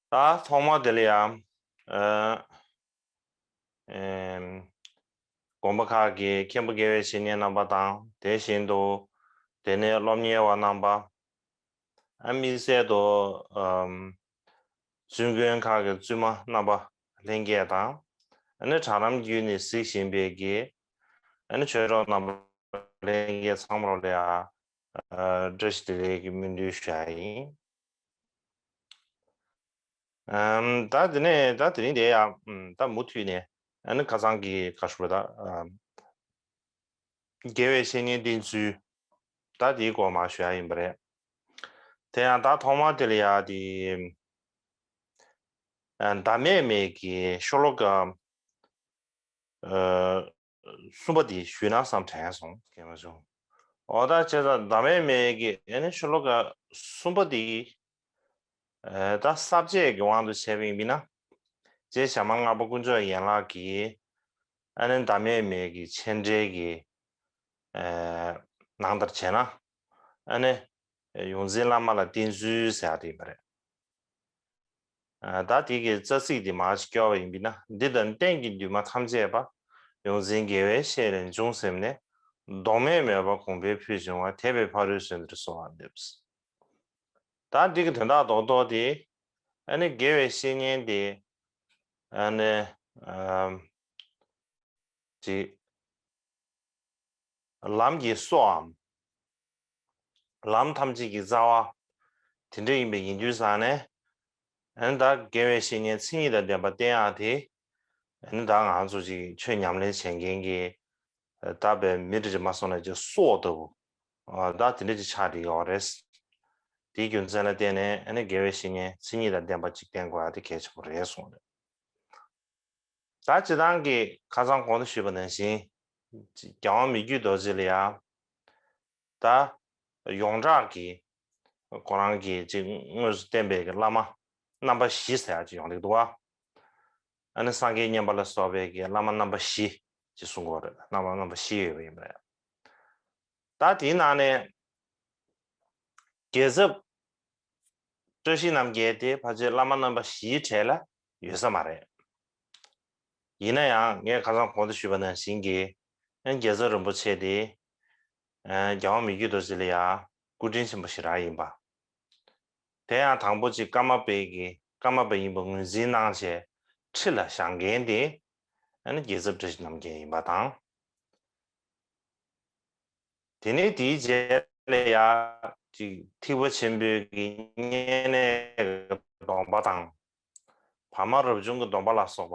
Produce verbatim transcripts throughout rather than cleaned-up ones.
ད་ཐོག་མ་དེ་ལ་ཡང་ཨ་ཨེམ་དགོན་པ་ཁག་གི་མཁན་པོ་དགེ་བའི་བཤེས་གཉེན་རྣམ་པ་དང་། དེ་བཞིན་དུ་དེ་ནས་སློབ་གཉེར་བ་རྣམ་པ། ཨ་དམིགས་བསལ་དུ་ཨམ་བཙུན་དགོན་ཁག་གི་བཙུན་མ་རྣམ་པ་ལྷན་རྒྱས་དང་། ཨ་ནི་གྲྭ་རམས་བརྒྱུད་ནས་གཟིགས་བཞིན་པའི་གི་ཨ་ནི་ཆོས་གྲོགས་རྣམ་པ་ལྷན་རྒྱས་ཚང་མ་ལ་ཡང་ཨ་བཀྲ་ཤིས་བདེ་ལེགས་ཀྱི་སྨོན་འདུན་ཞུ་ཡ་ཡིན། ཨམ་ད་དེ་ནས་ད་དེ་རིང་དེ་ཡང་ཨམ་ད་མུ་མཐུད་ནས་ཨ་ནི་ཁ་སང་གི་ག་ཞུ་བ་ད་ཨམ་དགེ་བའི་བཤེས་གཉེན་བསྟེན་ཚུལ་ད་དེའི་སྐོར་མར་ཞུ་ཡ་ཡིན་པ་རེད། དེ་ཡང་ད་ཐོག་མ་དེ་ལ་ཡ་དེ་ཨ་ཟླ་མེད་མའི་གི་ཤོ་ལོ་ཀ་ཨ་གསུམ་པ་དེ་ཞུས་ན་བསམ་དྲན་སོང་། སྐྱེས་མ་བྱུང་། འོ་ད་བྱས་ཙང་ཟླ་མེད་མའི་གི་ཨ་ནི་ཤོ་ལོ་ཀ་གསུམ་པ་དེ་ཨ་ད་ས་བཅད་ཀྱི་དབང་དུ་བྱས་པ་ཡིན་ན། རྗེ་ཞྭ་དམར་སྔགས་པ་དཀོན་མཆོག་ཡན་ལག་གི་ཨ་ནི་ཟླ་མེད་མའི་གི་མཆན་འགྲེལ་གྱི་ཨ་ནང་ལྟར་བྱས་ན། ཨ་ནི་ཡོངས་འཛིན་བླ་མ་ལ་བསྟེན་ཚུལ་ཟེར་ཡ་དེ་ཡིན་པ་རེད། ཨ་ད་དེ་གི་རྩ་ཚིག་དེ་མར་ཅིག་སྐྱོར་བ་ཡིན་པས་ན། འདི་དང་གཏན་གྱི་འདུན་མ་ཐམས་ཅད་པ། ཡོངས་འཛིན་དགེ་བའི་བཤེས་ལས་འབྱུང་སེམས་ནས། ལྡོག་མེད་མོས་པ་གོང་འཕེལ་ཕུལ་བྱུང་བ། དད་པས་ཕ་རོལ་ཕྱིན་མཐར་གསོལ་བ་འདེབས། ད་འདི་གི་དོན་དག་རྡོག་རྡོག་དེ་ཨ་ནི་དགེ་བའི་བཤེས་གཉེན་དེ་ཨ་ནི་ཨམ་ཅིག་ལམ་གྱི་སྲོག་འམ། ལམ་ཐམས་ཅད་ཀྱི་རྩ་བ་དེ་འདྲ་ཡིན་པ་ཡིན་དུས་ཙང་ནས། ཨ་ནི་ད་དགེ་བའི་བཤེས་གཉེན་མཚན་ཉིད་དང་ལྡན་པ་བསྟེན་ཡག་དེ། ཨ་ནི་ད་ང་ཚོ་ཅིག་ཆོས་ཉམས་ལེན་བྱེད་མཁན་གྱི་ད་བའི་མི་འདྲ་ཅིག་མ་སོང་ན་ཅིག་སྲོག་ལྟ་བུ་ཨ་ད་དེ་འདྲ་ཅིག་ཆགས་བསྡད་ཡོད་རེད། དེའི་རྒྱུ་མཚན་ལ་བརྟེན་ནས་ཨ་ནི་དགེ་བའི་བཤེས་གཉེན་མཚན་ཉིད་དང་ལྡན་པ་ཅིག་བསྟེན་དགོས་ཡག་དེ་གལ་ཆེན་པོ་རེད་གསུངས་རེད། ད་སྤྱིར་བཏང་གི་ཁ་སང་གོང་དུ་ཞུས་པ་ནང་བཞིན། རྒྱལ་དབང་མི་བསྐྱོད་རྡོ་རྗེ་ལ་ཡང་ད་ཡོངས་གྲགས་ཀྱི་ཁོ་རང་གིས་ཅིག་དངོས་སུ་བསྟེན་པའི་གི་བླ་མ་རྣམ་པ་བཞི་ཟེར་ཡག་ཅིག་ཡོང་གི་འདུག་བ། ཨ་ནི་སངས་རྒྱས་མཉན་པ་ལ་སོགས་པའི་གི་བླ་མ་རྣམ་པ་བཞི་ཅིག་གསུང་གི་ཡོད་རེད། བླ་མ་རྣམ་པ་བཞི་ཡོད་པ་ཡིན་པ་རེད། ད་དེའི་ནང་ནས་རྒྱལ་ཚབ་བཀྲ་ཤིས་རྣམ་རྒྱལ་དེ་ཕལ་ཆེར་བླ་མ་རྣམ་པ་བཞིའི་གྲས་ལ་ཡོད་ས་མ་རེད། ཡིན་ན་ཡང་ངས་ཁ་སང་གོང་དུ་ཞུས་པ་ནང་བཞིན་གྱི་ཨ་རྒྱལ་ཚབ་རིན་པོ་ཆེ་དེ་ཨ་རྒྱལ་དབང་མི་བསྐྱོད་རྡོ་རྗེ་ལ་ཡང་སྐུ་དྲིན་ཆེན་པོ་ཞེ་དྲག་ཡིན་པ། དེ་ཡང་དང་པོ་ཅིག་ཀརྨ་པའི་གི་ཀརྨ་པ་ཡིན་པ་ངོས་འཛིན་གནང་བྱས་ཁྲི་ལ་བཞེངས་མཁན་དེ་ཨ་ནི་རྒྱལ་ཚབ་བཀྲ་ཤིས་རྣམ་རྒྱལ་ཡིན་པ་དང་། དེ་ནས་དེའི་རྗེས་ལ་ཡང་ཅིག་ཐེག་པ་ཆེན་པོའི་གི་བསྙེན་གནས་ཀྱི་སྡོམ་པ་དང་། བར་མ་རབ་བྱུང་གི་སྡོམ་པ་ལ་སོགས་པ་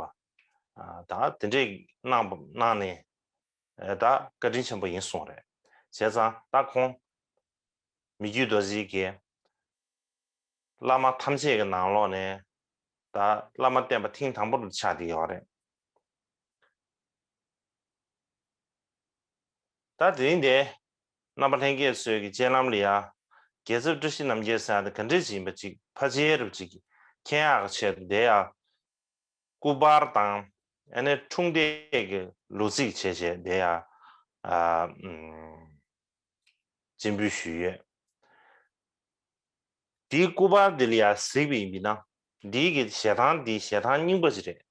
ཨ་ད་དེ་འདྲས་གནང་གནང་ནས་ཨ་ད་བཀའ་དྲིན་ཆེན་པོ་ཡིན་གསུངས་རེད། བྱས་ཙང་ད་ཁོང་མི་བསྐྱོད་རྡོ་རྗེ་གིས་བླ་མ་ཐམས་ཅད་ཀྱི་ནང་ལོགས་ནས་ད་བླ་མ་བསྟེན་པ་ཐེངས་དང་པོ་དེ་ཆགས་བསྡད་ཡོད་རེད། ད་དེ་རིང་དེ་རྣམ་པ་ལྷན་རྒྱས་ཚོའི་གི་སྤྱན་ལམ་ལ་ཡ་རྒྱལ་ཚབ་བཀྲ་ཤིས་རྣམ་རྒྱལ་ཟེར་ཡ་དེ་ག་འདྲས་ཅིག་ཡིན་པ་ཅིག་ཕལ་ཆེར་རུ་ཅིག་མཁྱེན་ཡག་གི་ཆེད་དུ་དེ་ཡ་སྐུ་པར་དང་ཨ་ནི་འཁྲུངས་འདས་ཀྱི་ལོ་ཚིགས་བྱས་བྱས་དེ་ཡ་ཨ་ཨམ་སྤྱན་འབུལ་ཞུས་ཡོད། དེའི་སྐུ་པར་འདི་ལ་ཡང་གཟིགས་པ་ཡིན་པས་ན། འདིའི་གི་ཞལ་ཐང་འདི་ཞལ་ཐང་རྙིང་པ་ཅིག་རེད།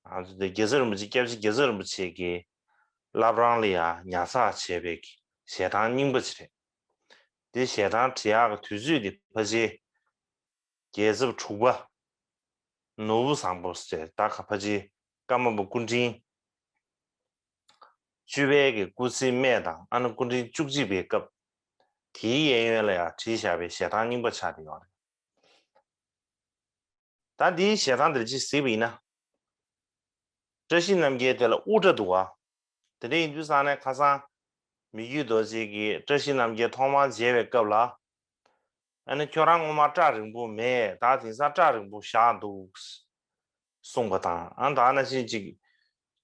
ང་ཚོ་འདི་རྒྱལ་ཚབ་རིན་པོ་ཆེ་སྐྱབས་རྗེ་རྒྱལ་ཚབ་རིན་པོ་ཆེ་གི་བླ་བྲང་ལ་ཡང་ཉར་ཚགས་བྱས་པའི་གི་ཞལ་ཐང་རྙིང་པ་ཅིག་རེད། འདི་ཞལ་ཐང་བྲི་ཡག་གི་དུས་ཚོད་འདི་ཕལ་ཆེར་རྒྱལ་ཚབ་དྲུག་པ་ནོར་བུ་བཟང་པོ་ཟེར་ད་ག་ཕ་ཆེ་ཀརྨ་པ་སྐུ་ཕྲེང་བཅུ་པའི་གི་སྐུ་ཚེའི་སྨད་དང་ཨ་ནི་སྐུ་ཕྲེང་བཅུ་གཅིག་པའི་སྐབས་དེའི་གཡས་གཡོན་ལ་ཡང་བྲིས་བཞག་པའི་ཞལ་ཐང་རྙིང་པ་ཆགས་བསྡད་ཡོད་རེད། ད་འདིའི་ཞལ་ཐང་འདིར་ཅིག་གཟིགས་པ་ཡིན་ན། བཀྲ་ཤིས་རྣམ་རྒྱལ་དེ་ལ་དབུ་སྐྲ་འདུག་བ། དེ་འདྲ་ཡིན་དུས་ཙང་ནས་ཁ་སང་མི་བསྐྱོད་རྡོ་རྗེ་གིས་བཀྲ་ཤིས་རྣམ་རྒྱལ་ཐོག་མར་མཇལ་བའི་སྐབས་ལ། ཨ་ནི་ཁྱོད་རང་སྔོན་མ་སྐྲ་རིང་པོ་མེད། ད་དེང་སང་སྐྲ་རིང་པོ་བཞག་འདུག་གསུངས་པ་དང་། ཨ་ད་ནང་བཞིན་ཅིག་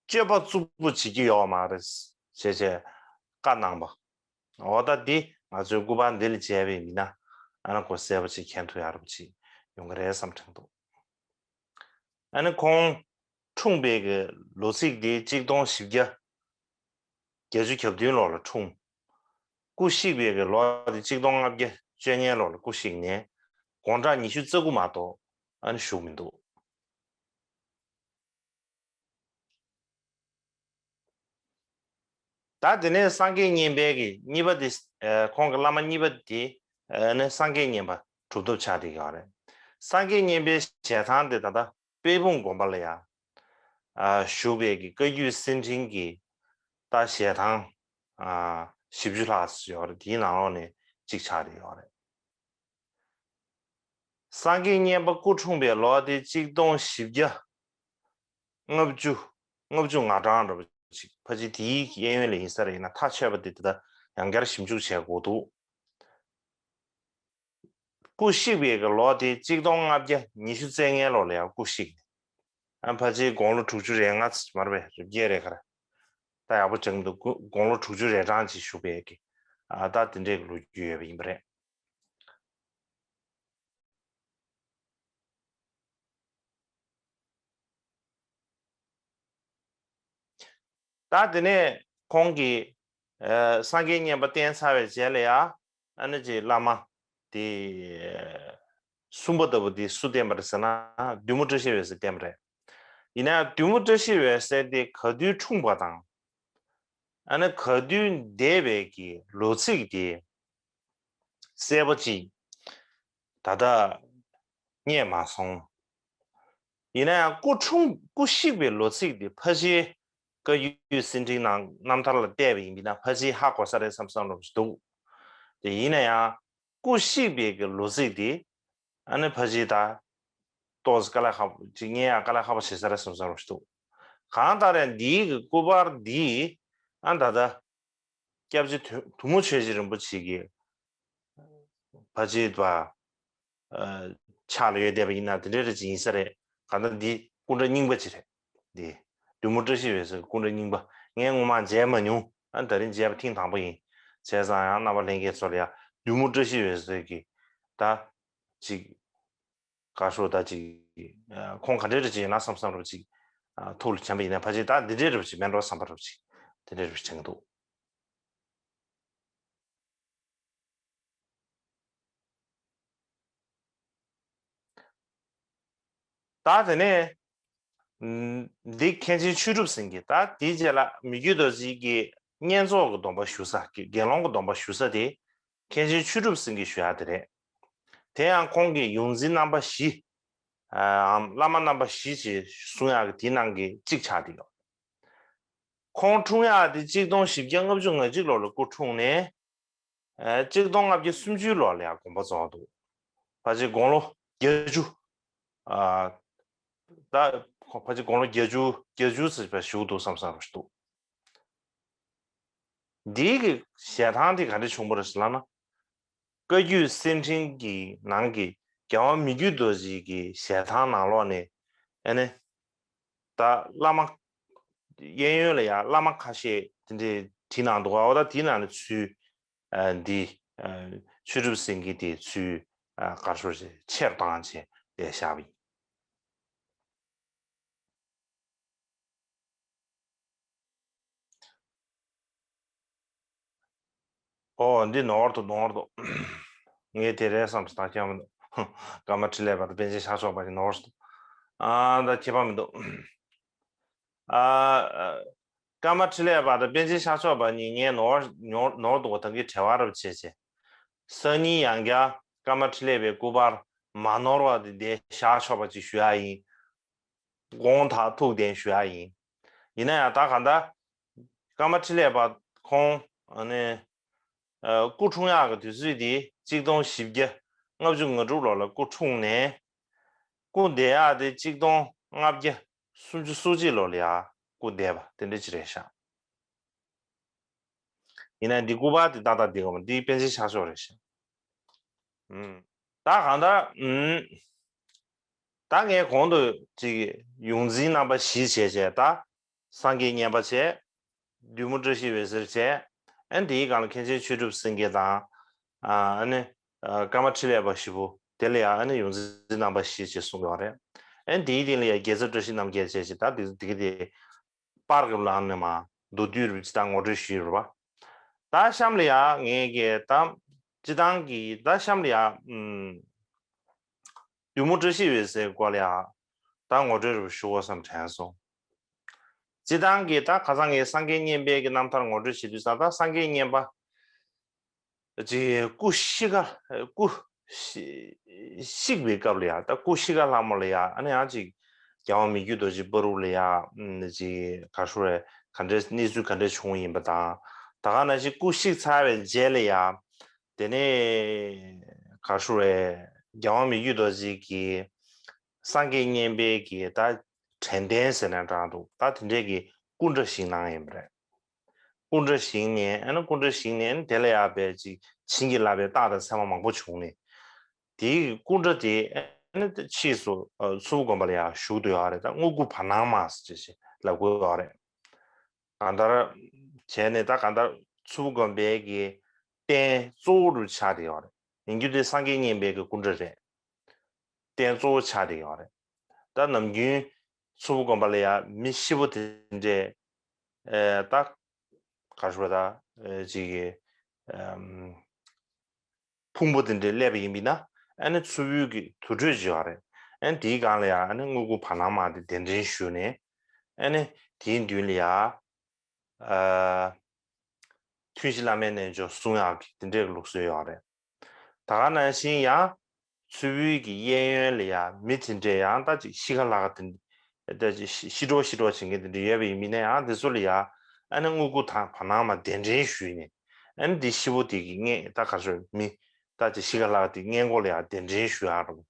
སྤྱོད་པ་རྩུབ་པོ་བྱེད་ཀྱི་ཡོད་མ་རེད་ཞེས་བྱས་བཀའ་གནང་པ། འོ་ད་འདི་ང་ཚོའི་སྐུ་པར་འདི་ལ་མཇལ་བ་ཡིན་ན་ཨ་ནི་ཁོ་གསལ་པོ་ཅིག་མཁྱེན་ཐུབ་ཡག་རོབ་ཅིག་ཡོང་གི་རེད་བསམ་དྲན་འདུག་ཨ་ནི་ཁོང་འཁྲུངས་པའི་གི་ལོ་ཚིགས་དེ་གཅིག་སྟོང་བཞི་བརྒྱ་བརྒྱད་ཅུ་གྱ་བདུན་ལོ་ལ་འཁྲུངས། སྐུ་གཤེགས་པའི་གི་ལོ་དེ་གཅིག་སྟོང་ལྔ་བརྒྱ་བཅོ་ལྔ་ལོ་ལ་སྐུ་གཤེགས་ནས་དགུང་གྲངས་ཉི་ཤུ་རྩ་དགུ་མ་གཏོགས་ ཨ་ནི་བཞུགས་མི་འདུག་ད་དེ་ནས་སངས་རྒྱས་བསྙེན་པའི་གི་གཉིས་པ་དེ། ཨ། ཁོང་གི་བླ་མ་གཉིས་པ་དེ། ཨ་ནི་སངས་རྒྱས་བསྙེན་པ་གྲུབ་ཐོབ་ཆགས་བསྡད་ཡོད་རེད། སངས་རྒྱས་བསྙེན་པའི་ཞལ་ཐང་དེ་ད་ལྟ་དཔལ་སྤུངས་དགོན་པ་ལ་ཡ། ཨ། བཞུགས་པའི་གི་བཀའ་བརྒྱུད་གསེར་ཕྲེང་གི་ད་ཞལ་ཐང་། ཨ། བཞི་བཅུ་ལྷག་ཙམ་ཡོད་རེད། དེའི་ནང་ལོགས་ནས་གཅིག་ཆགས་བསྡད་ཡོད་རེད། སངས་རྒྱས་བསྙེན་པ་སྐུ་འཁྲུངས་པའི་ལོ་དེ་གཅིག་སྟོང་བཞི་བརྒྱ་ལྔ་བཅུ། ལྔ་བཅུ་ང་གྲངས་འདྲ་པོ་ཅིག་ཕལ་ཆེར་དེའི་གཡས་གཡོན་ལ་ཡིན་ས་རེད། ཡིན་ན་ཐག་ཆོད་པ་དེ་དེ་ལྟར་ཡང་བསྐྱར་ཞིབ་འཇུག་བྱེད་དགོས་འདུག་སྐུ་གཤེགས་པའི་གི་ལོ་དེ་གཅིག་སྟོང་ལྔ་བརྒྱ་ཉི་ཤུ་རྩ་ལྔའི་ལོ་ལ་ཡང་སྐུ་གཤེགས་ནས། ཨ། ཕལ་ཆེར་དགུང་ལོ་དྲུག་ཅུ་རེ་ལྔ་ཙམ་མ་རེད་པས། རེབ་བརྒྱད་རེད་ག་རེད། ད་ཡག་པོ་དྲན་མི་འདུག་དགུང་ལོ་དྲུག་ཅུ་རེ་གྲངས་ཅིག་བཞུགས་པའི་གི། ཨ། ད་དེ་འདྲའི་གི་ལོ་རྒྱུས་ཡོད་པ་ཡིན་པ་རེད། ད་དེ་ནས་ཁོང་གིས། ཨ། སངས་རྒྱས་བསྙེན་པ་བསྟན་ཚར་བའི་རྗེས་ལ་ཡ། ཨ་ནི་ཅིག་བླ་མ་དེ་གསུམ་པ་ལྟ་བུ་དེ་སུ་བསྟེན་པ་རེད་ཟེར་ན། བདུད་མོ་བཀྲ་ཤིས་འོད་ཟེར་བསྟེན་པ་རེད། ཡིན་ན་ཡང་བདུད་མོ་བཀྲ་ཤིས་འོད་ཟེར་དེ་ག་དུས་འཁྲུངས་པ་དང་། ཨ་ནི་ག་དུས་འདས་པའི་གི་ལོ་ཚིགས་དེ་གསལ་པོ་ཅིག་ད་ལྟ་རྙེད་མ་སོང་། ཡིན་ན་ཡང་སྐུ་འཁྲུངས། སྐུ་གཤེགས་པའི་ལོ་ཚིགས་དེ་ཕལ་ཆེར་བཀའ་བརྒྱུད་གསེར་ཕྲེང་ནང་རྣམ་ཐར་ལ་བལྟས་པ་ཡིན་པ་ན་ཕལ་ཆེར་ཧ་གོ་ས་རེད་བསམ་བསམ་འདྲ་པོ་ཞིག་འདུག་དེ་ཡིན་ན་ཡང་སྐུ་གཤེགས་པའི་གི་ལོ་ཚིགས་དེ། ཨ་ནི་ཕལ་ཆེར་ད་ཏོག་ཙམ་དཀའ་ལས་ཁག་པོ་ཅིག་རྙེད་ཡག་དཀའ་ལས་ཁག་པོ་བྱེད་ས་རེད་བསམ་བསམ་འདྲ་པོ་ཞིག་འདུག་གང་ལྟར་ཡང་འདིའི་གི་སྐུ་པར་འདི། ཨ། ད་ལྟ་སྐྱབས་རྗེ་དུ་དུ་མོ་ཆོས་རྗེ་རིན་པོ་ཆེ་གི་ཕལ་ཆེར་བ། ཨ། ཕྱག་ལ་ཡོད་བསྡད་པ་ཡིན་ན་དེ་འདྲ་རེ་ཅིག་ཡིན་ས་རེད། གང་ལྟར་འདི་སྐུ་འདྲ་རྙིང་པ་ཅིག་རེད། འདི་བདུད་མོ་བཀྲ་ཤིས་འོད་ཟེར་སྐུ་འདྲ་རྙིང་པ། ངས་སྔོན་མ་མཇལ་མ་མྱོང་། ཨ། ད་རིང་མཇལ་བ་ཐེངས་དང་པོ་ཡིན། བྱས་ཙང་ཡང་རྣམ་པ་ལྷན་རྒྱས་ཚོ་ལ་ཡང་བདུད་མོ་བཀྲ་ཤིས་འོད་ཟེར་གི་ད་ཅིག་དགའ་ཤོས་ད་ཅིག་ཨ། ཁོང་ག་འདྲའི་རེ་ཅིག་ཡིན་ན་བསམ་བསམ་རེ་ཅིག་ཨ། ཐུགས་ལ་བྱམས་པ་ཡིན་ན་ཕལ་ཆེར་ད་འདི་འདྲའི་རེ་ཅིག་མེད་འགྲོ་བསམ་པ་རེ་ཅིག་དེ་འདྲའི་རེ་ཅིག་དྲན་གྱི་འདུག་ད་དེ་ནས་འདི་མཁན་ཆེན་ཆོས་གྲུབ་སེང་གེ། ད་དེའི་རྗེས་ལ་མི་བསྐྱོད་རྡོ་རྗེ་གི་བསྙེན་རྫོགས་ཀྱི་སྡོམ་པ་ཞུ་ས། དགེ་སློང་གི་སྡོམ་པ་ཞུ་ས་དེ། མཁན་ཆེན་ཆོས་གྲུབ་སེང་གེས་ཞུ་ཡག་དེ་རེད། དེ་ཡང་ཁོང་གིས་ཡོངས་འཛིན་རྣམ་པ་བཞི། ཨམ། བླ་མ་རྣམ་པ་བཞི་ཞེས་གསུང་ཡག་གི་དེའི་ནང་གི་གཅིག་ཆགས་བསྡད་ཡོད། ཁོང་འཁྲུངས་ཡག་དེ་གཅིག་སྟོང་བཞི་བརྒྱ་ལྔ་བཅུ་ང་གཅིག་ལོ་ལ་སྐུ་འཁྲུངས་ནས། ཨ། གཅིག་སྟོང་ལྔ་བརྒྱ་སུམ་ཅུ་ལོ་ལ་ཡང་དགོངས་པ་རྫོགས་འདུག་ཕལ་ཆེར་དགུང་ལོ་བརྒྱད་ཅུ། ཨ། ད་ཕལ་ཆེར་དགུང་ལོ་བརྒྱད་ཅུ། བརྒྱད་ཅུ་ཙམ་བཞུགས་འདུག་བསམ་བསམ་རེ་ཞིག་འདུག་འདིའི་གི་ཞལ་ཐང་དེ་ག་འདྲ་བྱུང་བ་རེད་ཟེར་ལབ་ན། བཀའ་བརྒྱུད་གསེར་ཕྲེང་གི་ནང་གི་རྒྱལ་བ་མི་བསྐྱོད་རྡོ་རྗེ་གི་ཞལ་ཐང་ནང་ལོགས་ནས། ཨ་ནི་ད་བླ་མ་གཡས་གཡོན་ལ་ཡང་བླ་མ་ཁ་ཤས་དེ་འདྲའི་བྲིས་གནང་འདུག་འོ་ད་དེའི་ནང་ནས་ཚུར། ཨ། འདི། ཨ། ཆོས་གྲུབ་སེང་གེ་དེ་ཚུར། ཨ། ག་རེ་ཟེར། ཆེར་བཏང་བྱས་དེ་བཞག་པ་ཡིན། ཨོ། འདི་ནོར་འདུག་ནོར་འདུག་ངས་དེ་རེད་བསམ་སོང་། ད་ཁྱད་མི་འདུག་ཀརྨ་འཕྲིན་ལས་པ་དང་པཎ་ཆེན་ཤར་ཕྱོགས་པ་ཞིག་ནོར་སོང་། ཨ། ད་ཁྱད་པར་མི་འདུག་ཨ། ཀརྨ་འཕྲིན་ལས་པ་དང་པཎ་ཆེན་ཤར་ཕྱོགས་པ་གཉིས་ངས་ནོར་ནོར་ནོར་འདུག་པ་དང་གི་བྲེལ་བ་རབ་བྱས་བྱས། སང་ཉིན་ཡང་བསྐྱར་ཀརྨ་འཕྲིན་ལས་པའི་སྐུ་པར་མ་ནོར་བ་དེ་འདི་ཤར་ཕྱོགས་པ་ཅིག་ཞུ་ཡག་ཡིན། དགོངས་དག་ཐུགས་བདེན་ཞུ་ཡག་ཡིན། ཡིན་ན་ཡང་ད་གང་ལྟར་ཀརྨ་འཕྲིན་ལས་པ་ཁོང་ཨ་ནི་ཨ། སྐུ་འཁྲུངས་ཡག་གི་དུས་ཚོད་དེ་གཅིག་སྟོང་བཞི་བརྒྱ་ལྔ་བཅུ་ང་དྲུག་ལོ་ལ་སྐུ་འཁྲུངས་ནས། སྐུ་འདས་ཡག་དེ་གཅིག་སྟོང་ལྔ་བརྒྱ་སུམ་ཅུ་སོ་གཅིག་ལོ་ལ་ཡང་སྐུ་འདས་པ་དེ་འདྲ་ཅིག་རེད་ཤག་ཡིན་ན་འདི་སྐུ་པར་དེ་ཏག་ཏག་འདི་ག་མ་འདི་པཎ་ཆེན་ཤར་ཕྱོགས་རེད་ཤག་ཨུམ། ད་གང་ལྟར། ཨུམ། ད་ངས་གོང་དུ་ཅིག་ཡོངས་འཛིན་རྣམ་པ་བཞི་བྱས་བྱས། ད་སངས་རྒྱས་བསྙེན་པ་བྱས། བདུད་མོ་བཀྲ་ཤིས་འོད་ཟེར་བྱས། ཨ་ནི་དེའི་སྒང་ལ་མཁན་ཆེན་ཆོས་གྲུབ་སེང་གེ་དང་། ཨ་ནི་ཀརྨ་འཕྲིན་ལས་པ་བཞི་པོ་དེ་ལ་ཡང་ཨ་ནི་ཡོངས་འཛིན་རྣམ་པ་བཞི་ཅེས་གསུངས་ཡོད་རེད། ཨ་ནི་དེའི་སྟེང་ལ་ཡང་རྒྱལ་ཚབ་བཀྲ་ཤིས་རྣམ་རྒྱལ་བྱས་ཅིག་ད་དེ་དེ་ག་དེ་པར་གྱི་ལམ་ནས་མ་མདོར་བསྡུས་རུ་ཅིག་ད་ངོ་སྤྲོད་ཞུས་རུ་བ། ད་གཤམ་ལ་ཡང་ངས་ཀྱི་ད་སྤྱི་བཏང་གི་ད་གཤམ་ལ་ཡང་ཨུམ། བདུད་མོ་བཀྲ་ཤིས་འོད་ཟེར་སྐོར་ལ་ཡང་ད་ངོ་སྤྲོད་རུ་ཞུ་དགོས་བསམ་དྲན་སོང་། སྤྱིར་བཏང་གི་ད་ཁ་སང་གི་སངས་རྒྱས་བསྙེན་པའི་གི་རྣམ་ཐར་ངོ་སྤྲོད་བྱེད་དུས་ཙང་ད་སངས་རྒྱས་བསྙེན་པ། ཅིག་སྐུ་ཤི་ཁ་སྐུ་ཤི་ཤིག་པའི་སྐབས་ལ་ཡ་ད་སྐུ་ཤི་ཁ་ལྷ་མོ་ལ་ཡ་ཨ་ནི་ཡང་ཅིག་རྒྱལ་དབང་མི་བསྐྱོད་རྡོ་རྗེ་བར་དུ་ལ་ཡ་ཅིག་ག་ཧྲུ་རེ་ག་འདྲའི་གནས་ཚུལ་ག་འདྲ་བྱུང་ཡིན་པ་དང་ད་ག་ནང་བཞིན་སྐུ་ཤི་ཚར་བའི་རྗེས་ལ་ཡ་དེ་ནས་ག་ཧྲུ་རེ་རྒྱལ་དབང་མི་བསྐྱོད་རྡོ་རྗེ་གི་སངས་རྒྱས་བསྙེན་པའི་གི་ད་དྲན་རྟེན་ཟེར་ནས་དྲངས་འདུག་ད་དེ་འདྲའི་གི་སྐུ་འདྲ་ཞིག་གནང་ཡིན་པ་རེད། སྐུ་འདྲ་ཞིག་ནས་ཨ་ནི་སྐུ་འདྲ་ཞིག་ནས་ཨ་ནི་དེ་ལ་ཡག་པའི་ཅིག་བྱིན་གྱིས་བརླབས་པའི་རྟགས་དང་མཚན་མ་མང་པོ་བྱུང་ནས། དེའི་སྐུ་འདྲ་དེ་ཨ་ནི་ཕྱིས་སུ་མཚུར་ཕུ་དགོན་པ་ལ་ཡང་བཞུགས་བསྡད་ཡོད་རེད། ད་དངོས་སྐུ་བར་སྣང་མ་ཟེར་ཅེས་ལབ་ཀྱི་ཡོད་རེད། གང་ལྟར་བྱས་ནས་ད་གང་ལྟར་མཚུར་ཕུ་དགོན་པའི་གི་རྟེན་གཙོ་བོ་རུ་ཆགས་བསྡད་ཡོད་རེད། ཡིན་རྒྱུ་དེ་སངས་རྒྱས་བསྙེན་པའི་གི་སྐུ་འདྲ་རེད། རྟེན་གཙོ་བོ་ཆགས་བསྡད་ཡོད་རེད། ད་ནམ་རྒྱུན་མཚུར་ཕུ་དགོན་པ་ལ་ཡང་མི་ཤི་བོ་དེ་འདྲས་ཨེ་ད་ག་རེ་ཞུ་དགོས་ད་ཨེ་ཅིག་གི་ཨམ་ཕུང་པོ་དེ་འདྲས་སླེབས་པ་ཡིན་པས་ན་ཨ་ནི་མཚུར་ཕུ་གི་དུར་ཁྲོད་ཅིག་ཡོད་རེད། ཨ་ནི་དེའི་སྒང་ལ་ཡང་ཨ་ནི་དངོས་སྐུ་བར་སྣང་མ་དེ་གདན་འདྲེན་ཞུས་ནས་ཨ་ནི་དེའི་མདུན་ལ་ཡང་ཨ་ཐུན་བཞི་བླ་མའི་རྣལ་འབྱོར་གསུང་ཡག་གི་དེ་འདྲས་ཀྱི་ལུགས་སྲོལ་ཡོད་རེད། ད་ག་ནང་བཞིན་ཡང་མཚུར་ཕུའི་གི་གཡས་གཡོན་ལ་ཡང་མི་དེ་འདྲས་ཡང་ད་ཅིག་ཤི་ཁ་ལྷག་ག་དེ་ད་ཅིག་ཤི་ཤི་འགྲོ་ཤི་འགྲོ་བྱེད་མཁན་དེ་འདྲས་ཡོད་པ་ཡིན་མིན་ན་ཡང་དེ་ཚོ་ལ་ཡང་ཨ་ནི་དངོས་སྐུ་དང་བར་སྣང་མ་གདན་འདྲེན་ཞུས་ནས་ཨ་ནི་དེ་ཤི་བོ་དེ་གི་མངལ་ད་ག་ཚོད་མི་ད་ཅིག་ཤི་ཁ་ལྷག་ག་དེ་མངལ་སྒོ་ལ་ཡང་གདན་འདྲེན་ཞུ་ཡག་རུ།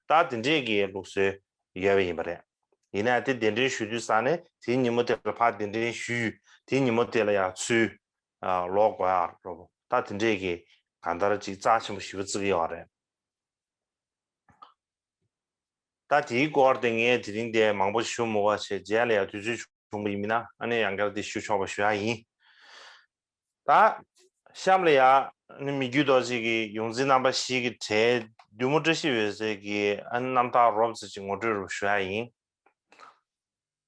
ད་དེ་འདྲས་ཀྱི་ལུགས་སྲོལ་ཡོད་པ་ཡིན་པ་རེད། ཡིན་ན་དེ་གདན་འདྲེན་ཞུ་དུས་ཙང་ནས་དེའི་ཉིན་མོ་དེ་ལ་ཕར་གདན་འདྲེན་ཞུས། དེའི་ཉིན་མོ་དེ་ལ་ཡང་ཚུར་ཨ་ལོག་དགོས་ཡག་རོ། ད་དེ་འདྲས་ཀྱི་གང་ལྟར་ཅིག་རྩ་ཆེན་པོ་ཞེ་པོ་བརྩི་གི་ཡོད་རེད། ད་དེའི་སྐོར་དེ་ངས་དེ་རིང་དེ་མང་པོ་ཞུ་མི་དགོས་བྱས་རྗེས་ལ་ཡང་དུས་ཚོད་བྱུང་བ་ཡིན་མིན་ན་ཨ་ནི་ཡང་བསྐྱར་དེ་ཞུ་ཆོག་པ་ཞུ་ཡག་ཡིན། ད་གཤམ་ལ་ཡང་ནི་མི་བསྐྱོད་རྡོ་རྗེ་གི་ཡོངས་འཛིན་རྣམ་པ་བཞི་གི་གྲས་བདུད་མོ་བཀྲ་ཤིས་འོད་ཟེར་གྱི་ཨ་ནི་རྣམ་ཐར་རོབ་ཙམ་ཅིག་ངོ་སྤྲོད་རུ་ཞུ་ཡག་ཡིན།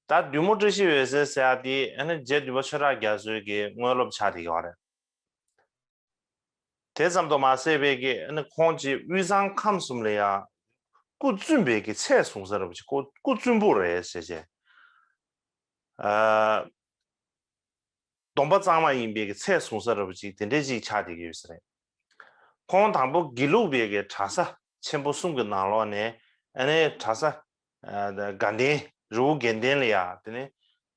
ད་བདུད་མོ་བཀྲ་ཤིས་འོད་ཟེར་ཟེར་ཡག་དེ་ཨ་ནི་རྗེ་བདུད་པ་ཆོས་གྲགས་རྒྱ་མཚོའི་གི་དངོས་སློབ་ཆགས་བསྡད་ཡོད་རེད། དེ་ཙམ་དུ་མ་ཟད་པའི་གི་ཨ་ནི་ཁོང་གི་དབུས་གཙང་ཁམས་གསུམ་ལ་ཡང་སྐུ་བཙུན་པའི་གི་ཚད་བཟུང་ས་རེད་པ་ཅིག་ཁོ་སྐུ་བཙུན་པོ་རེད་ཟེར་བྱས། ཨ། སྡོམ་པ་གཙང་མ་ཡིན་པའི་གི་ཚད་བཟུང་ས་རེད་པ་ཅིག་དེ་འདྲས་ཅིག་ཆགས་བསྡད་ཀྱི་ཡོད་ས་རེད། ཁོང་དང་པོ་དགེ་ལུགས་པའི་གི་གྲྭ་ས་ཆེན་པོ་གསུམ་གྱི་ནང་ལོགས་ནས་ཨ་ནི་གྲྭ་ས་ཨ་དགའ་ལྡན་རི་བོ་དགེ་ལྡན་ལ་ཡ་དེ་ནས་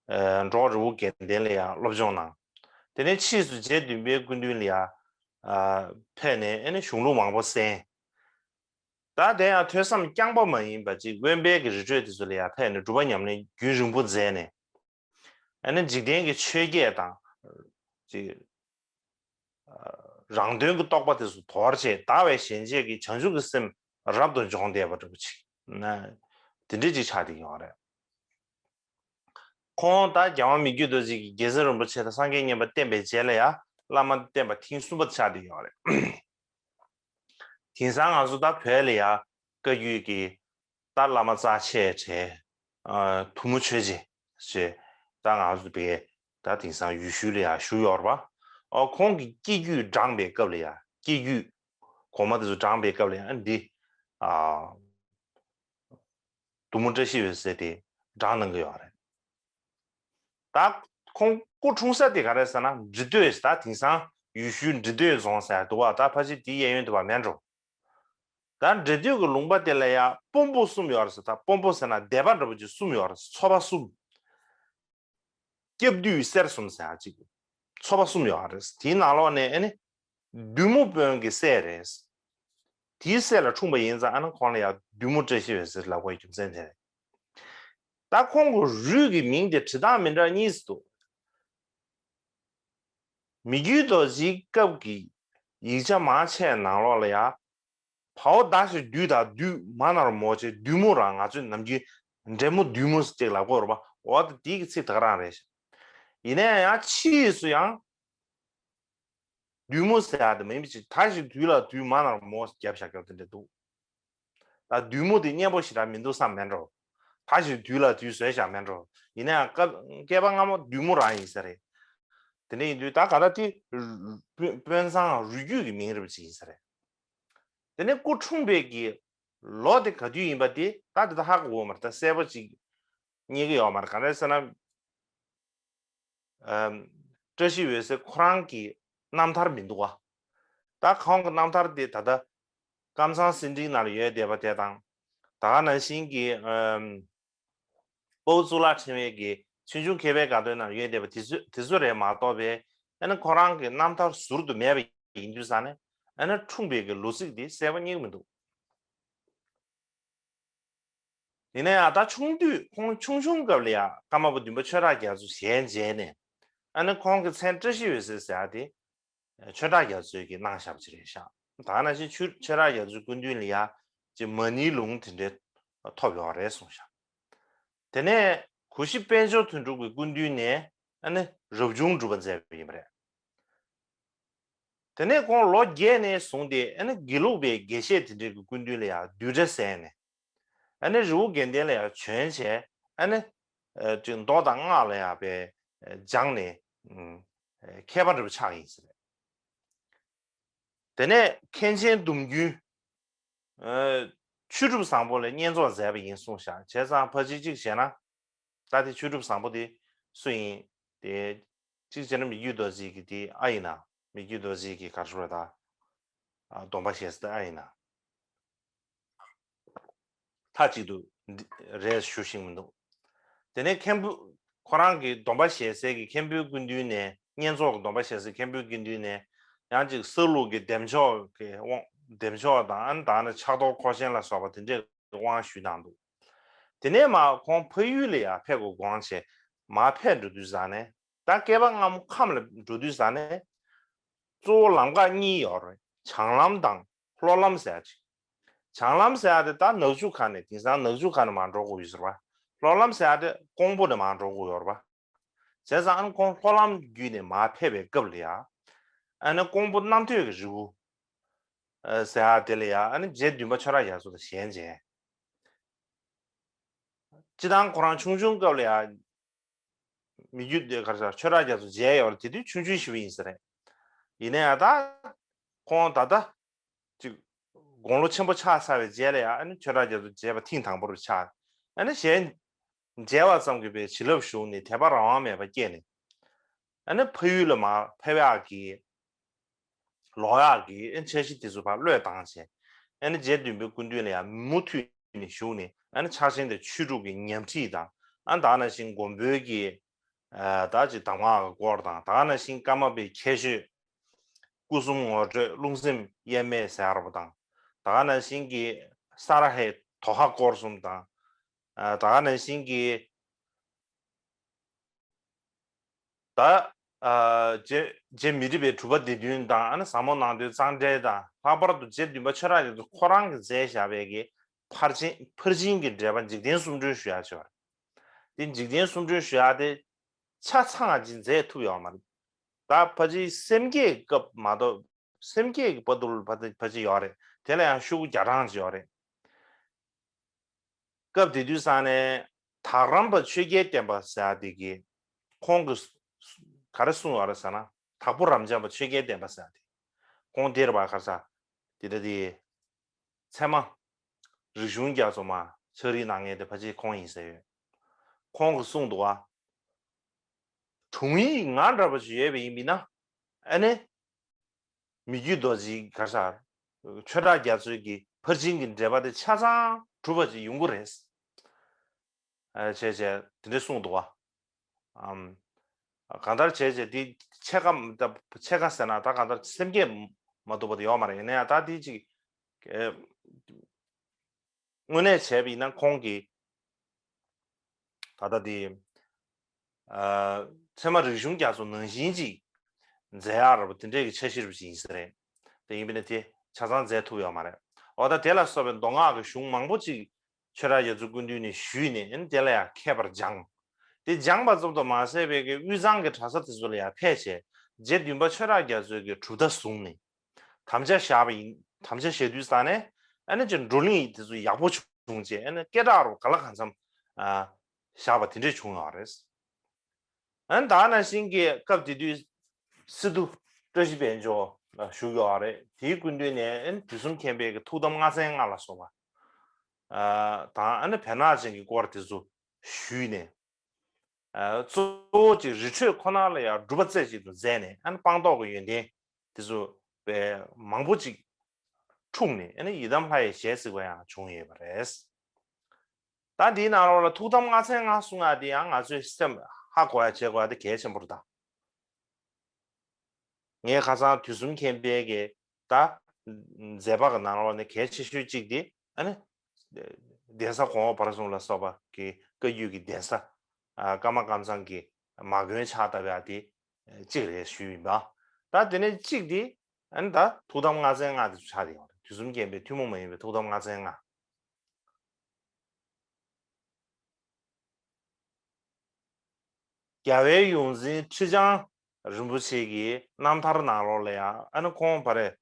ཨ་འབྲོག་རི་བོ་དགེ་ལྡན་ལ་ཡ་སློབ་སྦྱོང་གནང་། དེ་ནས་ཕྱིས་སུ་རྗེ་བདུན་པའི་སྐུ་མདུན་ལ་ཡ་ཨ་ཕེབས་ནས་ཨ་ནི་གཞུང་ལུགས་མང་པོ་གསན། ད་དེ་ཡང་ཐོས་བསམ་རྐྱང་པ་མ་ཡིན་པ་ཅིག་དབེན་པའི་གི་རི་ཁྲོད་དེ་ཚོ་ལ་ཡང་ཕེབས་ནས་སྒྲུབ་པ་ཉམས་ལེན་རྒྱུན་རིང་པོ་མཛད་ནས། ཨ་ནི་འཇིག་རྟེན་གྱི་ཆོས་བརྒྱད་དང་། ཅིག་རང་དོན་གྱི་རྟོགས་པ་དེ་ཚོ་དོར་བྱས་དག་པའི་ཞེན་བྱེད་ཀྱི་བྱང་ཆུབ་ཀྱི་སེམས་རབ་ཏུ་འབྱོངས་བསྡད་པ་འདྲ་པོ་ཅིག་ན། དེ་འདྲ་ཅིག་ཆགས་བསྡད་ཡོད་རེད། ཁོང་ད་རྒྱལ་དབང་མི་བསྐྱོད་རྡོ་རྗེ་གིས་རྒྱལ་སྲས་རིན་པོ་ཆེ་དང་སངས་རྒྱས་མཉན་པ་བསྟེན་པའི་རྗེས་ལ་ཡང་བླ་མ་བསྟེན་པ་ཐེངས་གསུམ་པ་ཆགས་བསྡད་ཡོད་རེད། དེང་སང་ང་ཚོ་ད་བོད་ལ་ཡང་བཀའ་བརྒྱུད་ཀྱི་ད་བླ་མ་རྩ་ཆེ་གྲས་ཨ་ཐུ་མི་ཆོས་རྗེ་ཞེས་ད་ང་ཚོ་བའི་ད་དེང་སང་ཡུལ་ཤུལ་ལ་ཡང་བཞུགས་ཡོད་རེད་པ། ཨོ་ཁོང་གི་སྐྱེ་རྒྱུད་བགྲངས་པའི་སྐབས་ལ་ཡང་སྐྱེ་རྒྱུད་གོང་མ་དེ་ཚོ་བགྲངས་པའི་སྐབས་ལ་ཡང་འདི་ཨ་བདུད་མོ་བཀྲ་ཤིས་འོད་ཟེར་དེ་བགྲངས་གནང་གི་ཡོད་རེད། ད་ཁོང་སྐུ་འཁྲུངས་ས་དེ་ག་རེ་ཟེར་ན་འབྲི་སྟོད། ད་དེང་སང་ཡུལ་ཤུལ་འབྲི་སྟོད་རྫོང་ཟེར་འདུག་བ། ད་ཕལ་ཆེར་དེའི་གཡས་གཡོན་དུ་བ་མེད་འགྲོ། ད་འབྲི་སྟོད་ཀྱི་ལུང་པ་དེ་ལ་ཡ་དཔོན་པོ་གསུམ་ཡོད་རེད་ཟེར། ད་དཔོན་པོ་ཟེར་ན་སྡེ་པ་འདྲ་པོ་ཅིག་གསུམ་ཡོད་རེད་ཟེར། ཚོ་པ་གསུམ། སྐྱབས་བདུད་སེར་གསུམ་ཟེར་ཡ་ཅིག་ཚོ་པ་གསུམ་ཡོད་རེད། དེའི་ནང་ལོགས་ནས་ཨ་ནི་བདུད་མོ་དཔོན་གྱི་སྲས་རེད། དེའི་སྲས་ལ་འཁྲུངས་པ་ཡིན་ཙང་ཨ་ནི་ཁོང་ལ་ཡང་བདུད་མོ་བཀྲ་ཤིས་འོད་ཟེར་ལབ་དགོས་རྒྱུ་མཚན་དེ་རེད། ད་ཁོང་གི་རུས་ཀྱི་མིང་དེ་བྲི་སྟངས་མི་འདྲ་གཉིས་སུ་འདུག་མི་བསྐྱོད་རྡོ་རྗེའི་སྐབས་ཀྱི་ཡིག་ཆ་མང་ཆེ་ནང་ལོགས་ལ་ཡང་། བའོ་ད་ཞེས་བདུད་དང་བདུད་མ་ནར་མོ་ཅེས་བདུད་མོ་རང་ང་ཚོས་ནམ་རྒྱུན་འདྲེ་མོ་བདུད་མོ་ཅེས་ལབ་ཀྱི་ཡོད་རེད་པ། འོ་ད་དེའི་གི་ཚིག་ད་ག་རང་རེད་ཤག་ཡིན་ན་ཡང་ཕྱིས་སུ་ཡང་བདུད་མོ་ཟེར་ཡ་དེ་མ་ཡིན་པ་ཅིག་ད་ཞེས་བདུད་ལ་བདུད་མ་ནར་མོ་རྒྱབ་བཞག་རྒྱབ་དེ་འདྲ་འདུག་ད་བདུད་མོ་དེ་སྙན་པོ་ཞེ་དྲག་མི་འདུག་བསམ་མེད་འགྲོ། ད་ཞེས་བདུད་ལ་བདུད་བཟོས་བཞག་མེད་འགྲོ། ཡིན་ན་ཡང་སྐབས་སྐལ་པ་སྔ་མོ་བདུད་མོ་རང་ཡིན་ས་རེད། དེ་འདྲ་ཡིན་དུས་ད་ག་ད་དེ་དཔོན་ཚང་རུས་རྒྱུད་ཀྱི་མིང་རེད་པ་ཅིག་ཡིན་ས་རེད། དེ་ནས་སྐུ་འཁྲུངས་པའི་གི་ ལོ་དེ་ག་དུས་ཡིན་པ་དེ་ད་དེ་ད་ཧ་གོ་གི་མ་རེད། ད་གསལ་པོ་ཅིག་རྙེད་ཀྱི་ཡོད་མ་རེད། ག་རེ་ཟེར་ན། ཨམ། བཀྲ་ཤིས་འོད་ཟེར་ཁོ་རང་གི་རྣམ་ཐར་མི་འདུག་བ། ད་ཁོང་གི་རྣམ་ཐར་དེ་ད་ལྟ་ཀམ་ཚང་སེང་འབྲིང་ནང་ལ་ཡོད་བསྡད་པ་དེ་དང་། ད་ག་ནང་བཞིན་གྱི་ཨམ། དཔའ་བོ་གཙུག་ལག་ཕྲེང་བའི་གི་ཆོས་འབྱུང་མཁས་པའི་དགའ་སྟོན་ནང་ཡོད་བསྡད་པ་དེ་ཚོ་དེ་ཚོ་རེད་མ་གཏོགས་པའི། ཨ་ནི་ཁོ་རང་གི་རྣམ་ཐར་ཟུར་དུ་མེད་པ་ཡིན་དུས་ཙང་ནས། ཨ་ནི་འཁྲུངས་པའི་གི་ལོ་ཚིགས་དེ་གསལ་པོ་རྙེད་ཀྱི་མི་འདུག། ཡིན་ན་ཡང་ད་ཆུང་དུས་ཁོང་ཆུང་ཆུང་སྐབས་ལ་ཡང་ཀརྨ་པ་བདུན་པ་ཆོས་གྲགས་རྒྱ་མཚོ་ཞལ་མཇལ་ནས། ཨ་ནི་ཁོང་གི་མཚན་བཀྲ་ཤིས་འོད་ཟེར་ཟེར་ཡ་དེ་ཆོས་གྲགས་རྒྱ་མཚོས་ཀྱིས་གནང་བཞག་པ་ཅིག་རེད་ཤག། ད་ག་ནང་བཞིན་ཆོས་ཆོས་གྲགས་རྒྱ་མཚོའི་སྐུ་མདུན་ལ་ཡང་ཅིག་མ་ཎིའི་ལུང་དེ་འདྲའི་ཐོབ་ཡོད་རེད་གསུངས་ཤག། དེ་ནས་གུ་ཤྲི་དཔལ་འབྱོར་དོན་གྲུབ་ཀྱི་སྐུ་མདུན་ནས་ཨ་ནི་རབ་བྱུང་སྒྲུབ་པ་མཛད་པ་ཡིན་པ་རེད། དེ་ནས་ཁོང་ལོ་བརྒྱད་ནས་བཟུང་སྟེ་ཨ་ནི་དགེ་ལུགས་པའི་དགེ་བཤེས་དེ་འདྲའི་གི་སྐུ་མདུན་ལ་ཡང་བསྡུས་གྲྭ་གསན་ནས། ཨ་ནི་རི་བོ་དགེ་ལྡན་ལ་ཡང་བྱོན་བྱས། ཨ་ནི་ཨ་ཅིག་མདོ་དང་སྔགས་ལ་ཡང་དཔེ་སྦྱངས་ནས། ཨ་མཁས་པ་འདྲ་པོ་ཆགས་ཡིན་ཟེར། དེ་ནས་མཁན་ཆེན་དུམ་རྒྱུན་ཨ་ཆོས་གྲུབ་བཟང་པོ་ལ་བསྙེན་རྫོགས་མཛད་པ་ཡིན་གསུངས་ཤག། བྱས་ཙང་ཕལ་ཆེར་གཅིག་བྱས་ན། ད་དེ་ཆོས་གྲུབ་བཟང་པོ་དེ་སུ་ཡིན། དེ་གཅིག་བྱས་ན་མི་བསྐྱོད་རྡོ་རྗེ་གི་དེ་ཨ་ཡིན་ན། མི་བསྐྱོད་རྡོ་རྗེ་གི་ག་རེ་ཟེར་དགོས་རེད་ད། ཨ་སྡོམ་པ་བཞེས་ས་དེ་ཨ་ཡིན་ན། མཐའ་གཅིག་ཏུ་འདི་རེད་ཞུ་ཤེས་མི་འདུག། དེ་ནས་མཁན་པོ་ཁོ་རང་གི་སྡོམ་པ་བཞེས་སའི་གི་མཁན་པོའི་སྐུ་མདུན་ནས། བསྙེན་རྫོགས་ཀྱི་སྡོམ་པ་བཞེས་སའི་མཁན་པོའི་སྐུ་མདུན་ནས་ཡང་ཅིག་ས་ལུགས་ཀྱི་བདེ་མཆོག་གི་དབང་། བདེ་མཆོག་དང་ཨ་ནི་ད་ནི་ཕྱག་རྡོར་འཁོར་ཆེན་ལ་སོགས་པ་དེ་འདྲའི་དབང་ཞུས་གནང་འདུག། དེ་ནས་མར་ཁོང་ཕ་ཡུལ་ལ་ཡང་ཕེབས་དགོས་དགོངས་བྱས་མར་ཕེབས་འགྲོ་དུས་ཙང་ནས། ད་བསྐལ་པ་སྔ་མོ་ཁམས་ལ་འགྲོ་དུས་ཙང་ནས་གཙོ་བོ་ལམ་ཁ་གཉིས་ཡོད་རེད། བྱང་ལམ་དང་ལྷོ་ལམ་ཟེར་ཡ་ཅིག། བྱང་ལམ་ཟེར་ཡ་དེ་ད་ནག་ཆུ་ཁ་ནས། དེང་སང་ནག་ཆུ་ཁ་ནས་མར་འགྲོ་དགོས་ཡོད་ཟེར་བ། ལྷོ་ལམ་ཟེར་ཡ་དེ་ཀོང་པོ་ནས་མར་འགྲོ་དགོས་ཡོད་རེད་བ། བྱས་ཙང་ཨ་ནི་ཁོང་ལྷོ་ལམ་བརྒྱུད་ནས་མར་ཕེབས་པའི་སྐབས་ལ་ཡ། ཨ་ནི་ཀོང་པོ་རྣམ་ཐོས་ཀྱི་རི་བོ་ཟེར་ཡ་དེ་ལ་ཡ། ཨ་ནི་རྗེ་བདུན་པ་ཆོས་གྲགས་རྒྱ་མཚོ་དང་ཞལ་མཇལ། སྤྱིར་བཏང་ཁོ་རང་ཆུང་ཆུང་སྐབས་ལ་ཡ། མི་རྒྱུད་དེ་ག་རེ་ཟེར། ཆོས་གྲགས་རྒྱ་མཚོ་མཇལ་ཡོད་རེད། དེ་དུས་ཆུང་ཆུང་ཞིག་ཡིན་ས་རེད། ཡིན་ན་ཡང་ད་ཁོང་ད་ལྟ་ཅིག་དགུང་ལོ་ཆེན་པོ་ཆགས་ཚར་བའི་རྗེས་ལ་ཡང་། ཨ་ནི་ཆོས་གྲགས་རྒྱ་མཚོ་མཇལ་བ་ཐེངས་དང་པོ་རུ་ཆགས། ཨ་ནི་ཞལ་མཇལ་བ་ཙམ་གྱིས་པའི་བྱིན་རླབས་ཞུགས་ནས་དད་པ་རང་དབང་མེད་པ་སྐྱེས་ནས། ཨ་ནི་ཕ་ཡུལ་ལ་མར་ཕེབས་ཡག་གི་ལོག་ཡག་གི་འཆར་གཞི་དེ་ཚོ་ཕར་བློས་བཏང་བྱས། ཨ་ནི་རྗེ་བདུན་པའི་སྐུ་མདུན་ལ་ཡང་མུ་མཐུད་ནས་བཞུགས་ནས། ཨ་ནི་ཕྱག་ཆེན་དང་ཆོས་དྲུག་གི་ཉམས་ཁྲིད་དང་། ཨ་ནི་ད་ག་ནང་བཞིན་མགོན་པོའི་གི་ཨ་ད་ཅིག་གདམས་ངག་གི་སྐོར་དང་། ད་ག་ནང་བཞིན་ཀརྨ་པའི་ཁྱད་ཆོས། སྐུ་གསུམ་ངོ་སྤྲོད། རླུང་སེམས་དབྱེར་མེད་ཟེར་བ་དང་། ད་ག་ནང་བཞིན་གྱི་ས་ར་ཧའི་དོ་ཧ་སྐོར་གསུམ་དང་། ཨ་ད་ག་ནང་བཞིན་གྱི་ད་ཨ་རྗེ་རྗེ་མི་རིགས་པའི་གྲུབ་པ་སྡེ་བདུན་དང་། ཨ་ནི་ཟབ་མོ་ནང་དོན་གཙང་སྦྲའི་དང་། ལྷག་པར་དུ་རྗེ་བདུན་པ་ཆོས་གྲགས་རྒྱ་མཚོ་ཁོ་རང་གིས་མཛད་བཞག་པའི་གི་ཕར་ཕྱིན་ཕར་ཕྱིན་གྱི་འགྲེལ་པ་འཇིག་རྟེན་གསུམ་སྒྲོན་ཞུ་ཡག་ཅིག་ཡོད་རེད། དེ་འཇིག་རྟེན་གསུམ་སྒྲོན་ཞུ་ཡག་དེ་ཆ་ཚང་ཅིག་མཛད་ཐུབ་ཡོད་མ་རེད། ད་ཕལ་ཆེར་སེམས་བསྐྱེད་སྐབས་མ་གཏོགས། སེམས་བསྐྱེད་ཀྱི་བར་དུ་ལ་ཕལ་ཕལ་ཆེར་ཡོད་རེད། དེ་ལ་ཡང་ཤོག་གུ་བརྒྱ་གྲངས་ཅིག་ཡོད་རེད། སྐབས་དེ་དུས་ཙང་ནས་དྭགས་རམས་པ་ཆོས་རྒྱལ་བསྟན་པ་ཟེར་ཡག་དེ་གིས་ཁོང་གིས་ག་རེ་གསུངས་ཡོད་རེད་ཟེར་ན། དྭགས་པོ་རབ་འབྱམས་པ་ཆོས་རྒྱལ་བསྟན་པ་ཟེར་ཡག་དེ། ཁོང་དེ་རེད་པ། ག་རེ་ཟེར། དེ་འདྲ་དེ། ཚད་མ་རིག་གཞུང་རྒྱ་མཚོ་མར་ཕྱག་བྲིས་གནང་མཁན་དེ་ཕལ་ཆེར་ཁོང་ཡིན་ཟེར་ཡོད། ཁོང་གིས་གསུངས་འདུག་བ། དྲུང་ཡིག་ང་འདྲ་པོ་ཞིག་ཡོད་པ་ཡིན་པ་ཡིན་ན། ཨ་ནི་མི་བསྐྱོད་རྡོ་རྗེ་ག་རེ་ཟེར། ཆོས་གྲགས་རྒྱ་མཚོའི་གི་ཕར་ཕྱིན་གྱི་འགྲེལ་པ་དེ་ཆ་ཚང་གྲུབ་པ་ཅིག་ཡོང་གི་རེད། ཨ་བྱས་བྱས་དེ་འདྲ་གསུངས་འདུག་བ། ཨམ། གང་ལྟར་བྱས་བྱས་དེ་ཕྱེད་ཀ་ད་ཕྱེད་ཀ་ཟེར་ན་ད་གང་ལྟར་སེམས་བསྐྱེད་མ་ཐུབ་པ་དེ་ཡོད་མ་རེད། ཡིན་ན་ཡང་ད་དེ་ཅིག་ཨེ། དངོས་གནས་བྱས་པ་ཡིན་ན་ཁོང་གིས་ད་ལྟ་དེ་ཨ་ཚད་མ་རིག་གཞུང་རྒྱ་མཚོ་ནང་བཞིན་ཅིག་མཛད་ཡག་ར་བ་དེ་འདྲའི་གི་འཆར་གཞི་ར་བ་ཅིག་ཡིན་ས་རེད། དེ་ཡིན་པ་ཡིན་ན་དེ་ཆ་ཚང་མཛད་ཐུབ་ཡོད་མ་རེད། འོ་ད་དེ་ལ་སོགས་པའི་མདོ་སྔགས་ཀྱི་གཞུང་མང་པོ་ཅིག་ཆོས་གྲགས་རྒྱ་མཚོའི་སྐུ་མདུན་ནས་ཞུས་ནས། ཨ་ནི་དེ་ལ་ཡང་མཁས་པར་སྦྱངས། དེ་སྦྱངས་པ་ཙམ་དུ་མ་ཟད་པའི་གི་དབུས་གཙང་གི་གྲྭ་ས་དེ་ཚོ་ལ་ཡང་ཕེབས་བྱས། རྗེ་བདུན་པ་ཆོས་གྲགས་རྒྱ་མཚོའི་གི་གྲུབ་མཐའ་བཟུང་ནས། དམ་བཅའ་བཞག་པ་ཡིན། དམ་བཅའ་བཞག་དུས་ཙང་ནས་ཨ་ནི་ཅིག་བགྲོ་གླེང་དེ་ཚོ་ཡག་པོ་བྱུང་བྱས། ཨ་ནི་སྐད་གྲགས་རུ་ག་ལ་གང་འཚམ་ཨ་བཞག་པ་དེ་འདྲས་བྱུང་ཡོད་རེད། ཨ་ནི་ད་ག་ནང་བཞིན་གྱི་སྐབས་དེ་དུས་སི་ཏུ་བཀྲ་ཤིས་དཔལ་འབྱོར་བཞུགས་ཡོད་རེད། དེའི་སྐུ་མདུན་ནས་ཨ་ནི་དུས་གསུམ་མཁྱེན་པའི་གི་ཐུགས་དམ་ལྔ་ཚན་ལྔ་ལ་སོགས་པ། ཨ་དང་ཨ་ནི་བེར་ནག་ཅན་གྱི་སྐོར་དེ་ཚོ་ཞུས་ནས། ཨ་གཙོ་བོ་ཅིག་རི་ཁྲོད་ཁོ་ན་ལ་ཡང་སྒྲུབ་པ་རྩེ་གཅིག་ཏུ་མཛད་ནས། ཨ་ནི་སྤངས་རྟོགས་ཀྱི་ཡོན་ཏན་དེ་ཚོ་དཔེ་མང་པོ་ཅིག་འཁྲུངས་ནས། ཨ་ནི་ཡི་དམ་ལྷ་ཡི་ཞལ་གཟིགས་པ་ཡང་བྱུང་ཡོད་པ་རེད། ད་འདིའི་ནང་ལོགས་ལ་ཐུགས་དམ་ལྔ་ཚན་ལྔ་གསུང་ཡག་དེ་ཡང་ང་ཚོའི་སེམས་ཧ་གོ་ཡག་བྱེད་དགོས་ཡག་དེ་གལ་ཆེན་པོ་རེད་ད། ངས་ཁ་སང་དུས་གསུམ་མཁྱེན་པའི་གི་ད་མཛད་པ་གི་ནང་ལོགས་ནས་གལ་ཆེ་ཤོས་གཅིག་དེ། ཨ་ནི་གདན་ས་གོང་འོག་བར་གསུམ་ལ་སོགས་པ་གི་བཀའ་བརྒྱུད་ཀྱི་གདན་ས། ཨ་ཀརྨ་ཀཾ་ཚང་གི་མ་དགོན་ཕྱག་བཏབ་ཡག་དེ་གཅིག་རེད་ཞུས་ཡིན་པ། ད་དེ་ནས་གཅིག་དེ། ཨ་ནི་ད་ཐུགས་དམ་ལྔ་ཚན་ལྔ་དེ་ཆགས་ཡོང་རེད། དུས་གསུམ་མཁྱེན་པའི་ཐུན་མོང་མ་ཡིན་པའི་ཐུགས་དམ་ལྔ་ཚན་ལྔ། རྒྱལ་བའི་ཡོངས་འཛིན་ཁྲི་བྱང་རིན་པོ་ཆེ་གི་རྣམ་ཐར་ནང་ལོགས་ལ་ཡང་། ཨ་ནི་ཁོང་ཕར་རེད།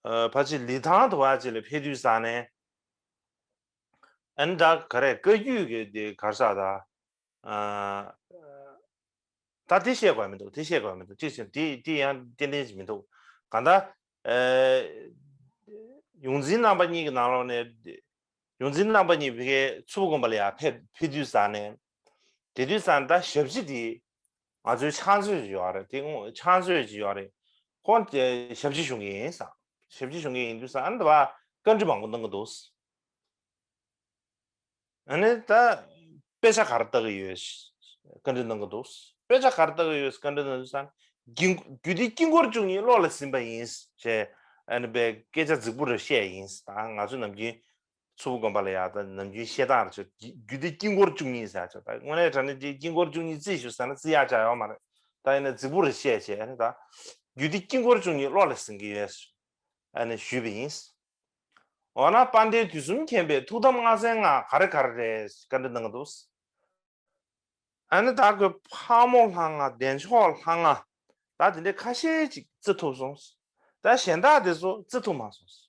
ཨ་ཕལ་ཆེར་ལི་ཐང་དུ་བ་ཅིག་ལ་ཕེབས་དུས་ཙ་ནས། ཨ་ནི་ད་ག་རེ་བཀའ་བརྒྱུད་ཀྱི་དེ་གར་ས་ད། ཨ་ད་དེ་བཤད་དགོས་མི་འདུག་དེ་བཤད་དགོས་མི་འདུག་ཅིག་བྱས་དེ་དེ་ཡང་ཏན་ཏན་ཅིག་མི་འདུག་གང་ལྟར། ཨ་ཡོངས་འཛིན་རྣམ་པ་གཉིས་ཀྱི་ནང་ལོགས་ནས། ཡོངས་འཛིན་རྣམ་པ་གཉིས་ཕ་གིའི་མཚུར་ཕུ་དགོན་པ་ལ་ཡར་ཕེབས་ཕེབས་དུས་ཙ་ནས། དེ་དུས་ཙ་ནས་ད་ཞབས་ཕྱི་དེ་ང་ཚོའི་ཕྱག་མཛོད་ཅིག་ཡོད་རེད། དེ་སྔོན་ཕྱག་མཛོད་ཅིག་ཡོད་རེད། ཁོང་དེ་ཞབས་ཕྱི་ཞུ་མཁན་ཡིན་ས། ཞབས་ཕྱི་ཞུ་མཁན་ཡིན་དུས་ཙ་ནས་ད་བཀའ་འདྲི་མང་པོ་གནང་གི་འདུག་ཨ་ནི་ད་དཔེ་ཆ་ག་རེ་ལྟ་གི་ཡོད། བཀའ་འདྲི་གནང་གི་འདུག་དཔེ་ཆ་ག་རེ་ལྟ་གི་ཡོད། བཀའ་འདྲི་གནང་དུས་ཙ་ནས་དགེ་རྒྱུད་སྡེ་དཀྱིལ་འཁོར་བཅུ་གཉིས་བློ་ལ་ཟིན་པ་ཡིན་ཞེས། ཨ་ནི་དཔེ་སྐད་ཆ་རྫིག་པོ་རེ་བཤད་ཡིན། ད་ང་ཚོ་ནམ་རྒྱུན་མཚུར་ཕུ་དགོན་པ་ལ་ཡར་ད་ནམ་རྒྱུན་བཤད་སྟངས་རེ་ཆོ། རྒྱུད་སྡེ་དཀྱིལ་འཁོར་བཅུ་གཉིས་ཟེར་ཆོ། ད་དངོས་གནས་དྲང་གནས་དེ་དཀྱིལ་འཁོར་བཅུ་གཉིས་རྩིས་ཞུ་ཟེར་ན་རྩི་ཡག་ཅིག་ཡོད་མ་རེད། ད་ཡིན་ན་རྫིག་པོ་རེ་བཤད་བྱས། ཨ་ནི་ད་རྒྱུད་སྡེ་དཀྱིལ་འཁོར་བཅུ་གཉིས་བློ་ལ་ཟིན་གི་ཡོད། ཨ་ནི་ཞུས་པ་ཡིན། འོ་ན་དཔལ་ལྡན་དུས་གསུམ་མཁྱེན་པའི་ཐུགས་དམ་ལྔ་ཚན་ལྔ་ག་རེ་ག་རེ་རེད་བཀའ་འདྲི་གནང་གི་འདུག་ཨ་ནི་ད་ཁོས་ཕག་མོ་ལྷ་ལྔ། བདེ་མཆོག་ལྷ་ལྔ། ད་དེ་འདྲའི་ཁ་ཤས་ཅིག་བརྩི་ཐུབ་སོང་། ད་གཞན་དག་དེ་ཚོ་བརྩི་ཐུབ་མ་སོང་།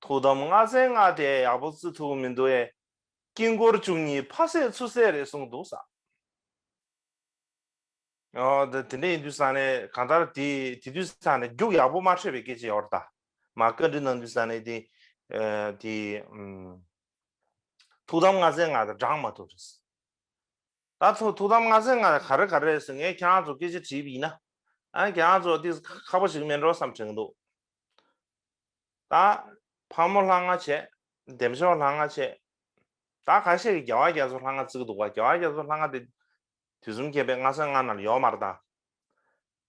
ཐུགས་དམ་ལྔ་ཚན་ལྔ་དེ་ཡག་པོ་བརྩི་ཐུབ་ཀྱི་མི་འདུག་ཨེ། དཀྱིལ་འཁོར་བཅུ་གཉིས་ཕ་བསད་ཚུར་བསད་རེད་གསུངས་འདུག་ས། ཨོ་དེ་དེ་འདྲ་ཡིན་དུས་ཙ་ནས་གང་ལྟར་དེ་དེ་དུས་ཙ་ནས་རྒྱུགས་ཡག་པོ་མ་འཕྲོད་པའི་སྐད་ཆ་ཡོད་རེད་ད། མ་བཀའ་འདྲི་གནང་དུས་ཙ་ནས་དེ། ཨ་དེ་ཨམ། ཐུགས་དམ་ལྔ་ཚན་ལྔ་དང་བགྲང་མ་ཐུབ་རེད། ད་ཐུགས་ཐུགས་དམ་ལྔ་ཚན་ལྔ་ག་རེ་ག་རེ་རེད་ཟེར། ངས་ཁྱེད་རང་ཚོ་སྐད་ཆ་དྲིས་པ་ཡིན་ན། ཨ་ཁྱེད་རང་ཚོ་ཏིས་ཁག་པོ་ཞིག་མེད་འགྲོ་བསམ་དྲན་གི་འདུག་ད་ཕག་མོ་ལྷ་ལྔ་བྱས། བདེ་མཆོག་ལྷ་ལྔ་བྱས། ད་ཁ་ཤས་ཀྱིས་རྒྱལ་བ་རྒྱ་མཚོ་ལྷ་ལྔ་བརྩི་གི་འདུག་བ། རྒྱལ་བ་རྒྱ་མཚོ་ལྷ་ལྔ་དེ་དུས་གསུམ་མཁྱེན་པའི་ལྔ་ཚན་ལྔ་ནང་ལ་ཡོད་མ་རེད་ད།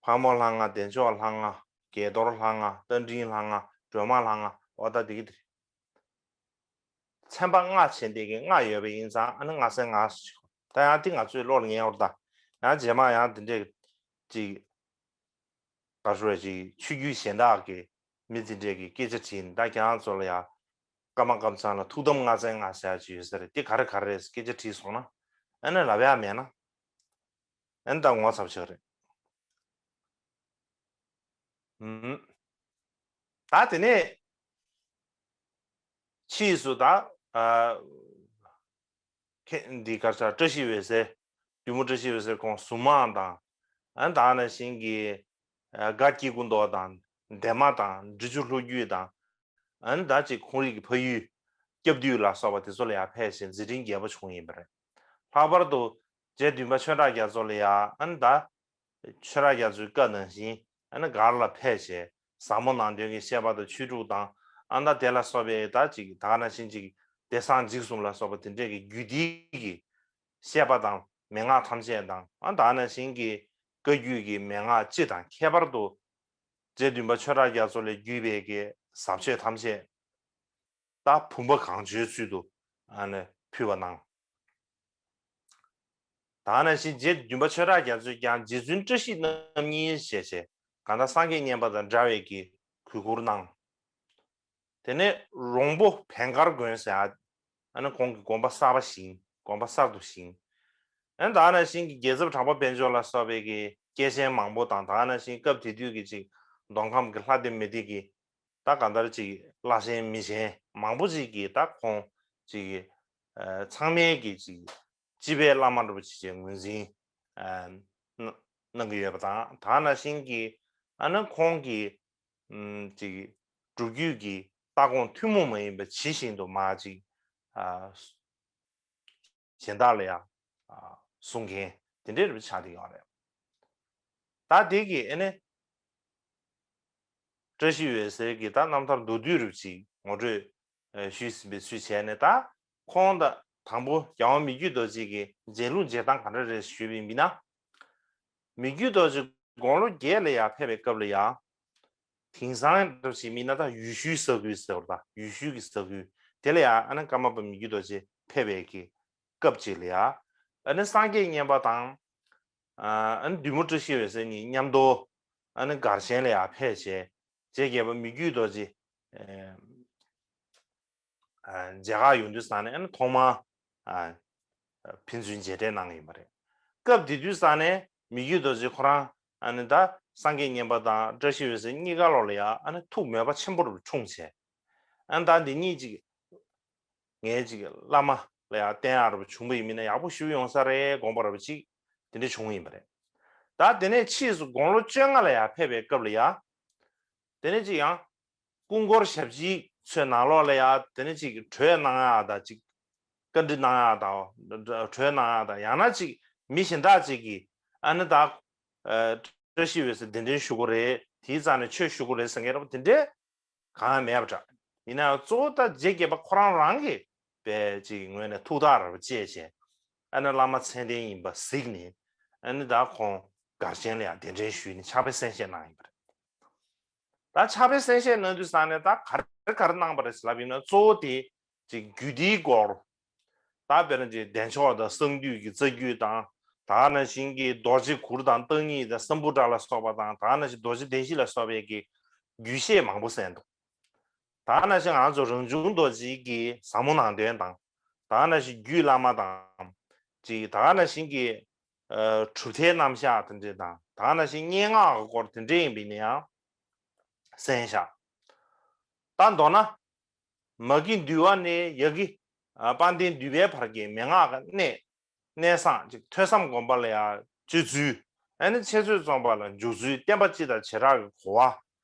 ཕག་མོ་ལྷ་ལྔ། བདེ་མཆོག་ལྷ་ལྔ། དགྱེས་རྡོར་ལྷ་ལྔ། རྟ་མགྲིན་ལྷ་ལྔ། སྒྲོལ་མ་ལྷ་ལྔ། འོ་ད་འདི་གི་དེ་རེད། ཚན་པ་ལྔ་བྱས་འདི་གི་ལྔ་ཡོད་པ་ཡིན་ཙང་། ཨ་ནི་ལྔ་ཚན་ལྔ་ཟེར་གྱི། ད་ཡང་འདི་ང་ཚོའི་བློ་ལ་ངེས་པ་རེད་ད། ཡང་རྗེས་མ་ཡང་འདི་འདྲའི་ཅིག་ག་རེ་ཟེར་ཅིག་ཆོས་བརྒྱུད་གཞན་དག་གི་མི་འདི་འདྲས་ཀྱིས་སྐད་ཆ་དྲིས་ནས། ད་ཁྱེད་རང་ཚོ་ལ་ཡང་ཀརྨ་ཀཾ་ཚང་ལ་ཐུགས་དམ་ལྔ་ཚན་ལྔ་ཟེར་ཡག་ཅིག་ཡོད་ས་རེད། དེ་ག་རེ་ག་རེ་རེད་ཟེར་སྐད་ཆ་དྲིས་སོང་ན། ཨ་ནི་ལབ་ཡག་མེད་ན། ཨ་ནི་ད་ངོ་ཚ་པོ་ཆགས་རེད། ཨུམ། ད་དེ་ནས་ཕྱིས་སུ་ད། ཨ། ཁྱེད་འདི་གར་ས་བཀྲ་ཤིས་འོད་ཟེར། བདུད་མོ་བཀྲ་ཤིས་འོད་ཟེར་ཁོང་གཟུངས་མང་དང་། ཨ་ནི་ད་ནང་བཞིན་གྱི་ཨ་སྒ་སྐྱེ་དགུ་མདོག་དང་། འདན་མ་དང་། འབྲི་ཆུ་ལྷོ་རྒྱུད་དང་། ཨ་ནི་ད་ཅིག་ཁོང་རིགས་ཀྱི་ཕ་ཡུལ་སྐྱབས་འདུས་ལ་སོགས་པ་དེ་ཚོ་ལ་ཡར་ཕེབས་ཤིང་མཛད་འཕྲིན་རྒྱས་པོ་བྱུང་ཡིན་པ་རེད། ལྷག་པར་དུ་རྗེ་བདུན་པ་ཆོས་གྲགས་རྒྱ་མཚོ་ལ་ཡར། ཨ་ནི་ད་ཆོས་གྲགས་རྒྱ་མཚོའི་བཀའ་ནང་བཞིན། ཨ་ནི་སྒར་ལ་ཕེབས་བྱས་ཟབ་མོ་ནང་དོན་གྱི་བཤད་པ་དང་ཆོས་དྲུག་དང་། ཨ་ནི་ད་དེ་ལ་སོགས་པའི་ད་ཅིག་ད་ག་ནང་བཞིན་ཅིག་བདེ་གསང་འཇིགས་གསུམ་ལ་སོགས་པ་དེ་འདྲས་ཀྱི་རྒྱུད་སྡེ་གི་བཤད་པ་དང་། མན་ངག་ཐམས་ཅད་དང་། ཨ་ནི་ད་ག་ནང་བཞིན་གྱི་བཀའ་བརྒྱུད་ཀྱི་མན་ངག་སྤྱི་དང་། ཁྱད་པར་དུ་རྗེ་བདུན་པ་ཆོས་གྲགས་རྒྱ་མཚོ་ལས་བརྒྱུད་པའི་གི་ཟབ་ཆོས་ཐམས་ཅད་ད་བུམ་པ་གང་བྱོའི་ཚུལ་དུ་ཨ་ནི་ཕུལ་བ་གནང་། ད་ག་ནང་བཞིན་རྗེ་བདུན་པ་ཆོས་གྲགས་རྒྱ་མཚོས་ཀྱང་རྗེ་བཙུན་བཀྲ་ཤིས་རྣམ་གཉིས་ཞེས་བྱས། གང་ལྟར་སངས་རྒྱས་བསྙེན་པ་དང་འདྲ་བའི་གི་གུས་བཀུར་གནང་། དེ་ནས་རོང་པོ་བན་དཀར་དགོན་ཟེར་ཡག་ཨ་ནི་ཁོང་གི་དགོན་པ་གསར་པ་བཞེངས། དགོན་པ་གསར་དུ་བཞེངས། ཨ་ནི་ད་ག་ནང་བཞིན་གྱི་རྒྱལ་ཚབ་གྲགས་པ་དཔལ་འབྱོར་ལ་སོགས་པའི་གི་སྐྱེས་ཆེན་མང་པོ་དང་། ད་ག་ནང་བཞིན་སྐབས་དེ་དུས་ཀྱི་ཅིག་མདོ་ཁམས་ཀྱི་ལྷ་སྡེ་མི་སྡེ་གི་ད་གང་ལྟར་ཅིག་བླ་ཆེན་མི་ཆེན་མང་པོ་ཅིག་གིས་ད་ཁོང་ཅིག་ཨ་ཚང་མས་ཀྱི་ཅིག་སྤྱི་པའི་བླ་མ་རིན་པོ་ཆེ་ཅིག་ངོས་འཛིན་ཨ་གནང་གནང་གི་ཡོད་པ་དང་། ད་ག་ནང་བཞིན་གྱི་ཨ་ནི་ཁོང་གིས་ཨམ་ཅིག་ སྒྲུབ་བརྒྱུད་ཀྱི་ལྟ་དགོངས་ཐུན་མོང་མ་ཡིན་པ་ཇི་བཞིན་དུ་མར་ཅིག་ཨ་གཞན་དག་ལ་ཡང་ཨ་གསུང་མཁན་དེ་འདྲའི་རིགས་ཆགས་བསྡད་ཡོད་རེད། ད་དེ་གི་ཨ་ནི་བཀྲ་ཤིས་འོད་ཟེར་གྱི་ད་རྣམ་ཐར་མདོར་བསྡུས་རིགས་ཅིག་ངོ་སྤྲོད་ཨ་ཞུས་ཟིན་པའི་ཚུལ་བྱས་ནས། ད་ཁོང་ད་དང་པོ་རྒྱལ་དབང་མི་བསྐྱོད་རྡོ་རྗེ་གི་མཇལ་ལུགས་མཇལ་སྟངས་ག་འདྲ་རེད་ཞུས་པ་ཡིན་ན། མི་བསྐྱོད་རྡོ་རྗེ་དགུང་ལོ་བརྒྱད་ལ་ཡར་ཕེབས་པའི་སྐབས་ལ་ཡང་། དེང་སང་འདྲ་ཞིག་མིན་ན་ད་ཡུལ་ཤུལ་ས་ཁུལ་ཟེར་བ་དང་ཡུལ་ཤུལ་གྱི་ས་ཁུལ་དེ་ལ་ཡང་ཨ་ནི་ཀརྨ་པ་མི་བསྐྱོད་རྡོ་རྗེ་ཕེབས་པའི་གི་སྐབས་ཅིག་ལ་ཡང་། ཨ་ནི་སངས་རྒྱས་བསྙེན་པ་དང་། ཨ་ནི་བདུད་མོ་བཀྲ་ཤིས་འོད་ཟེར་གཉིས་མཉམ་དུ་ཨ་ནི་སྒར་ཆེན་ལ་ཡང་ཕེབས་བྱས། རྗེ་རྒྱལ་པོ་མི་བསྐྱོད་རྡོ་རྗེ། མཇལ་ཁ་ཡོང་དུས་ཙང་ནས་ཨ་ནི་ཐོག་མར་ཨ་ཕན་ཚུན་མཇལ་འཕྲད་གནང་གི་ཡིན་པ་རེད། སྐབས་དེ་དུས་ཙང་ནས་མི་བསྐྱོད་རྡོ་རྗེ་ཁོ་རང་ཨ་ནི་ད་སངས་རྒྱས་བསྙེན་པ་དང་བཀྲ་ཤིས་འོད་ཟེར་གཉིས་ཀ་ལོག་ལ་ཡ་ཨ་ནི་ཐུགས་མོས་པ་ཆེན་པོ་རུ་འཁྲུངས་བྱས། ཨ་ནི་ད་འདི་གཉིས་ཅིག་ངའི་ཅིག་བླ་མ་ལ་ཡ་བསྟེན་ཡག་རུ་བྱུང་བ་ཡིན་མིན་ན་ཡག་པོ་ཞུ་ཡོང་ས་རེད་དགོངས་པ་རུ་ཅིག་དེ་འདྲ་བྱུང་ཡིན་པ་རེད། ད་དེ་ནས་ཕྱིས་སུ་དགུང་ལོ་བཅོ་ལྔ་ལ་ཡ་ཕེབས་པའི་སྐབས་ལ་ཡ། དེ་ནས་ཅིག་ཡང་། སྐུ་འཁོར་ཞབས་སྤྱི་ཚོའི་ནང་ལོགས་ལ་ཡང་དེ་ནས་ཅིག་གྲོས་གནང་ཡག་དང་ཅིག་བཀའ་འདྲི་གནང་ཡག་དང་གྲོས་གནང་ཡག་དང་ཡང་ན་ཅིག་མི་གཞན་དག་ཅིག་གིས་ཨ་ནི་ད་བཀྲ་ཤིས་འོད་ཟེར་གདན་འདྲེན་ཞུ་དགོས་རེད། དེའི་རྩ་ནས་ཆོས་ཞུ་དགོས་རེད་ཟེར་མཁན་འདྲ་པོ་དེ་འདྲས་གང་ཡང་མེད་པ་འདྲ། ཡིན་ན་ཡང་གཙོ་བོ་ད་རྗེ་རྒྱལ་པོ་ཁོ་རང་རང་གིས་པའི་ཅིག་ངོས་ནས་ཐུགས་ཐག་ར་བཅད་བྱས། ཨ་ནི་བླ་མ་མཚན་ལྡན་ཡིན་པ་གཟིགས་ནས་ཨ་ནི་ད་ཁོང་སྒར་ཆེན་ལ་ཡང་གདན་འདྲེན་ཞུས་ནས་ཕྱག་དཔེ་གསན་བཞེས་གནང་ཡིན་པ་རེད། ད་ཕྱག་དཔེ་གསན་བཞེས་གནང་དུས་ཙང་ནས་ད་ག་རེ་ག་རེ་གནང་པ་རེད་ཟེར་ལབ་ཡིན་ན་གཙོ་བོ་དེ་ཅིག་རྒྱུད་སྡེའི་སྐོར། ད་དཔེར་ན་ཅིག་བདེ་མཆོག་དང་གསང་འདུས་ཀྱི་རྩ་རྒྱུད་དང་། ད་ནང་བཞིན་གྱི་རྡོ་རྗེ་གུར་དང་བརྟག་གཉིས་དང་སམ་བྷོ་ཊ་ལ་སོགས་པ་དང་། ད་ནང་བཞིན་རྡོ་རྗེ་གདན་བཞི་ལ་སོགས་པའི་གི་རྒྱུད་བཤད་མང་པོ་གསན་འདུག་ད་ནང་བཞིན་ང་ཚོ་རང་བྱུང་རྡོ་རྗེ་གི་ཟབ་མོ་ནང་དོན་དང་། ད་ནང་བཞིན་རྒྱུད་བླ་མ་དང་། ཅིག་ད་ནང་བཞིན་གྱི་ཨ་གྲུབ་མཐའི་རྣམ་གཞག་དེ་འདྲས་དང་། ད་ནང་བཞིན་སྙན་ངག་གི་སྐོར་དེ་འདྲས་ཡིན་པ་ཡིན་ན་ཡང་གསན་བཞག་ད་མདོར་ན། མ་གི་འདུལ་བ་ནས་ཡ་གི་ཨ་དཔལ་ལྡན་འདུས་པའི་བར་གྱི་མན་ངག་གི་གནད། གནད་གསང་ཅིག་ཐོས་བསམ་སྒོམ་པ་ལ་ཡང་སྤྱོད་ཚུལ། ཨ་ནི་འཆད་རྩོད་རྩོམ་པ་ལ་འཇུག་ཚུལ། བསྟན་པ་སྤྱི་དང་བྱེ་བྲག་གི་གོ་བ།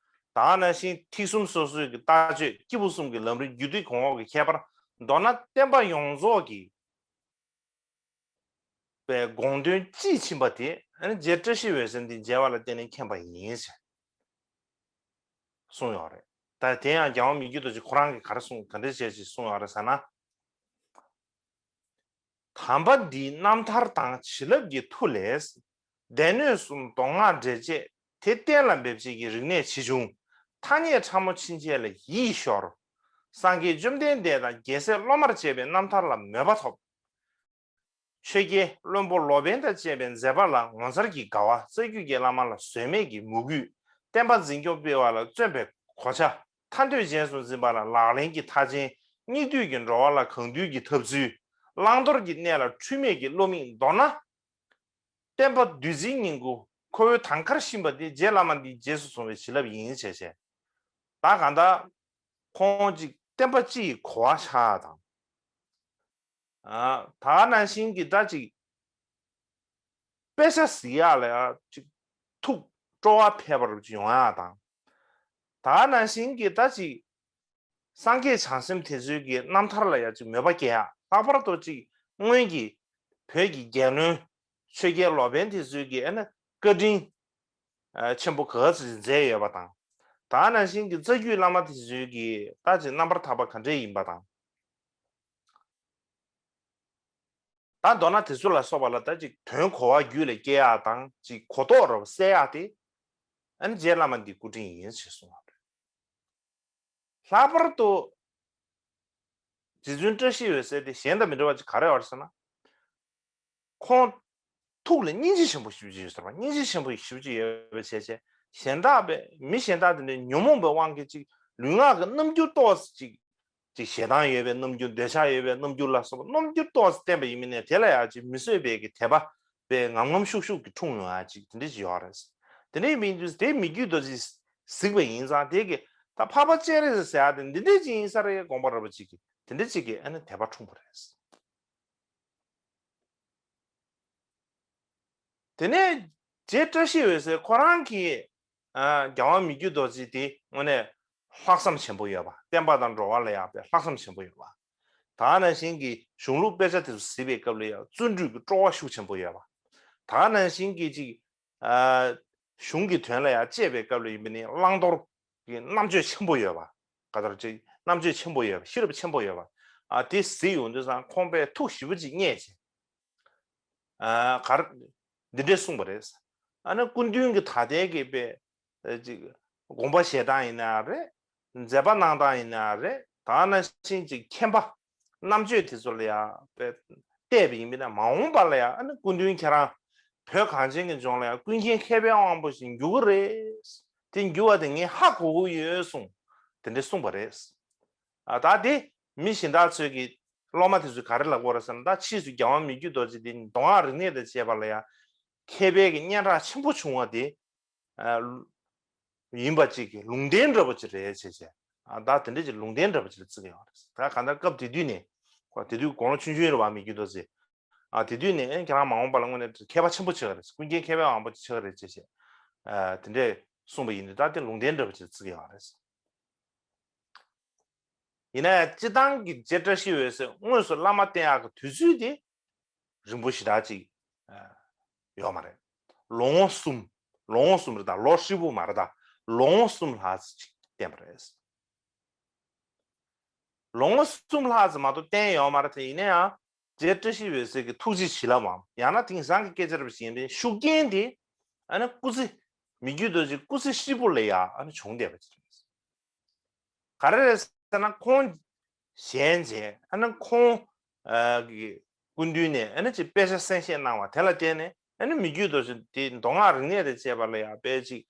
ད་ནང་བཞིན་ཐེག་གསུམ་སོ་སོའི་གི་ལྟ་སྤྱོད། སྐྱེས་བུ་གསུམ་གྱི་ལམ་རིམ། རྒྱུད་སྡེ་གོང་འོག་གི་ཁྱད་པར། མདོར་ན་བསྟན་པ་ཡོངས་རྫོགས་ཀྱི་པའི་དགོངས་དོན་དཔྱིས་ཕྱིན་པ་དེ་ཨ་ནི་རྗེ་བཀྲ་ཤིས་འོད་ཟེར་འདི་མཇལ་བ་ལ་བརྟེན་ནས་མཁྱེན་པ་ཡིན་ཞེས་གསུངས་ཡོད་རེད། ད་དེ་ཡང་རྒྱལ་དབང་མི་བསྐྱོད་རྡོ་རྗེ་ཁོ་རང་གིས་ག་རེ་གསུངས་ག་འདྲ་བྱས་ཅིག་གསུངས་ཡོད་རེད་ཟེར་ན། དམ་པ་འདིའི་རྣམ་ཐར་དང་བྱིན་རླབས་ཀྱི་མཐུ་ལས། སྡེ་སྣོད་གསུམ་མདོ་སྔགས་འགྲེལ་བྱེད་དེ་གཏན་ལ་འབེབས་བྱེད་ཀྱི་རིག་གནས་ཆེ་ཆུང་ཐ་སྙད་ཕྲ་མོ་ཕྱིན་ཆད་ལ་ཡིད་ཤོར། སངས་རྒྱས་བཅོམ་ལྡན་འདས་དང་རྒྱལ་སྲས་སློབ་མར་བཅས་པའི་རྣམ་ཐར་ལ་མོས་པ་ཐོབ། ཆོས་རྒྱལ་བློན་པོ་ལོ་པཎ་དང་བཅས་པའི་མཛད་པ་ལ་ངོ་མཚར་གྱི་དགའ་བ། རྩ་རྒྱུད་ཀྱི་བླ་མ་ལ་ཟོལ་མེད་ཀྱི་མོས་གུས། བསྟན་པ་འཛིན་སྐྱོང་སྤེལ་བ་ལ་བརྩོན་པའི་གོ་ཆ། ཐར་འདོད་རྗེས་སུ་འཛིན་པ་ལ་ལག་ལེན་གྱི་མཐའ་ཅན། སྙིགས་དུས་ཀྱི་འགྲོ་བ་ལ་གང་འདུལ་གྱི་ཐབས་ཚུལ། བླང་དོར་གྱི་གནས་ལ་འཁྲུལ་མེད་ཀྱི་བློ་མིག། མདོར་ན། བསྟན་པ་བདུད་རྩིའི་སྙིང་པོ་ཁོ་བོའི་དང་ཁར་ཕྱིན་པ་དེ་རྗེ་བླ་མ་འདིའི་རྗེས་སུ་བཟུང་བའི་བྱིན་རླབས་ཡིན་ཞེས་བཤད། ད་གང་ལྟར་ཁོང་ཅིག་བསྟན་པ་སྤྱི་ཡི་གོ་བ་ཆགས་དང་། ཨ་ད་ནང་བཞིན་གྱི་ད་ཅིག་དཔེ་ཆ་གཟིགས་ཡག་ལ་ཡང་ཅིག་ཐུགས་སྤྲོ་བ་འཕེལ་བར་ཅིག་ཡོང་ཡག་དང་། ད་ནང་བཞིན་གྱི་ད་ཅིག་སངས་རྒྱས་བྱང་སེམས་དེ་ཚོའི་གི་རྣམ་ཐར་ལ་ཡང་ཅིག་མོས་པ་སྐྱེ་ཡག་ལྷག་པར་དུ་ཅིག་སྔོན་གྱི་བོད་ཀྱི་རྒྱལ་བློན་ཆོས་རྒྱལ་ལོ་པཎ་དེ་ཚོའི་གི་ཨ་ནི་བཀའ་དྲིན་ཨ་ཆེན་པོ་ག་ཚོད་ཅིག་མཛད་ཡོད་པ་དང་། ད་ནང་བཞིན་གྱི་རྩ་རྒྱུད་བླ་མ་དེ་ཚོའི་གི་ད་ཅིག་རྣམ་པར་ཐར་པ་ག་འདྲས་ཡིན་པ་དང་། ད་མདོར་ན་དེ་ཚོ་ལ་སོགས་པ་ལ་ད་ཅིག་དོན་གོ་བ་རྒྱུད་ལ་སྐྱེ་ཡག་དང་ཅིག་གོ་རྟོགས་རབ་གསལ་ཡག་དེ་ཨ་ནི་རྗེ་བླ་མ་འདི་སྐུ་དྲིན་ཡིན་ཞེས་གསུངས་པ་རེད། ལྷག་པར་དུ་རྗེ་བཙུན་བཀྲ་ཤིས་འོད་ཟེར་དེ་གཞན་དང་མི་འདྲ་བ་ཅིག་ག་རེ་ཡོད་ཟེར་ན། ཁོང་ཐུགས་ལ་སྙིང་རྗེ་ཆེན་པོ་ཞེ་པོ་ཅིག་ཡོད་ཟེར་བ། སྙིང་རྗེ་ཆེན་པོ་ཞེ་པོ་ཅིག་ཡོད་པའི་བྱས་བྱས་གཞན་དག་པའི་མི་གཞན་དག་དེ་འདྲའི་ཉོན་མོངས་པའི་དབང་གིས་ཅིག་ལུས་ངག་གི་རྣམ་འགྱུར་ཏོག་ཙམ་ཅིག་ཅིག་ཞེ་སྡང་ཡོད་པའི་རྣམ་འགྱུར། འདོད་ཆགས་ཡོད་པའི་རྣམ་འགྱུར་ལ་སོགས་པ་རྣམ་འགྱུར་ཏོག་ཙམ་བསྟན་པ་ཡིན་མིན་ནས་དེ་ལ་ཡང་ཅིག་མི་བཟོད་པའི་གི་དད་པ་པའི་ངམ་ངམ་ཤུགས་ཤུགས་ཀྱིས་འཁྲུངས་ཡོང་ཡ་ཅིག་དེ་འདྲ་ཅིག་ཡོད་རེད། དེ་འདྲ་ཡིན་དུས་དེ་མི་བསྐྱོད་རྡོ་རྗེས་གཟིགས་པ་ཡིན་ཙང་དེ་གི་ད་འཕགས་པ་སྤྱན་རས་གཟིགས་ཟེར་ཡ་དེ་འདི་འདྲ་ཅིག་ཡིན་ས་རེད་དགོངས་པ་རབ་པ་ཅིག་གི་དེ་འདྲ་ཅིག་གི་ཨ་ནི་དད་པ་འཁྲུངས་པ་རེད། དེ་ནས་རྗེ་བཀྲ་ཤིས་འོད་ཟེར་ཁོ་རང་གིས་ཨ་རྒྱལ་དབང་མི་བསྐྱོད་རྡོ་རྗེ་དེ་དངོས་གནས་ ལྷག་བསམ་ཆེན་པོ་ཡོད་པ། བསྟན་པ་དང་འགྲོ་བ་ལ་ཡང་པའི་ལྷག་བསམ་ཆེན་པོ་ཡོད་པ། ད་ག་ནང་བཞིན་གྱི་གཞུང་ལུགས་དཔེ་ཆ་དེ་ཚོ་གཟིགས་པའི་སྐབས་ལ་ཡང་བརྩོན་འགྲུས་ཀྱི་སྤྲོ་བ་ཤུགས་ཆེན་པོ་ཡོད་པ། ད་ག་ནང་བཞིན་གྱི་ཅིག་ཨ། གཞུང་གི་དོན་ལ་ཡང་དཔྱད་པའི་སྐབས་ལ་ཡིན་པ་ནི་བླང་དོར་གྱི་རྣམ་དཔྱོད་ཆེན་པོ་ཡོད་པ། ག་ལྟར་ཅིག་རྣམ་དཔྱོད་ཆེན་པོ་ཡོད་པ། ཤེས་རབ་ཆེན་པོ་ཡོད་པ། ཨ། དེ་གཟིགས་ཡོང་དུས་ཙང་ཁོང་པས་ཐུགས་ཞེ་པོ་ཅིག་མཉེས་བྱས། ཨ། གར་འདི་འདྲས་གསུངས་པ་རེད། ཨ་ནི་སྐུ་མདུན་གྱི་ད་ལྟའི་གི་པའི་ཅིག་དགོངས་པ་བཞེས་སྟངས་ཡིན་ན་རེད། མཛད་པ་གནང་སྟངས་ཡིན་ན་རེད། ད་ག་ནང་བཞིན་ཅིག་མཁྱེན་པ་རྣམ་དཔྱོད་དེ་ཚོ་ལ་ཡང་བལྟས་པ་ཡིན་པ་ན། མ་འོངས་པ་ལ་ཡང་ཨ་ནི་སྐུ་མདུན་ཁྱེད་རང་བོད་གངས་ཅན་གྱི་ལྗོངས་ལ་ཡང་ཀུན་མཁྱེན་མཁས་པའི་དབང་པོ་ཞིག་འགྱུར་གྱི་རེད། དེ་འགྱུར་བ་དེ་ངས་ཧ་གོ་གི་ཡོད་གསུངས། དེ་འདྲ་གསུངས་པ་རེད། ཨ། ད་དེ་མི་གཞན་དག་ཚོས་ཀྱི་སློབ་མ་དེ་ཚོས་ག་རེ་ལབ་ཀྱི་ཡོད་རེད་ཟེར་ན། ད་ཕྱིས་སུ་རྒྱལ་དབང་མི་བསྐྱོད་རྡོ་རྗེ་དེ་མདོ་སྔགས་རིག་གནས་དང་བཅས་པ་ལ་ཡང་མཁས་པའི་གི་སྙན་གྲགས་ཆེན་པོ་བྱུང་བ་དེ། ཨ། ཡིན་པ་ཅིག་གི་ལུང་བསྟན་འདྲ་པོ་ཅིག་རེད་བྱས་བྱས། ཨ། ད་དེ་འདྲ་ཅིག་ལུང་བསྟན་འདྲ་པོ་ཅིག་ལ་བརྩི་གི་ཡོད་རེད། ད་གང་ལྟར་སྐབས་དེ་དུས་ནས། ཁོ་དེ་དུས་དགུང་ལོ་ཆུང་ཆུང་རེད་པ། མི་བསྐྱོད་རྡོ་རྗེ། ཨ། དེ་དུས་ནས་ཨེ་ཁྱེད་རང་མ་འོངས་པ་ལ་དངོས་གནས་མཁས་པ་ཆེན་པོ་ཆགས་ཀྱི་རེད། ཀུན་མཁྱེན་མཁས་པའི་དབང་པོ་ཆགས་ཀྱི་རེད་ཅེས་བྱས། ཨ། དེ་འདྲས་གསུངས་པ་ཡིན་དུས་ད་དེ་ལུང་བསྟན་འདྲ་པོ་ཅིག་ལ་བརྩི་གི་ཡོད་རེད། ཡིན་ན་ཡང་སྤྱིར་བཏང་གི་རྗེ་བཀྲ་ཤིས་འོད་ཟེར་དངོས་སུ་བླ་མ་བསྟེན་ཡག་གི་དུས་ཚོད་དེ་རིང་པོ་ཞེ་དྲག་ཅིག་ཨ། ཡོད་མ་རེད། ལོ་ངོ་གསུམ། ལོ་ངོ་གསུམ་རེད། ད་ལོ་ཧྲིལ་པོ་མ་རེད། ད་ལོ་ངོ་གསུམ་ལྷག་ཙམ་ཅིག་བསྟེན་པ་རེད། ལོ་ངོ་གསུམ་ལྷག་ཙམ་མ་གཏོགས་བསྟེན་ཡོད་མ་རེད་དེ། ཡིན་ན་ཡང་རྗེ་བཀྲ་ཤིས་འོད་ཟེར་གྱི་ཐུགས་རྗེ་བྱིན་རླབས་འམ། ཡང་ན་དེང་སང་གི་སྐད་ཆ་རེ་བཞིན་པའི་ཤུགས་རྐྱེན་དེ་ཨ་ནི་སྐུ་ཚེ། མི་བསྐྱོད་རྡོ་རྗེ་སྐུ་ཚེ་ཧྲིལ་པོ་ལ་ཡང་ཨ་ནི་བྱུང་བསྡད་པ་ཅིག་རེད། ག་རེ་རེད་ཟེར་ན། ཁོང་ཞལ་མཇལ། ཨ་ནི་ཁོང་ཨ་གི་སྐུ་མདུན་ནས་ཨ་ནི་ཅིག་དཔེ་ཆ་གསན་བཞེས་གནང་བ་དེ་ལ་བརྟེན་ནས་ཨ་ནི་མི་བསྐྱོད་རྡོ་རྗེ་དེ་མདོ་སྔགས་རིག་གནས་དང་བཅས་པ་ལ་ཡང་དཔེ་ཅིག་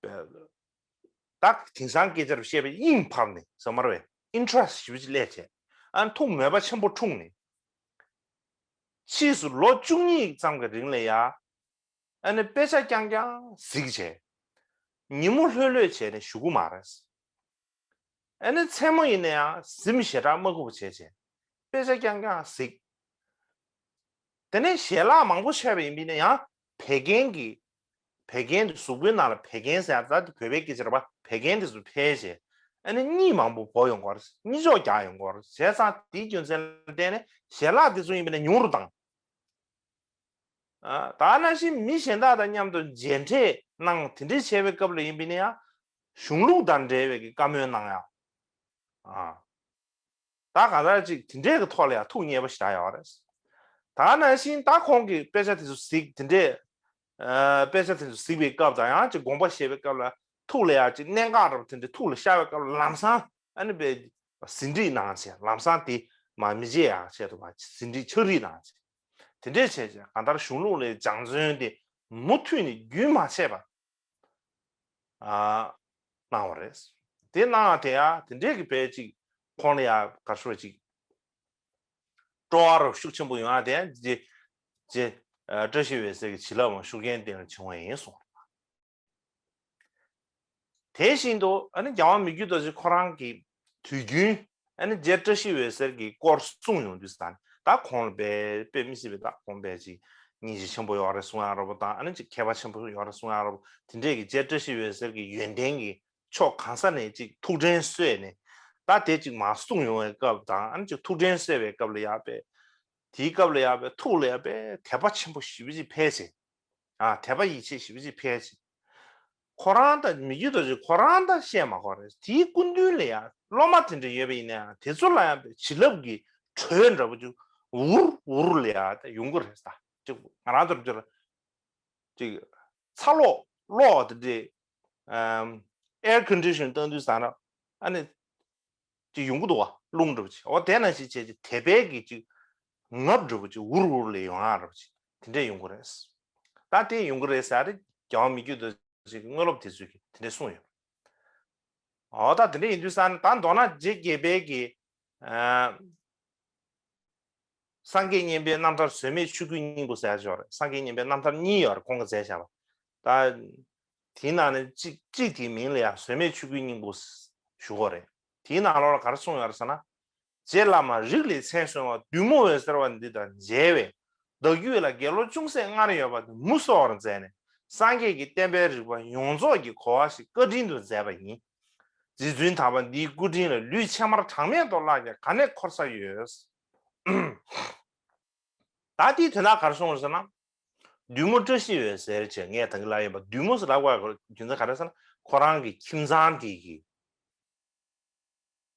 ད་དེང་སང་སྐད་ཆ་རུ་བཤད་པའི་དབྱིངས་ཕབ་ནས་ཟེར་མ་རེད་པས། ཨིན་ཊི་རེ་སི་ཊི་ཞེ་པོ་ཅིག་སླེབས་བྱས། ཨ་ནི་ཐུགས་མོས་པ་ཆེན་པོ་འཁྲུངས་ནས། ཕྱིས་སུ་ལོ་བཅུ་གཉིས་ཙམ་གྱི་རིང་ལ་ཡང་ཨ་ནི་དཔེ་ཆ་རྐྱང་རྐྱང་གཟིགས་བྱས། ཉིན་མོ་ལྷོད་ལྷོད་བྱས་ནས་བཞུགས་ཀྱི་མ་རེད། ཨ་ནི་མཚན་མོ་ཡིན་ན་ཡང་གཟིམ་ཞེ་དྲག་མ་ཁུག་པ་བྱས་བྱས། དཔེ་ཆ་རྐྱང་རྐྱང་གཟིགས། དེ་ནས་ཞལ་ལག་མང་པོ་མཆོད་པ་ཡིན་པས་ན་ཡང་བད་ཀན་གྱི། བད་ཀན་དེ་གཟུགས་པོའི་ནང་ལ་བད་ཀན་ཟེར་ཡ་ད་དེ་བོད་པའི་སྐད་ཆ་རེད་པ། བད་ཀན་དེ་ཚོ་འཕེལ་བྱས། ཨ་ནི་གཉིད་མང་པོ་བོར་ཡོང་གི་རེད། གཉིད་ཅོག་རྒྱག་ཡོང་གི་རེད། བྱས་ཙང་དེའི་རྒྱུ་མཚན་ལ་བརྟེན་ནས་ཞལ་ལག་དེ་ཚོ་ཡིན་པས་ན་ཉུང་རུ་བཏང་། ཨ། ད་ག་ནང་བཞིན་མི་གཞན་དག་དང་མཉམ་དུ་མཇལ་འཕྲད་གནང་། དེ་འདྲའི་བྱས་པའི་སྐབས་ལ་ཡིན་པས་ན་ཡང་གཞུང་ལུགས་དང་འབྲེལ་བའི་གི་བཀའ་མོལ་གནང་ཡག་ཨ། ད་གང་ལྟར་ཅིག་དེ་འདྲའི་གི་ཐོག་ལ་ཡང་ཐུགས་མཉེས་པོ་ཞེ་དྲག་ཡོད་རེད། ད་ག་ནང་བཞིན་ད་ཁོང་གིས་དཔེ་ཆ་དེ་ཚོ་གཟིགས། དེ་འདྲའི་ཨ་དཔེ་ཆ་དེ་ཚོ་གཟིགས་པའི་སྐབས་དང་ཡང་ཅིག་དགོངས་པ་བཞེས་པའི་སྐབས་ལ་ཐུགས་ལ་ཡང་ཅིག་གནད་འགག་འདྲ་པོ་དེ་འདྲ་ཐུགས་ལ་ཤར་བའི་སྐབས་ལ་ལམ་སང་ཨ་ནི་དཔེ་ཟིན་བྲིས་གནང་བྱས། ལམ་སང་དེ་མར་མི་བརྗེད་ཡག་ཆེད་དུ་མར་ཟིན་བྲིས་ཕྱག་བྲིས་གནང་བྱས། དེ་འདྲས་བྱས་བྱས་གང་ལྟར་གཞུང་ལུགས་ལ་སྦྱང་བརྩོན་དེ་མུ་མཐུད་ནས་རྒྱུན་མ་ཆད་པར་ཨ་གནང་བ་རེད། དེ་གནང་བ་དེ་ཡང་དེ་འདྲས་ཀྱི་དཔེ་ཅིག་ཁོང་ལ་ཡང་ག་རེ་ཟེར་ཅིག་སྤྲོ་བ་རུ་ཤུགས་ཆེན་པོ་ཡོང་ཡ་དེ་ཡང་རྗེ་རྗེ་ཨ་བཀྲ་ཤིས་འོད་ཟེར་གྱི་བྱིན་རླབས་འམ་ཤུགས་རྐྱེན་དེ་ལ་བྱུང་བ་ཡིན་གསུངས། དེ་བཞིན་དུ་ཨ་ནི་རྒྱལ་དབང་མི་བསྐྱོད་རྡོ་རྗེ་ཁོ་རང་གིས་དུས་རྒྱུན་ཨ་ནི་རྗེ་བཀྲ་ཤིས་འོད་ཟེར་གྱི་སྐོར་གསུངས་ཡོང་དུས་ཙང་ད་ཁོང་ལ་དཔེ་དཔེ་མི་སྲིད་པའི་ད་ཁོང་དཔེ་ཅིག་སྙིང་རྗེ་ཆེན་པོ་ཡོད་རེད་གསུང་ཡག་འདྲ་པོ་དང་། ཨ་ནི་ཅིག་མཁས་པ་ཆེན་པོ་ཡོད་རེད་གསུང་ཡག་འདྲ་པོ་དེ་འདྲས་ཀྱི་རྗེ་བཀྲ་ཤིས་འོད་ཟེར་གྱི་ཡོན་ཏན་གྱི་ཕྱོགས་གང་ས་ནས་ཅིག་ཐུགས་དྲན་གསོས་ནས་ད་དེ་ཅིག་མར་གསུངས་ཡོང་བའི་སྐབས་དང་། ཨ་ནི་ཅིག་ཐུགས་དྲན་གསོས་པའི་སྐབས་ལ་ཡང་དཔེ་དེའི་སྐབས་ལ་ཡང་དཔེ་ཐུགས་ལ་ཡང་དཔེ་དད་པ་ཆེན་པོ་ཞེ་པོ་ཅིག་འཕེལ་བྱས། ཨ། དད་པ་ཡིད་ཆེས་ཞེ་པོ་ཅིག་འཕེལ་ཅིག་ཁོ་རང་དང་མི་བསྐྱོད་རྡོ་རྗེ་ཁོ་རང་ད་བཤད་མ་དགོས་རེད། དེའི་སྐུ་མདུན་ལ་ཡང་སློབ་མ་དེ་འདྲ་ཡོད་པ་ཡིན་ན་ཡང་དེ་ཚོ་ལ་ཡང་བྱིན་རླབས་ཀྱི་དྲོད་འདྲ་པོ་ཅིག་འུར་འུར་ལ་ཡང་ད་ཡོང་གི་རེད་ད། ཅིག་ང་རང་ཚོར་ཅིག་ཅིག་ཚ་གློག་གློག་དེ་འདྲས་ཨམ་air condition བཏང་དུས་ཙང་ཨ་ནི་ཅིག་ཡོང་གི་འདུག་བ། རླུང་འདྲ་པོ་ཅིག་འོ་དེ་ནང་བཞིན་བྱས་ཅིག་དད་པའི་གི་ཅིག་ངབ་འདྲ་པོ་ཅིག་འུར་འུར་ལ་ཡོང་ཡག་འདྲ་པོ་ཅིག་དེ་འདྲས་ཡོང་གི་རེད། ད་དེ་ཡོང་གི་རེད་ཟེར་ཡག་དེ་རྒྱལ་དབང་མི་བསྐྱོད་རྡོ་རྗེ་གི་དངོས་སློབ་དེ་ཚོས་ཀྱིས་དེ་འདྲས་གསུངས་ཡོད། འོ་ད་དེ་འདྲས་ཡིན་དུས་ཙང་ད་མདོར་ན་རྗེ་བརྒྱད་པའི་གི་ཨ་སངས་རྒྱས་མཉན་པའི་རྣམ་ཐར་ཟོལ་མེད་ཆོས་སྐུའི་སྙིང་པོ་ཟེར་ཡག་ཅིག་ཡོད་རེད། སངས་རྒྱས་མཉན་པའི་རྣམ་ཐར་གཉིས་ཡོད་རེད། ཁོང་གིས་མཛད་བཞག་པ། ད་དེའི་ནང་ནས་གཅིག་གཅིག་དེའི་མིང་ལ་ཡང་ཟོལ་མེད་ཆོས་སྐུའི་སྙིང་པོ་ཞུ་གི་ཡོད་རེད། དེའི་ནང་ལོགས་ལ་ག་རེ་གསུངས་ཡོད་རེད་ཟེར་ན། རྗེ་བླ་མ་རིགས་ལས་མཚན་གསོལ་བ། བདུད་མོ་འོད་གསལ་བ་འདི་དང་མཇལ་བས། བདག་རྒྱུད་ལ་དགེ་སློང་ཅུང་ཟད་སྔར་ཡོད་པ་དེ་མུ་གསོ་བར་མཛད་ནས་སངས་རྒྱས་ཀྱི་བསྟན་པའི་རིག་པ་ཡོངས་རྫོགས་ཀྱི་གོ་བ་ཞིག་བཀའ་དྲིན་དུ་མཛད་པ་ཡིན། རྗེ་བཙུན་དམ་པ་འདིའི་སྐུ་དྲིན་ལ་ལུས་ཕྱེ་མར་གྲངས་མེད་དུ་བརླགས་ཀྱང་ག་ནས་འཁོར་ས་ཡོད། ད་དེའི་དོན་དག་ག་རེ་གསུངས་ཟེར་ན། བདུད་མོ་བཀྲ་ཤིས་འོད་ཟེར་བྱས་ངས་ད་གིན་ལབ་ཡོད་པ་བདུད་མོ་ཟེར་ལབ་དགོས་རྒྱུ་མཚན་ག་རེ་ཟེར་ན་ཁོ་རང་གི་ཁྱིམ་ཚང་དེ་གི་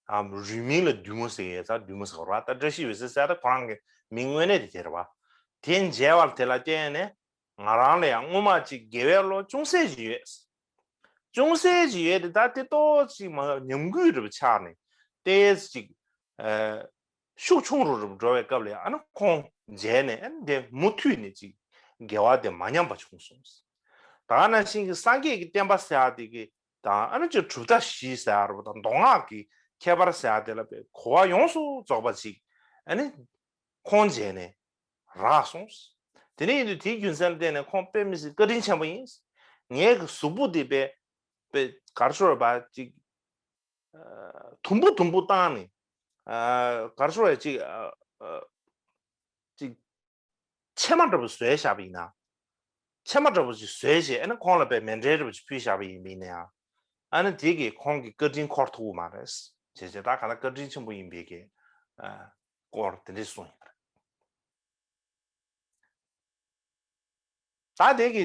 ཨ་རུས་མིང་ལ་བདུད་མོ་ཟེར་ཡས་ཙང་བདུད་མོ་ཟེར་བ་རེད་བ། ད་བཀྲ་ཤིས་འོད་ཟེར་ཟེར་ཡ་ད་ཁོ་རང་གི་མིང་དངོས་གནས་དེ་དེ་རེད་བ། དེ་མཇལ་བ་དེ་ལ་བརྟེན་ནས་ང་རང་ལ་ཡང་སྔོན་མ་ཅིག་དགེ་བའི་བློ་ཅུང་ཟད་ཅིག་ཡོད། ཅུང་ཟད་ཅིག་ཡོད་དེ་ད་དེ་ཏོག་ཅིག་མ་ཉམས་རྒུད་རེ་བ་ཆགས་ནས་ཏོག་ཙམ་ཅིག་ཨ་ཤུགས་ཆུང་རུ་རུ་འགྲོ་བའི་སྐབས་ལ་ཡང་ཨ་ནི་ཁོང་མཇལ་ནས་ཨ་ནི་དེ་མུ་མཐུད་ནས་ཅིག་དགེ་བ་དེ་མ་ཉམས་པ་བྱུང་སོང་། ད་ག་ནང་བཞིན་གྱི་སངས་རྒྱས་ཀྱི་བསྟན་པ་ཟེར་ཡ་དེ་གི་དང་ཨ་ནི་ཅིག་གྲུབ་མཐའ་བཞི་ཟེར་ཡ་རེད་བ་དང་མདོ་སྔགས་ཀྱི་ཁྱད་པར་ཟེར་ཡ་དེ་ལ་དཔེ་གོ་བ་ཡོངས་སུ་རྫོགས་པ་ཅིག་ཨ་ནི་ཁོང་མཇལ་ནས་རག་སོང་། དེ་ནས་ཡིན་དུས་དེའི་རྒྱུ་མཚན་ལ་བརྟེན་ནས་ཁོང་དཔེ་མི་སྲིད་བཀའ་དྲིན་ཆེན་པོ་ཡིན། ངའི་གི་གཟུགས་པོ་དེ་དཔེ་དཔེ་ག་རེ་ཞུ་དགོས་རེད་པ་ཅིག་ཨ་དུམ་བུ་དུམ་བུ་བཏང་ནས་ཨ་ག་རེ་ཞུ་དགོས་རེད་ཅིག་ཨ་ཨ་ཅིག་ཕྱེ་མ་འདྲ་པོ་བཟོས་བཞག་པ་ཡིན་ན། ཕྱེ་མ་འདྲ་པོ་ཅིག་བཟོས་བྱས་ཨ་ནི་ཁོང་ལ་དཔེ་མཎྜལ་འདྲ་པོ་ཅིག་ཕུལ་བཞག་པ་ཡིན་པ་ཡིན་ན་ཡང་། ཨ་ནི་དེ་གིས་ཁོང་གི་བཀའ་དྲིན་འཁོར་ཐུབ་ཀྱི་མ་རེད། བྱས་བྱས་ད་ག་ན་བཀའ་དྲིན་ཆེན་པོ་ཡིན་པའི་གི་ཨ་སྐོར་དེ་འདྲས་གསུངས་ཡོད་པ་རེད། ད་དེ་གི་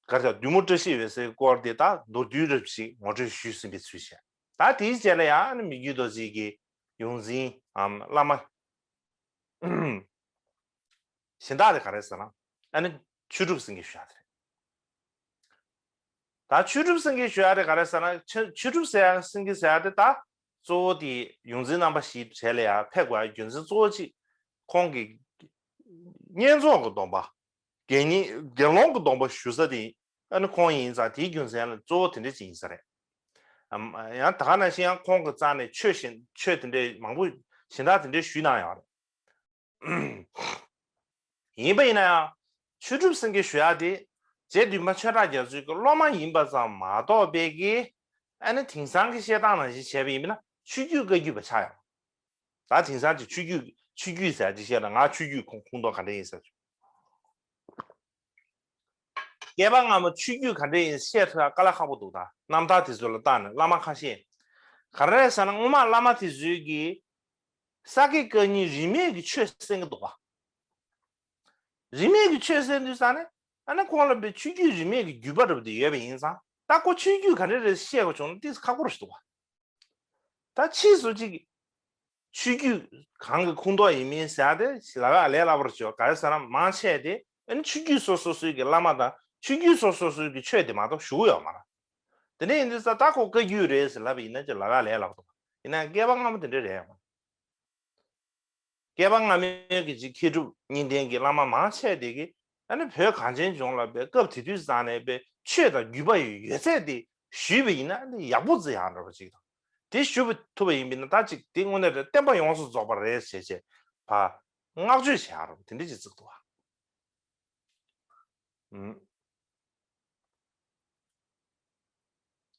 ག་རེ་ཟེར་བདུད་མོ་བཀྲ་ཤིས་འོད་ཟེར་སྐོར་དེ་ད་མདོར་བསྡུས་རབ་ཞིག་ངོ་སྤྲོད་ཞུས་ཟིན་པའི་ཚུལ་བྱས། ད་དེའི་རྗེས་ལ་ཡང་ཨ་ནི་མི་བསྐྱོད་རྡོ་རྗེ་གི་ཡོངས་འཛིན་ཨམ་བླ་མ་གཞན་དག་དེ་ག་རེ་ཟེར་ན་ཨ་ནི་ཆོས་གྲུབ་སེང་གེ་ཞུ་ཡ་དེ་རེད། ད་ཆོས་གྲུབ་སེང་གེ་ཞུ་ཡ་དེ་ག་རེ་ཟེར་ན་ཆོས་ཆོས་གྲུབ་ཟེར་ཡ་སེང་གེ་ཟེར་ཡ་དེ་ད་གཙོ་བོ་དེ་ཡོངས་འཛིན་རྣམ་པ་བཞིའི་གྲས་ལ་ཡང་ཕེབས་དགོས་ཡ་རྒྱུ་མཚན་གཙོ་བོ་གཅིག་ཁོང་གི་བསྙེན་རྫོགས་ཀྱི་སྡོམ་པ། དགེ་བསྙེན་དགེ་སློང་གི་སྡོམ་པ་ཞུ་ས་དེ་ཨ་ནི་ཁོང་ཡིན་ཙང་དེའི་རྒྱུ་མཚན་ལ་གཙོ་བོ་དེ་འདྲ་ཅིག་ཡིན་ས་རེད། ཨམ་ཡང་ད་ག་ནང་བཞིན་ཡང་ཁོང་གི་རྩ་ནས་ཆོས་གཞན་ཆོས་དེ་འདྲའི་མང་པོ་གཞན་དག་དེ་འདྲའི་ཞུས་གནང་ཡོད་རེད། ཡིན་པ་ཡིན་ན་ཡང་ཆོས་གྲུབ་སེང་གེ་ཞུ་ཡག་དེ་རྗེ་བདུན་མ་ཆོས་གྲགས་རྒྱ་མཚོའི་གི་སློབ་མ་ཡིན་པ་ཙམ་མ་གཏོགས་པའི་གི་ཨ་ནི་དེང་སང་གི་བཤད་སྟངས་ནང་བཞིན་བྱས་པ་ཡིན་པ་ན་ཆོས་བརྒྱུད་བཀའ་བརྒྱུད་པ་ཆགས་ཡོང་། ད་དེང་སང་གི་ཆོས་བརྒྱུད་ཆོས་བརྒྱུད་ཟེར་ཅིག་བཤད་ན་ང་ཆོས་བརྒྱུད་ཁུངས་ཁུངས་གཏོགས་ག་འདྲ་ཡིན་ཟེར། བསྐལ་པ་སྔ་མ་ཆོས་བརྒྱུད་ག་འདྲ་ཡིན་བཤད་ཐུབ་ཡག་དཀའ་ལས་ཁག་པོ་འདུག་ད་རྣམ་ཐར་དེ་ཚོ་ལ་བལྟས་ནས་བླ་མ་ཁ་ཤས་ག་རེ་རེད་ཟེར་ན་སྔོན་མ་བླ་མ་དེ་ཚོས་ཀྱིས་ས་དགེ་བཀའ་རྙིང་རིས་མེད་ཀྱི་ཆོས་གསན་གྱི་འདུག་ག་རིས་མེད་ཀྱི་ཆོས་གསན་དུས་ཙང་ནས་ཨ་ནི་ཁོང་ལ་དཔེ་ཆོས་བརྒྱུད་རིས་མེད་ཀྱི་བརྒྱུད་པ་འདྲ་པོ་དེ་ཡོད་པ་ཡིན་ཙང་ད་ཁོ་ཆོས་བརྒྱུད་ག་འདྲ་རེད་བཤད་དགོས་བྱུང་ན་ཏོག་ཙམ་ཁག་པོ་རེད་འདུག་ག་ད་ཕྱིས་སུ་ཅིག་ཆོས་བརྒྱུད་གང་གི་ཁུངས་གཏོགས་ཡིན་མིན་ཟེར་ཡག་དེ་ལབ་ཡག་ལས་སླ་པོ་རེད་ཅོ། ག་རེ་ཟེར་ན་མང་ཆེ་དེ་ཨ་ནི་ཆོས་བརྒྱུད་སོ་སོ་སོའི་གི་བླ་མ་དང་ཆོས་བརྒྱུད་སོ་སོ་སོའི་གི་ཆོས་དེ་མ་གཏོགས་ཞུ་གི་ཡོད་མ་རེད། དེ་འདྲ་ཡིན་དུས་ཙང་ད་ཁོ་བཀའ་བརྒྱུད་རེད་ཟེར་ལབ་པ་ཡིན་ན་ཅིག་ལབ་ཡག་ལས་སླ་པོ་འདུག་ཡིན་ན་བསྐལ་པ་སྔ་མ་དེ་འདྲ་རེད་ཡོད་མ་རེད། བསྐལ་པ་སྔ་མའི་གི་ཅིག་མཁས་གྲུབ་གཉིས་ལྡན་གྱི་བླ་མ་མང་ཆེ་དེ་གིས་ཨ་ནི་བོད་གངས་ཅན་ལྗོངས་ལ་དཔེ་སྐབས་དེ་དུས་ཙང་ནས་དཔེ་ཆོས་དང་བརྒྱུད་པ་ཡི་ཡོད་ཚད་དེ་ཞུས་པ་ཡིན་ན་ཨ་ནི་ཡག་པོ་ཙི་ཡག་འདྲ་པོ་ཅིག་དང་དེ་ཞུ་ཐུབ་པ་ཡིན་པ་ཡིན་ན་ད་ཅིག་དེ་དངོས་གནས་རེད་བསྟན་པ་ཡོངས་སུ་རྫོགས་པ་རེད་ཟེར་བྱས་ཕར་བསྔགས་བརྗོད་བྱེད་ཡག་འདྲ་པོ་དེ་འདྲ་ཅིག་བརྩི་གི་འདུག་བ།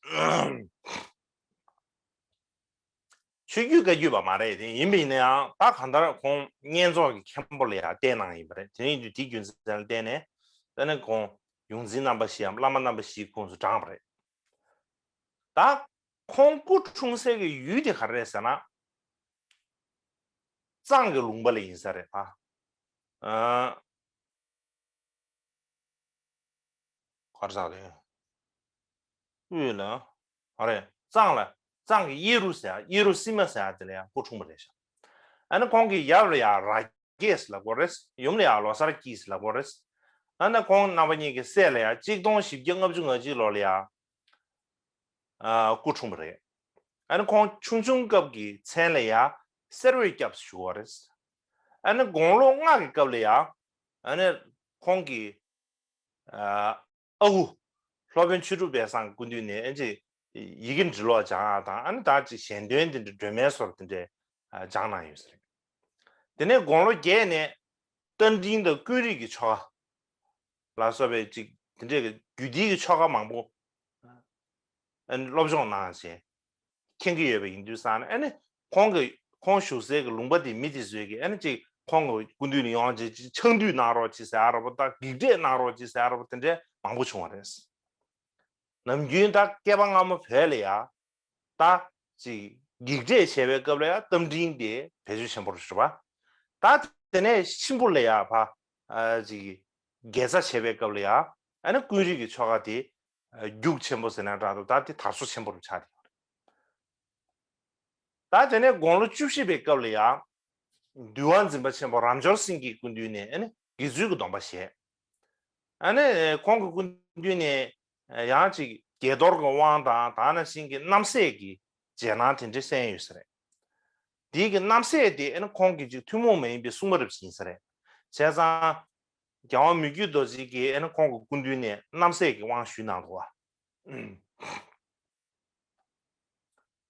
ཨུམ། ཆོས་བརྒྱུད་བཀའ་བརྒྱུད་པ་མ་རེད་དེ་ཡིན་པ་ཡིན་ན་ཡང་ད་གང་ལྟར་ཁོང་བསྙེན་རྫོགས་ཀྱི་མཁན་པོ་ལ་ཡང་བསྟེན་གནང་ཡིན་པ་རེད། དེ་ཡིན་དུས་དེའི་རྒྱུ་མཚན་ལ་བརྟེན་ནས་ད་ནི་ཁོང་ཡོངས་འཛིན་རྣམ་པ་བཞིའམ་བླ་མ་རྣམ་པ་བཞིའི་ཁོངས་སུ་བགྲངས་པ་རེད། ད་ཁོང་སྐུ་འཁྲུངས་སའི་གི་ཡུལ་དེ་ག་རེ་རེད་ཟེར་ན་གཙང་གི་ལུང་པ་ལ་ཡིན་ས་རེད་ད། ཨ། གར་ཟག་རེད། དབུས་ལ། ཨ་རེད། གཙང་ལ། གཙང་གི་གཡས་རུ་ཟེར་ཡ། གཡས་རུ་སི་མ་ཟེར་ཡ་དེ་ལ་ཡང་སྐུ་འཁྲུངས་པ་རེད་ཤག་ཨ་ནི་ཁོང་གི་ཡབ་ལ་ཡང་ར་སྐྱེས་ལབ་དགོས་རེད། ཡུམ་ལ་ཡང་ལོ་སར་སྐྱིས་ལབ་དགོས་རེད། ཨ་ནི་ཁོང་རྣམ་པ་གཉིས་ཀྱི་སྲས་ལ་ཡང་གཅིག་སྟོང་བཞི་བརྒྱ་ལྔ་བཅུ་ང་གཅིག་ལོ་ལ་ཡང་། ཨ། སྐུ་འཁྲུངས་པ་རེད། ཨ་ནི་ཁོང་ཆུང་ཆུང་སྐབས་ཀྱི་མཚན་ལ་ཡང་གསེར་འོད་སྐྱབས་སུ་ཞུ་བ་རེད། ཨ་ནི་དགུང་ལོ་ལྔ་གི་སྐབས་ལ་ཡང་ཨ་ནི་ཁོང་གི་ཨ་ཨ་ཁུ་སློབ་དཔོན་ཆོས་གྲུབ་དཔལ་བཟང་སྐུ་མདུན་ནས་ཨ་ཅེ་ཡི་གེ་འབྲི་ཀློག་སྦྱང་ཡག་དང་ཨ་ནི་ད་ཅིག་ཞལ་འདོན་དེ་འདྲ་སྒྲོལ་མའི་སོར་དེ་འདྲ་སྦྱངས་གནང་ཡོད་ས་རེད། དེ་ནས་དགུང་ལོ་བརྒྱད་ནས་རྟ་མགྲིན་དང་ཀུན་རིག་གི་ཆོ་ག་ལ་སོགས་པའི་ཅིག་དེ་འདྲའི་རྒྱུད་སྡེའི་གི་ཆོ་ག་མང་པོ་ཨ་ནི་སློབ་སྦྱོང་གནང་བྱས་མཁྱེན་གྱི་ཡོད་པ་ཡིན་དུས་ཙང་ནས་ཨ་ནི་ཁོང་གི་ཁོང་བཞུགས་སའི་གི་ལུང་པ་དེ་མི་དེ་ཚོས་གི་ཨ་ནི་ཅིག་ཁོང་གི་སྐུ་མདུན་ལ་ཡོང་བྱས་ཅིག་ཕྱག་འདུད་གནང་རོགས་ཅིག་ཟེར་ཡག་ར་བོ་དང་བགེགས་བསྐྲད་གནང་རོགས་ཅིག་ཟེར་ཡག་ར་བོ་དེ་འདྲའི་མང་པོ་བྱུང་བ་རེད། ནམ་རྒྱུན་ད་སྐྱེས་པ་སྔ་མོ་བོད་ལ་ཡ། ད་ཅིག་བགེགས་བསྐྲད་བྱས་པའི་སྐབས་ལ་ཡང་རྟ་མགྲིན་དེ་བེད་སྤྱོད་ཆེན་པོ་རུ་གྱུར་པ། ད་དེ་ནས་མཆིམས་ཕུ་ལ་ཡང་ཕ་ཅིག་དགེ་རྩ་བྱས་པའི་སྐབས་ལ་ཡང་ཨ་ནི་ཀུན་རིག་གི་ཆོ་ག་དེ་རྒྱུགས་ཆེན་པོ་ཟེར་ན་འདྲ་འདུག་ད་དེ་དར་སོ་ཆེན་པོ་རུ་ཆགས་ཏེ། ད་དེ་ནས་དགུང་ལོ་བཅུ་བཞི་པའི་སྐབས་ལ་ཡང་འདུལ་བ་འཛིན་པ་ཆེན་པོ་རབ་འབྱོར་སེང་གེའི་སྐུ་མདུན་ནས་ཨ་ནི་དགེ་ཚུལ་གྱི་སྡོམ་པ་བཞེས། ཨ་ནི་ཁོང་གི་སྐུ་མདུན་ནས་ཡང་ཅིག་དགྱེས་རྡོར་གྱི་དབང་དང་དེ་ནང་བཞིན་གྱི་རྣམ་སྲས་ཀྱི་རྗེས་གནང་དེ་འདྲ་གསན་ཡོད་ས་རེད། དེའི་གི་རྣམ་སྲས་དེ་ཨ་ནི་ཁོང་གི་ཅིག་ཐུན་མོང་མ་ཡིན་པའི་སྲུང་མ་རབ་ཅིག་ཡིན་ས་རེད། བྱས་ཙང་རྒྱལ་དབང་མི་བསྐྱོད་རྡོ་རྗེ་གིས་ཨ་ནི་ཁོང་གི་སྐུ་མདུན་ནས་རྣམ་སྲས་ཀྱི་དབང་ཞུས་གནང་འདུག་བ།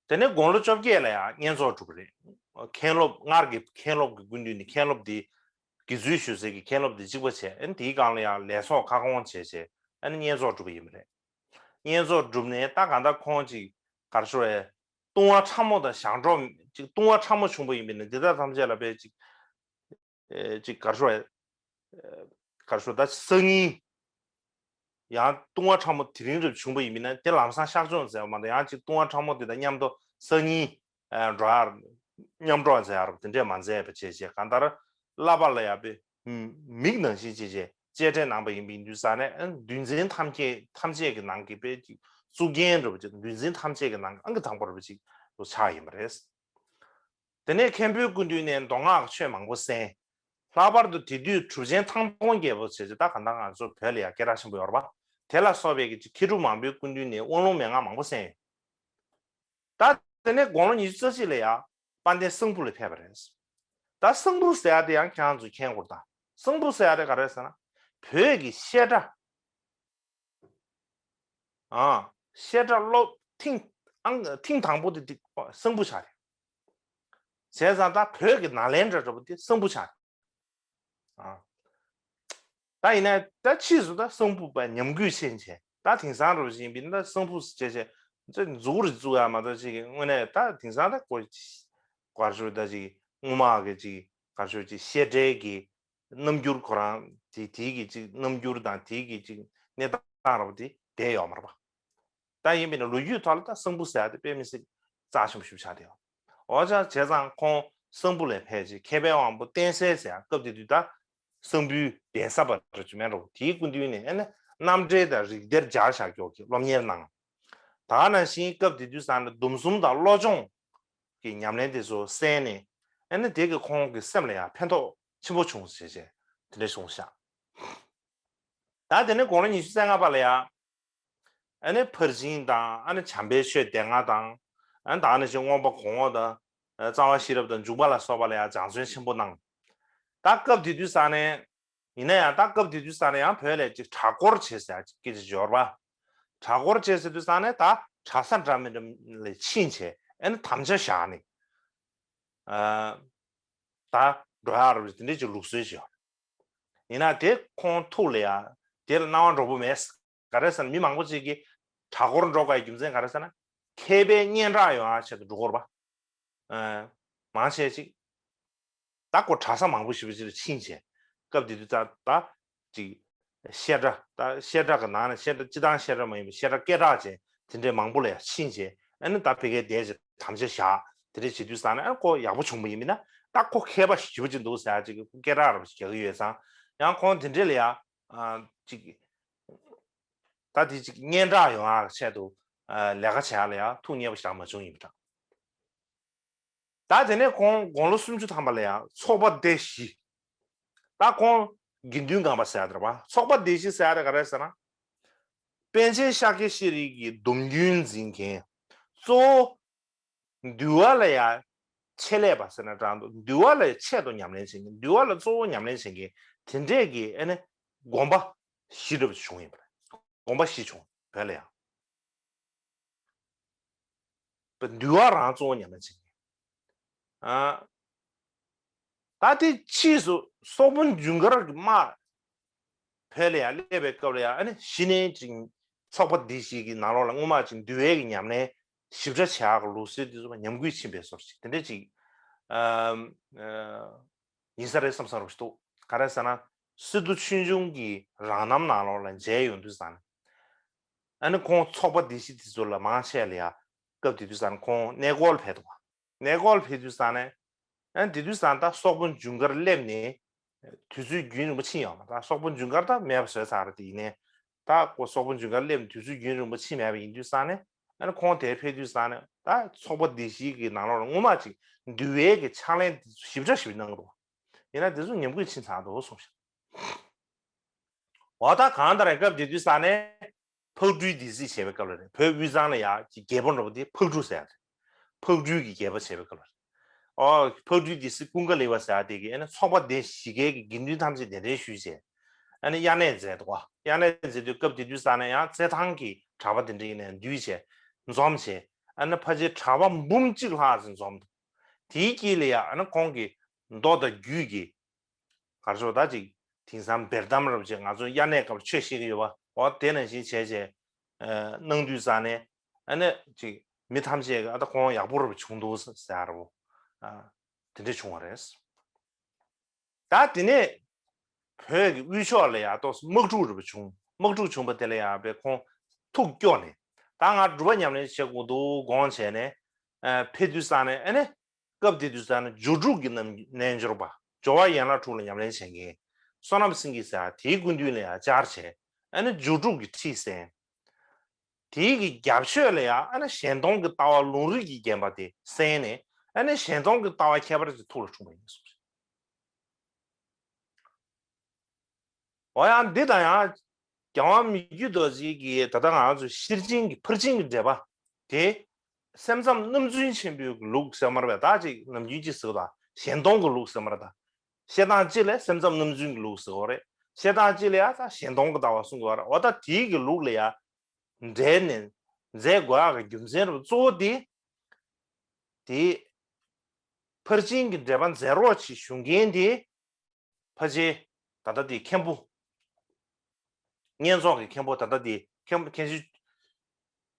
དེ་ནས་དགུང་ལོ་བཅོ་བརྒྱད་ལ་ཡང་བསྙེན་རྫོགས་གྲུབ་པ་རེད། མཁན་སློབ་སྔར་གྱི་མཁན་སློབ་ཀྱི་སྐུ་མདུན་ནས་མཁན་སློབ་འདི་དགེ་ཚུལ་ཞུ་སའི་གི་མཁན་སློབ་འདི་གཅིག་པ་བྱས། ཨ་ནི་དེའི་སྒང་ལ་ཡང་ལས་ཚོགས་ཁ་སྐོང་བྱས་བྱས་ཨ་ནི་བསྙེན་རྫོགས་གྲུབ་པ་ཡིན་པ་རེད། བསྙེན་རྫོགས་གྲུབ་ནས་ད་གང་ལྟར་ཁོང་ཅིག་གར་ཤོར་བའི་ལྟུང་བ་ཕྲ་མོ་དང་ཞག་འགྲོ་ཅིག་ལྟུང་བ་ཕྲ་མོ་བྱུང་པ་ཡིན་པས་ན་འདི་དག་ཐམས་ཅད་ལ་དཔེ་ཅིག་ཅིག་གར་ཤོར་བའི་གར་ཤོར་ད་སང་ཉིན་ཡང་ལྟུང་བ་ཕྲ་མོ་དེ་རིང་རབ་བྱུང་པ་ཡིན་པས་ན་དེ་ལམ་སང་གཤགས་ཆོག་ཟེར་བ་མ་གཏོགས་ཡང་ཅིག་ལྟུང་བ་ཕྲ་མོ་དེ་དང་མཉམ་དུ་སང་ཉིན་འགྲོ་ཡར་མཉམ་འགྲོ་མཛད་ཡར་དེ་འདྲས་མ་མཛད་པ་བྱས་བྱས་གང་ལྟར་བསླབ་པ་ལ་ཡང་པའི་མིག་ནང་བཞིན་བྱས་བྱས་གཅེས་སྤྲས་གནང་པ་ཡིན་པའི་དུས་ས་ནས་འདུལ་འཛིན་ཐམས་ཅད་ཐམས་ཅད་ཀྱི་ནང་གི་པའི་གཙུག་རྒྱན་འདྲ་བ་ཅིག་འདུལ་འཛིན་ཐམས་ཅད་ཀྱི་ནང་གི་ཨང་ཀི་དང་པོ་འདྲ་བ་ཅིག་ཏུ་ཆགས་ཡིན་པ་རེད། དེ་ནས་མཁན་པོའི་སྐུ་མདུན་ནས་མདོ་སྔགས་ཆོས་མང་པོ་གསན། ལྷག་པར་དུ་དེ་དུས་གྲུབ་ཆེན་ཐང་སྟོང་རྒྱལ་པོ་ཟེར་ཅིག་ད་གང་ལྟར་ང་ཚོ་བོད་ལ་ཡང་སྐད་གྲགས་ཆེན་པོ་ཡོད་རེད་པ། དེ་ལ་སོགས་པའི་གི་ཅིག་མཁས་གྲུབ་མང་པོའི་སྐུ་མདུན་ནས་དབང་ལུང་མན་ངག་མང་པོ་གསན་ཡོད། ད་དེ་ནས་དགུང་ལོ་ཉི་ཤུ་རྩ་གཅིག་ལ་ཡང་དཔལ་ལྡན་གསང་ཕུ་ལ་ཕེབས་པ་རེད། ད་གསང་ཕུ་ཟེར་ཡ་དེ་ཡང་ཁྱེད་རང་ཚོས་མཁྱེན་དགོས་རེད། ད་གསང་ཕུ་ཟེར་ཡ་དེ་ག་རེ་ཟེར་ན་བོད་ཀྱི་བཤད་གྲྭ། ཨ། བཤད་གྲྭ་སློབ་ཐེངས་ཨང་ཐེངས་དང་པོ་དེ་དེ་གསང་ཕུ་ཆགས་རེད། བྱས་ཙང་ད་བོད་ཀྱི་ནཱ་ལེནྡྲ་འདྲ་པོ་དེ་གསང་ཕུ་ཆགས་རེད། ཨ། ད་ཡིན་ན་ད་ཕྱིས་སུ་ད་གསང་ཕུ་པ་ཉམས་རྒུད་ཕྱིན་བྱས་ད་དེང་སང་འདྲ་པོ་ཞིག་ཡིན་པས་ན་ད་གསང་ཕུ་ཟེར་བྱས་བྱས་མཛུབ་གུ་རེ་བཙུགས་ཡ་མ་གཏོགས་ཅིག་གི་དངོས་གནས་ད་དེང་སང་ད་ཀོ་གར་ཤོར་ད་ཅིག་སྔོན་མ་གི་ཅིག་གར་ཤོར་ཅིག་བཤད་གྲྭའི་གི་རྣམ་འགྱུར་ཁོ་རང་དེ་དེའི་གི་ཅིག་རྣམ་འགྱུར་དང་དེའི་གི་ཅིག་གནས་སྟངས་ར་བ་དེ་བསྡད་ཡོད་མ་རེད་པ། ད་ཡིན་པས་ན་ལོ་རྒྱུས་ཐོག་ལ་ད་གསང་ཕུ་ཟེར་ཡ་དེ་དཔེ་མི་སྲིད་རྩ་ཆེན་པོ་ཞིག་ཆགས་བསྡད་ཡོད། འོ་ཅག་བྱས་ཙང་ཁོང་གསང་ཕུ་ལ་ཕེབས་རྗེས་མཁས་པའི་དབང་པོ་བསྟན་གསལ་ཟེར་ཡ་སྐབས་དེ་དུས་ད་གསང་ཕུའི་གདན་ས་པ་རེད་ཅུ་མེན་རོ་དེའི་སྐུ་མདུན་ནས་ཨ་ནི་རྣམ་འགྲེལ་དང་རིགས་གཏེར་སྦྱར་བཞག་ཀྱོག་གི་སློབ་གཉེར་གནང་། ད་ནང་བཞིན་སྐབས་དེ་དུས་ཙང་ནས་སྡོམ་གསུམ་དང་བློ་སྦྱོང་གི་ཉམས་ལེན་དེ་ཚོ་གསན་ནས་ཨ་ནི་དེ་གི་ཁོང་གི་སེམས་ལ་ཡང་ཕན་ཐོགས་ཆེན་པོ་བྱུང་ཟེར་བྱས་དེ་འདྲ་བྱུང་ཤག་ད་དེ་ནས་དགུང་ལོ་ཉི་ཤུ་རྩ་ལྔ་པ་ལ་ཡང་ཨ་ནི་ཕར་ཕྱིན་དང་ཨ་ནི་བྱམས་པའི་ཆོས་སྡེ་ལྔ་དང་ཨ་ནི་ད་ནང་བཞིན་མངོན་པ་གོང་འོག་དང་རྩ་བ་ཤེས་རབ་དང་འཇུག་པ་ལ་སོགས་པ་ལ་ཡང་སྦྱང་བརྩོན་ཆེན་པོ་གནང་། ད་སྐབས་དེ་དུས་ཙང་ནས་ཡིན་ན་ཡང་ད་སྐབས་དེ་དུས་ཙང་ནས་ཡང་བོད་ལ་ཅིག་གྲྭ་སྐོར་བྱེད་ཟེར་ཡ་ཅིག་སྐད་ཆ་འབྱོར་བ། གྲྭ་སྐོར་བྱེད་ཟེར་དུས་ཙང་ནས་ད་གྲྭ་ས་འདྲ་མི་འདྲ་ལ་ཕྱིན་བྱས་ཨ་ནི་དམ་བཅའ་བཞག་ནས་ཨ་ད་འགྲོ་ཡག་རེད་དེ་འདྲས་ཅིག་ལུགས་སྲོལ་ཅིག་ཡོད། ཡིན་ན་དེ་ཁོང་ཐུགས་ལ་ཡ་དེ་ལ་སྣང་བ་འགྲོ་པོ་མེད། ག་རེ་ཟེར་ན་མི་མང་པོ་ཅིག་གིས་གྲྭ་སྐོར་འགྲོ་དགོས་ཡ་རྒྱུ་མཚན་ག་རེ་ཟེར་ན་མཁས་པའི་སྙན་གྲགས་ཡོང་ཡ་ཆེད་དུ་འགྲོ་དགོས་རེད་པ། ཨ་མང་ཆེ་ཅིག་ད་ཁོ་གྲྭ་ས་མང་པོ་ཞེ་པོ་ཅིག་ལ་ཕྱིན་བྱས། སྐབས་དེ་དུས་ད་ད་ཅིག་བཤད་གྲྭ་ད་བཤད་གྲྭ་གི་ནང་ནས་བཤད་གྲྭ་སྤྱི་བཏང་བཤད་གྲྭ་མ་ཡིན་པའི་བཤད་གྲྭ་སྐད་གྲགས་ཅན་དེ་འདྲའི་མང་པོ་ལ་ཡང་ཕྱིན་བྱས་ཨ་ནི་ད་ཕ་གིར་བསྡད་བྱས་དམ་བཅའ་བཞག་དེ་འདྲ་བྱེད་དུས་ཙང་ནས་ཨ་ཁོ་ཡག་པོ་བྱུང་པ་ཡིན་མིན་ན་ད་ཁོ་མཁས་པ་ཞེ་པོ་ཅིག་འདུག་ཟེར་ཡ་ཅིག་སྐད་གྲགས་ར་བ་ཞིག་རྒྱག་གི་ཡོད་ཙང་ཡང་ཁོང་དེ་འདྲ་ལ་ཡང་ཅིག་ད་དེ་ཅིག་སྙན་གྲགས་ཡོང་ཡག་ཆེད་དུ་ལས་ཀ་བྱེད་ཡག་ལ་ཡང་ཐུགས་མཉེས་པོ་ཞེ་དྲག་མ་བྱུང་ཡིན་པ་འདྲ། ད་དེ་ནས་ཁོང་དགུང་ལོ་སུམ་ཅུ་ཐམ་པ་ལ་ཡང་ཚོགས་པ་སྡེ་བཞི། ད་ཁོང་དགེ་འདུན་ཁང་པ་ཟེར་ཡ་དེ་རེད་པ། ཚོགས་པ་སྡེ་བཞི་ཟེར་ཡ་དེ་ག་རེ་ཟེར་ན། པཎ་ཆེན་ཤཱཀྱ་ཤྲཱི་གི་སྡོམ་རྒྱུན་འཛིན་མཁན། གཙོ་བོ་འདུལ་བ་ལ་ཡང་ཆེད་ལས་པ་ཟེར་ན་འདྲ་འདུག་འདུལ་བ་ལ་ཆེད་དུ་ཉམས་ལེན་བྱེད་མཁན་འདུལ་བ་ལ་གཙོ་བོ་ཉམས་ལེན་བྱེད་མཁན་དེ་འདྲས་ཀྱི་ཨ་ནི་དགོན་པ་བཞི་འདྲ་པོ་བྱུང་ཡིན་པ་རེད། དགོན་པ་བཞི་བྱུང་བོད་ལ་ཡང་། འདུལ་བ་རང་གཙོ་བོ་ཉམས་ལེན་བྱེད་མཁན། ཨ། ད་དེ་ཕྱིས་སུ་སོག་པོ་ཇུན་གར་གྱི་དམག་བོད་ལ་ཡང་སླེབས་པའི་སྐབས་ལ་ཡང་ཨ་ནི་གཞི་ནས་ཅིག་ཚོགས་པ་འདི་ཞིག་གི་ནང་ལོགས་ལ་སྔོན་མ་ཅིག་འདུལ་བའི་གི་ཉམས་ལེན་ཞིབ་ཕྲ་བྱེད་ཡག་གི་ལུགས་སྲོལ་འདི་ཚོ་ཉམས་རྒུད་ཕྱིན་པའི་བཟོ་འདྲ་ཅིག་དེ་འདྲ་ཅིག་ཨ་ཨ་ཡིན་ས་རེད་བསམ་བསམ་རོགས་ཞིག་འདུག་ག་རེ་ཟེར་ན་སི་ཏུ་ཆོས་འབྱུང་གི་རང་རྣམ་ནང་ལོགས་ལ་མཇལ་ཡོང་དུས་ཙང་ནས། ཨ་ནི་ཁོང་ཚོགས་པ་སྡེ་བཞི་དེ་ཚོ་ལ་མང་ཆེ་ལ་ཡ་སྐབས་དེ་དུས་ཙང་ཁོང་གནས་སྐོར་ཕེབས་འདུག་བ། གནས་སྐོར་ཕེབས་དུས་ཙང་ནས་ཨ་ནི་དེ་དུས་ཙང་ད་སོག་པོ་ཇུན་གར་སླེབས་ནས་དུས་ཚོད་རྒྱུན་རིང་པོ་ཕྱིན་ཡོད་མ་རེད། ད་སོག་པོ་ཇུན་གར་ད་མེད་པ་བཟོས་ཚར་རེད། དེ་ཡིན་ནའི་ད་ཁོ་སོག་པོ་ཇུན་གར་སླེབས་ནས་དུས་ཚོད་རྒྱུན་རིང་པོ་ཕྱིན་མེད་པ་ཡིན་དུས་ཙང་ནས་ཨ་ནི་ཁོང་དེར་ཕེབས་དུས་ཙང་ནས་ད་ཚོགས་པ་སྡེ་བཞི་གི་ནང་ལོགས་ལ་སྔོན་མ་ཅིག་འདུལ་བའི་གི་ཕྱག་ལེན་ཞིབ་ཕྲ་ཞིབ་གནང་གི་འདུག་ཡིན་ན་དེ་ཚོ་ཉམས་རྒུད་ཕྱིན་ཚར་འདུག་གསུངས་ཤག་འོ་ད་གང་ལྟར་སྐབས་དེ་དུས་ཙང་ནས་ཕག་གྲུའི་སྡེ་སྲིད་བྱས་པའི་སྐབས་ལ་རེད། བོད་དབུས་གཙང་ལ་ཡ་ཅིག་རྒྱལ་པོ་འདྲ་པོ་དེ་ཕག་གྲུ་ཟེར་ཡ་རེད། ཕག་གྲུའི་གི་རྒྱལ་པོ་བྱས་པའི་སྐབས་ལ་རེད། ཨོ་ཕག་གྲུའི་སྡེ་སྲིད་ཀུན་དགའ་ལེགས་པ་ཟེར་ཡ་དེ་གི་ཨ་ནི་ཚོགས་པ་སྡེ་བཞི་ཀའི་གི་དགེ་འདུན་ཐམས་ཅད་གདན་འདྲེན་ཞུས་བྱས་ཨ་ནི་དབྱར་གནས་མཛད་འདུག་བ། དབྱར་གནས་མཛད་དུས་སྐབས་དེ་དུས་ཙང་ནས་ཡང་རྩེད་ཐང་གི་གྲྭ་པ་དེ་འདྲ་ཡིན་ནས་འདུས་བྱས་འཛོམས་བྱས་ཨ་ནི་ཕལ་ཆེར་གྲྭ་པ་འབུམ་གཅིག་ལྷག་ཙམ་འཛོམས་འདུག་དེའི་དཀྱིལ་ལ་ཡ་ཨ་ནི་ཁོང་གི་མདོ་དང་རྒྱུད་ཀྱི་གར་ཆོག་ད་ཅིག་དེང་སང་བེར་གཏམ་རབ་ཅིག་ང་ཚོ་དབྱར་གནས་སྐབས་ཆོས་བཤད་ཀྱི་ཡོད་པ་འོ་དེ་ནང་བཞིན་བྱས་བྱས་གནང་དུས་ཙང་ནས་ཨ་ནི་ཅིག་མི་ཐམས་ཅད་ཀྱི་ཨ་ད་ཁོང་ཡག་པོ་རབ་བྱུང་འདུག་ཟེར་རོ། དེ་འདྲ་བྱུང་བ་རེད། ད་དེ་ནས་བོད་ཀྱི་དབུས་ཕྱོགས་ལ་ཡང་ཏོག་ཙམ་དམག་འཁྲུག་རབ་བྱུང་། དམག་འཁྲུག་བྱུང་བ་དེ་ལ་ཡང་བས་ཁོང་ཐུགས་སྐྱོ་ནས་ད་ང་སྒྲུབ་པ་ཉམས་ལེན་བྱེད་དགོས་འདུག་དགོངས་བྱས་ནས་ཕེབས་དུས་ཙང་ནས་ཨ་ནི། སྐབས་དེ་དུས་ཙང་ནས་སྦྱོར་དྲུག་གི་རྣལ་འབྱོར་པ་སྦྱོར་བ་ཡན་ལག་དྲུག་ལ་ཉམས་ལེན་བྱེད་མཁན་བསོད་ནམས་སེང་གེ་ཟེར་དེའི་སྐུ་མདུན་ལ་ཡང་བཅར་བྱས་ཨ་ནི་སྦྱོར་དྲུག་གི་ཁྲིད་གསན། དེའི་གི་རྒྱབ་ཤོད་ལ་ཡང་ཨ་ནི་གཞན་སྟོང་གི་ལྟ་བ་ལུང་རིགས་ཀྱིས་བརྒྱན་པ་དེ་གསན་ནས་ཨ་ནི་གཞན་སྟོང་གི་ལྟ་བ་ཁྱད་པར་ཅན་ཐུགས་ལ་འཁྲུངས་པ་ཡིན་གསུངས། འོ་ཡང་འདི་དང་ཡང་རྒྱལ་དབང་མི་བསྐྱོད་རྡོ་རྗེ་གིས་ད་ལྟ་ང་ཚོ་ཤེར་ཕྱིན་གྱི་ཕར་ཕྱིན་གྱི་འགྲེལ་པ་དེ་སེམས་ཙམ་རྣམ་རྫུན་ཆེན་པོའི་ལུགས་ཟེར་མ་རེད་པས། ད་ཅིག་ནམ་རྒྱུན་ཅིག་ཟེར་བ་དང་གཞན་སྟོང་གི་ལུགས་ཟེར་མ་རེད། ད་བཤད་སྟངས་གཅིག་ལ་སེམས་ཙམ་རྣམ་རྫུན་གྱི་ལུགས་ཟེར་བ་རེད། བཤད་སྟངས་གཅིག་ལ་ཡང་ད་གཞན་སྟོང་གི་ལྟ་བ་གསུང་དགོས་པ་རེད། འོ་ད་དེའི་གི་ལུགས་ལ་ཡང་འགྲེལ་ནས་མཛད་དགོས་ཡག་གི་རྒྱུ་མཚན་རུ་གཙོ་བོ་དེ་དེ་ཕར་ཕྱིན་གྱི་འགྲེལ་པ་མཛད་རོགས་ཅེས་ཞུ་མཁན་དེ། ཕལ་ཆེར་ད་ལྟ་དེ་མཁན་པོ། བསྙེན་རྫོགས་ཀྱི་མཁན་པོ་ད་ལྟ་དེ་མཁན་མཁན་ཆེན་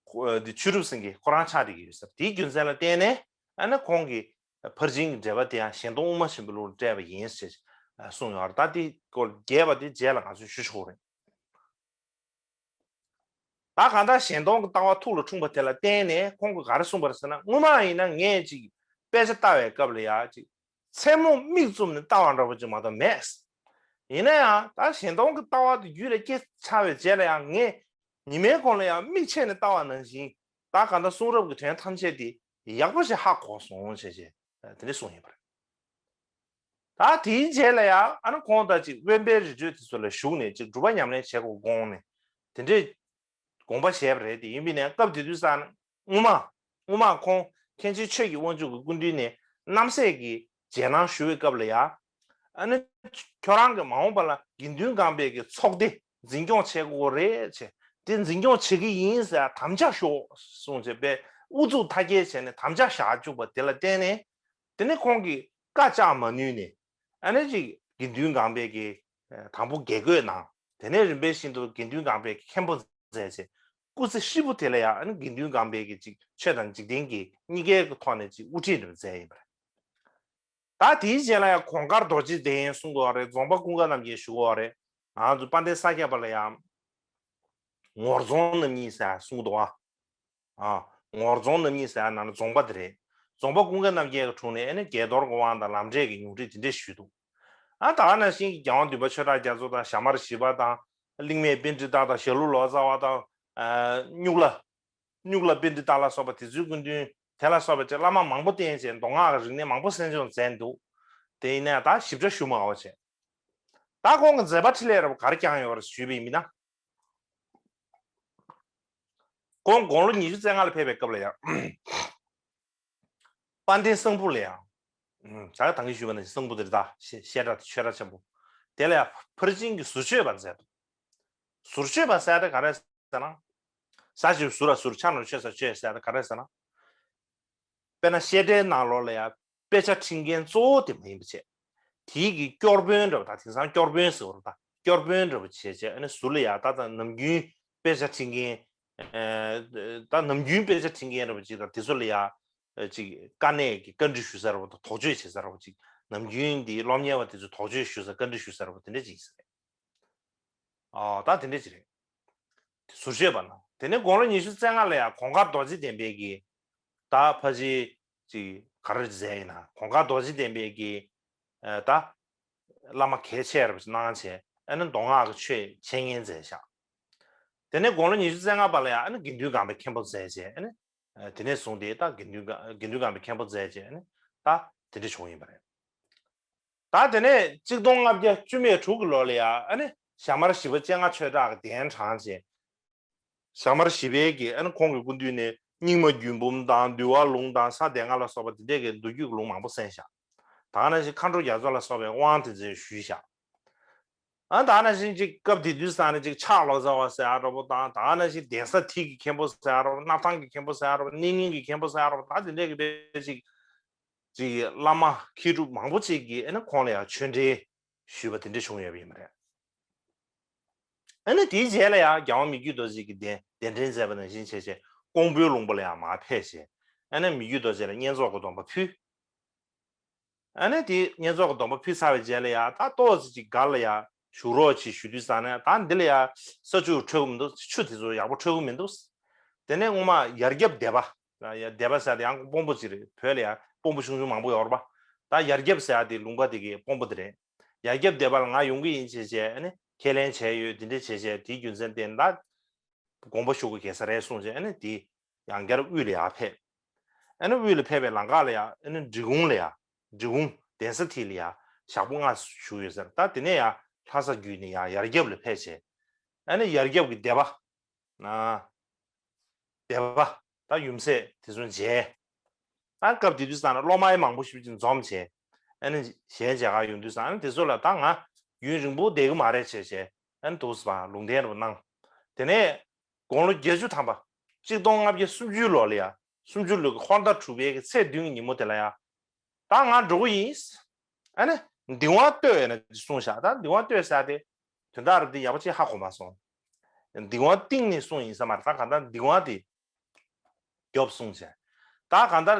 ཁོ་དེ་ཆོས་གྲུབ་སེང་གེ་ཁོ་རང་ཆགས་བསྡད་ཀྱི་ཡོད་ཟེར། དེའི་རྒྱུ་མཚན་ལ་བརྟེན་ནས་ཨ་ནི་ཁོང་གིས་ཕར་ཕྱིན་གྱི་འགྲེལ་པ་དེ་ཡང་གཞན་སྟོང་དབུ་མ་ཆེན་པོའི་ལུགས་ལ་བཀྲལ་བ་ཡིན་ཞེས་གསུངས་ཡོད་རེད། ད་དེ་སྐོར་རྒྱས་པ་དེ་རྗེས་ལ་ང་ཚོས་ཞུ་ཆོག་རེད། ད་གང་ལྟར་གཞན་སྟོང་གི་ལྟ་བ་ཐུགས་ལ་འཁྲུངས་པ་དེ་ལ་བརྟེན་ནས་ཁོང་གིས་ག་རེ་གསུངས་པ་རེད་ཟེར་ན། སྔོན་མ་ཡིན་ན་ངས་ཅིག་དཔེ་ཆ་ལྟ་བའི་སྐབས་ལ་ཡ་ཅིག་མཚན་མོ་མིག་བཙུམ་ནས་ལྟ་བ་འདྲ་པོ་ཅིག་མ་གཏོགས་མེད། ཡིན་ན་ཡང་ད་གཞན་སྟོང་གི་ལྟ་བ་དེ་རྒྱུད་ལ་སྐྱེས་ཚར་བའི་རྗེས་ལ་ཡང་ངས་ཉི་མའི་གུང་ལ་ཡང་མིག་ཕྱེ་ནས་ལྟ་བ་ནང་བཞིན་ད་གང་ལྟར་གསུང་རབ་ཀྱི་དོན་ཐམས་ཅད་དེ་ཡག་པོ་ཞིག་ཧ་གོ་སོང་ཞེས་བྱས་དེ་འདྲ་གསུངས་ཡོད་པ་རེད། ད་དེའི་རྗེས་ལ་ཡང་ཨ་ནི་ཁོང་དང་ཅིག་དབེན་པའི་རི་ཁྲོད་དེ་ཚོ་ལ་བཞུགས་ནས་ཅིག་སྒྲུབ་པ་ཉམས་ལེན་བྱེད་དགོས་དགོངས་ནས་དེ་འདྲའི་དགོངས་པ་བཞེས་པ་རེད། དེ་ཡིན་པས་ན་སྐབས་དེ་དུས་ཙང་སྔོན་མ་སྔོན་མ་ཁོང་མཁན་ཆེན་ཆོས་ཀྱི་དབང་ཕྱུག་གི་སྐུ་མདུན་ནས་རྣམ་སྲས་ཀྱི་རྗེས་གནང་ཞུ་བའི་སྐབས་ལ་ཡང་ཨ་ནི་ཁྱོད་རང་གི་མ་འོངས་པ་ལ་དགེ་འདུན་དགོན་པའི་གི་ཚོགས་སྡེ་འཛིན་སྐྱོང་བྱེད་དགོས་རེད་ཅེས་དེ་འཛིན་སྐྱོང་བྱེད་ཀྱི་ཡིན་ཟེར་དམ་བཅའ་ཞུ་གསུངས་བྱས་པས་ཨུ་ཚུགས་མཐའ་སྐྱེལ་བྱས་ནས་དམ་བཅའ་བཞག་བཅུག་པ་དེ་ལ་བརྟེན་ནས། དེ་ནས་ཁོང་གིས་བཀའ་བཅག་མ་ནུས་ནས་ཨ་ནི་ཅིག་དགེ་འདུན་སྒང་པའི་གི་དང་པོ་དགེ་བསྐོས་གནང་། དེ་ནས་རིམ་པས་བཞིན་དུ་དགེ་འདུན་སྒང་པའི་གི་མཁན་པོ་མཛད་ཅིག་སྐུ་ཚེ་ཧྲིལ་པོ་དེ་ལ་ཡང་ཨ་ནི་དགེ་འདུན་སྒང་པའི་གི་ཅིག་ཆོས་དང་འཇིག་རྟེན་གྱི་གཉིས་ཀའི་གི་ཐོག་ནས་ཅིག་དབུ་ཁྲིད་འདྲ་མཛད་ཡིན་པ་རེད། ད་དེའི་རྗེས་ལ་ཡང་གོང་དཀར་རྡོ་རྗེ་གདན་གསུང་དགོས་པ་རེད། རྫོང་དཔོན་ཀུན་དགའ་རྣམ་རྒྱལ་ཞུ་དགོས་པ་རེད། ང་ཚོ་དཔལ་ལྡན་ས་སྐྱ་པ་ལ་ཡང་ངོར་རྫོང་རྣམ་གཉིས་ཟེར་གསུང་གི་འདུག་ཨ། ཨ། ངོར་རྫོང་རྣམ་གཉིས་ཟེར་ཡ་ནང་ན་རྫོང་པ་དེ་རེད། རྫོང་པ་ཀུན་དགའ་རྣམ་རྒྱལ་གྱི་དྲུང་ནས་ཨ་ནི་བརྒྱད་རྡོར་གྱི་དབང་དང་ལམ་འབྲས་ཀྱི་ཉུང་འཕྲི་དེ་འདྲས་ཞུས་འདུག་ཨ། ད་ག་ནང་བཞིན་གྱི་རྒྱལ་དབང་འདུས་པ་ཆོས་གྲགས་རྒྱ་མཚོ་དང་ཞྭ་དམར་ཞི་བ་དང་གླིང་མེས་པཎྜི་ཏ་དང་ཞྭ་ལུ་ལོ་ཙཱ་བ་དང་། ཨ། སྨྱུག་ལ། སྨྱུག་ལ་པཎྜི་ཏ་ལ་སོགས་པ་དེ་ཚོའི་སྐུ་མདུན་དེ་ལ་སོགས་པ་བཅས་བླ་མ་མང་པོ་བསྟེན་བྱས་མདོ་སྔགས་ཀྱི་རིག་གནས་མང་པོ་གསན་སྦྱོང་མཛད་འདུག་དེ་ཡིན་ནའང་ད་ཞིབ་ཕྲ་ཞུ་མ་དགོས་བྱས། ད་ཁོང་གི་མཛད་པ་འཕྲིན་ལས་རབ་ག་རེ་བསྐྱངས་ཡོད་པ་ཞུས་པ་ཡིན་ན། ཁོང་དགུང་ལོ་ཉི་ཤུ་རྩ་ལྔ་ལ་ཕེབས་པའི་སྐབས་ལ་ཡང་། དཔལ་ལྡན་གསང་ཕུ་ལ་ཡང་། ད་ག་ད་གིན་ཞུས་པ་ནང་བཞིན་གསང་ཕུ་དེ་རེད། ད་བཤད་གྲྭ་ཆོས་གྲྭ་ཆེན་པོ། དེ་ལ་ཡང་ཕར་ཕྱིན་གྱི་ཟུར་མཆོད་པ་མཛད་འདུག་ཟུར་མཆོད་པ་ཟེར་དེ་ག་རེ་ཟེར་ན། ཟ་ཞིག་ཟུར་ལ་ཟུར་ཆ་ནོར་མཆོད་ས་མཆོད་ཟེར་དེ་ག་རེ་ཟེར་ན། དཔེར་ན་བཤད་གྲྭའི་ནང་ལོགས་ལ་ཡང་དཔེ་ཆ་ཁྲིད་མཁན་གཙོ་བོ་དེ་མ་ཡིན་པ་བྱས། དེའི་གི་སྐྱོར་དཔོན་འདྲ་པོ་དང་དེང་སང་སྐྱོར་དཔོན་ཟེར་བ་རེད། ད་སྐྱོར་དཔོན་འདྲ་པོ་བྱས་བྱས་ཨ་ནི་ཟུར་ལ་ཡ་ད་ད་ནམ་རྒྱུན་དཔེ་ཆ་ཁྲིད་མཁན། ད་ནམ་རྒྱུན་དཔེ་ཆ་ཁྲིད་མཁན་འདྲ་པོ་ཅིག་དང་དེ་ཚོ་ལ་ཡ་ཅིག་དཀའ་གནད་ཀྱི་བཀའ་འདྲི་ཞུ་ས་འདྲ་པོ་དང་དོགས་གཅོད་བྱེད་ས་འདྲ་པོ་ཅིག་ནམ་རྒྱུན་འདི་སློབ་གཉེར་བ་དེ་ཚོ་དོགས་གཅོད་ཞུ་ས་བཀའ་འདྲི་ཞུ་ས་འདྲ་པོ་དེ་འདྲ་ཅིག་ཡིན་ས་རེད། ཨོ་ད་དེ་འདྲ་ཅིག་རེད། ཟུར་མཆོད་པ་ན། དེ་ནས་དགུང་ལོ་ཉི་ཤུ་རྩ་ལྔ་ལ་ཡང་གོང་དཀར་རྡོ་རྗེ་གདན་པའི་གི་ད་ཕ་ཅི་ཅིག་ག་རེ་མཛད་ཡིན་ན། གོང་དཀར་རྡོ་རྗེ་གདན་པའི་གི་ད་བླ་མ་གལ་ཆེ་རབ་གནང་བྱས། ཨ་ནི་མདོ་སྔགས་ཀྱི་ཆོས་འཆད་ཉན་མཛད་བཞག་དེ་ནས་དགུང་ལོ་ཉི་ཤུ་རྩ་ལྔ་པ་ལ་ཡང་ཨ་ནི་དགེ་འདུན་སྒང་པའི་མཁན་པོ་མཛད་བྱས། ཨ་ནི་དེ་ནས་བཟུང་སྟེ་ད་དགེ་འདུན་དགེ་འདུན་སྒང་པའི་མཁན་པོ་མཛད་བྱས། ཨ་ནི་ད་དེ་འདྲ་བྱུང་ཡིན་པ་རེད། ད་དེ་ནས་གཅིག་སྟོང་ལྔ་བརྒྱ་བཅུ་མེད་དྲུག་གི་ལོ་ལ་ཡང་ཨ་ནི་ཞྭ་དམར་ཞི་བ་སྤྱན་སྔ་ཆོས་གྲགས་ཀྱི་གདན་དྲངས་བྱས། ཞྭ་དམར་ཞི་བའི་གི་ཨ་ནི་ཁོང་གི་སྐུ་མདུན་ནས་རྙིང་མ་རྒྱུད་འབུམ་དང་འདུལ་བ་ལུང་དང་ས་སྡེ་ལྔ་ལ་སོགས་པ་དེ་འདྲས་ཀྱི་མདོ་རྒྱུད་ཀྱི་ལུང་མང་པོ་གསན་བཞག་ད་ག་ནང་བཞིན་མཁའ་འགྲོ་རྒྱ་མཚོ་ལ་སོགས་པའི་དབང་དེ་ཚོ་ཞུས་བཞག་ཨ་ད་ག་ནང་བཞིན་ཅིག་སྐབས་དེ་དུས་ས་ནས་ཅིག་ཕྱག་ལོ་ཙཱ་བ་ཟེར་ཡ་འདྲ་པོ་དང་། ད་ག་ནང་བཞིན་གདན་ས་དེ་གི་མཁན་པོ་ཟེར་ཡ་འདྲ་པོ། སྣར་ཐང་གི་མཁན་པོ་ཟེར་ཡ་འདྲ་པོ། གནས་རྙིང་གི་མཁན་པོ་ཟེར་ཡ་འདྲ་པོ། ད་དེ་འདྲས་ཀྱི་དཔེ་ཅིག་ཅིག་བླ་མ་མཁས་གྲུབ་མང་པོ་ཅིག་གིས་ཨ་ནི་ཁོང་ལ་ཡང་ཆོས་འབྲེལ་ཞུས་པ་དེ་འདྲ་བྱུང་ཡོད་པ་ཡིན་པ་རེད། ཨ་ནི་དེའི་རྗེས་ལ་ཡང་རྒྱལ་དབང་མི་བསྐྱོད་རྡོ་རྗེ་གི་གདན་གདན་འདྲེན་མཛད་པ་ནང་བཞིན་བྱས་བྱས་ཀོང་པོའི་ལུང་པ་ལ་ཡང་མར་ཕེབས་བྱས། ཨ་ནི་མི་བསྐྱོད་རྡོ་རྗེ་ལ་བསྙེན་རྫོགས་ཀྱི་སྡོམ་པ་ཕུལ། ཨ་ནི་དེ་བསྙེན་རྫོགས་ཀྱི་སྡོམ་པ་ཕུལ་ཚར་བའི་རྗེས་ལ་ཡང་ད་ཏོག་ཙམ་ཅིག་སྒར་ལ་ཡང་བཞུགས་རོགས་བྱེད་ཞུ་དུས་ཙང་ནས། ད་འདི་ལ་ཡང་ས་ཆུ་འཕྲོད་ཀྱི་མི་འདུག་ཆུ་དེ་ཚོ་ཡག་པོ་འཕྲོད་ཀྱི་མི་འདུག་དེ་ནས་སྔོན་མ་ཡར་རྒྱབ་སྡེ་པ། ཡ་སྡེ་པ་ཟེར་དེ་ཡང་དཔོན་པོ་ཅིག་རེད། བོད་ལ་ཡང་དཔོན་པོ་ཆུང་ཆུང་མང་པོ་ཡོད་རེད་པ། ད་ཡར་རྒྱབ་ཟེར་ཡ་དེ་ལུང་པ་དེ་གི་དཔོན་པོ་དེ་རེད། ཡར་རྒྱབ་སྡེ་པ་ལ་ང་ཡོང་གི་ཡིན་བྱས་བྱས། ཨ་ནི་ཁས་ལེན་བྱས་ཡོད། དེ་འདྲ་བྱས་བྱས་དེའི་རྒྱུ་མཚན་བརྟེན་ད་དགོངས་པ་ཞུ་དགོས་གལ་ས་རེད་གསུངས་བྱས། ཨ་ནི་དེ་ཡང་བསྐྱར་དབུས་ལ་ཡར་ཕེབས། ཨ་ནི་དབུས་ལ་ཕེབས་པའི་ལམ་ཁ་ལ་ཡང་ཨ་ནི་འབྲི་གུང་ལ་ཡང་འབྲི་གུང་གདན་ས་དེ་ལ་ཡང་ཞག་པོ་ལྔ་བཞུགས་ཡོད་ཟེར། ད་དེ་ནས་ཡང་ལྷ་ས་བརྒྱུད་ནས་ཡང་ཡར་རྒྱབ་ལ་ཕེབས་བྱས། ཨ་ནི་ཡར་རྒྱབ་ཀྱི་སྡེ་པ། ཨ། སྡེ་པ། ད་ཡུམ་སྲས་དེ་ཚོ་མཇལ། ད་སྐབས་དེ་དུས་ཙང་ནས་སློབ་མ་མང་པོ་ཞིག་ཅིག་འཛོམས་བྱས། ཨ་ནི་གཞས་མཇལ་ག་ཡོང་དུས་ཙང་། ཨ་ནི་དེ་ཚོ་ལ་ད་ང་ཡུན་རིང་པོ་བསྡད་ཀྱི་མ་རེད་བྱས་བྱས། ཨ་ནི་འདུག་སེ་ལུང་བསྟན་རུ་གནང་། དེ་ནས་དགུང་ལོ་བརྒྱད་ཅུ་ཐམ་པ། གཅིག་སྟོང་ལྔ་བརྒྱ་སུམ་ཅུ་ལོ་ལ་ཡ། སུམ་ཅུ་ལོའི་ཧོར་ཟླ་དྲུག་པའི་གི་ཚེས་བདུན་གྱི་ཉིན་མོ་དེ་ལ་ཡ། ད་ང་འགྲོ་གི་ཡིན། ཨ་ནི་འདིང་བ་བསྟོད་ཡོད་ན་གསུངས་བཞག་ད་འདིང་བ་བསྟོད་ཟེར་དེ་དོན་དག་རེད་དེ་ཡག་པོ་ཅིག་ཧ་གོ་མ་སོང་། འདིང་བ་བཏིང་ནས་གསུངས་ཡིན་ས་མ་རེད། ད་གང་ལྟར་འདིང་བ་དེ་རྒྱོབ་གསུངས་བྱས། ད་གང་ལྟར་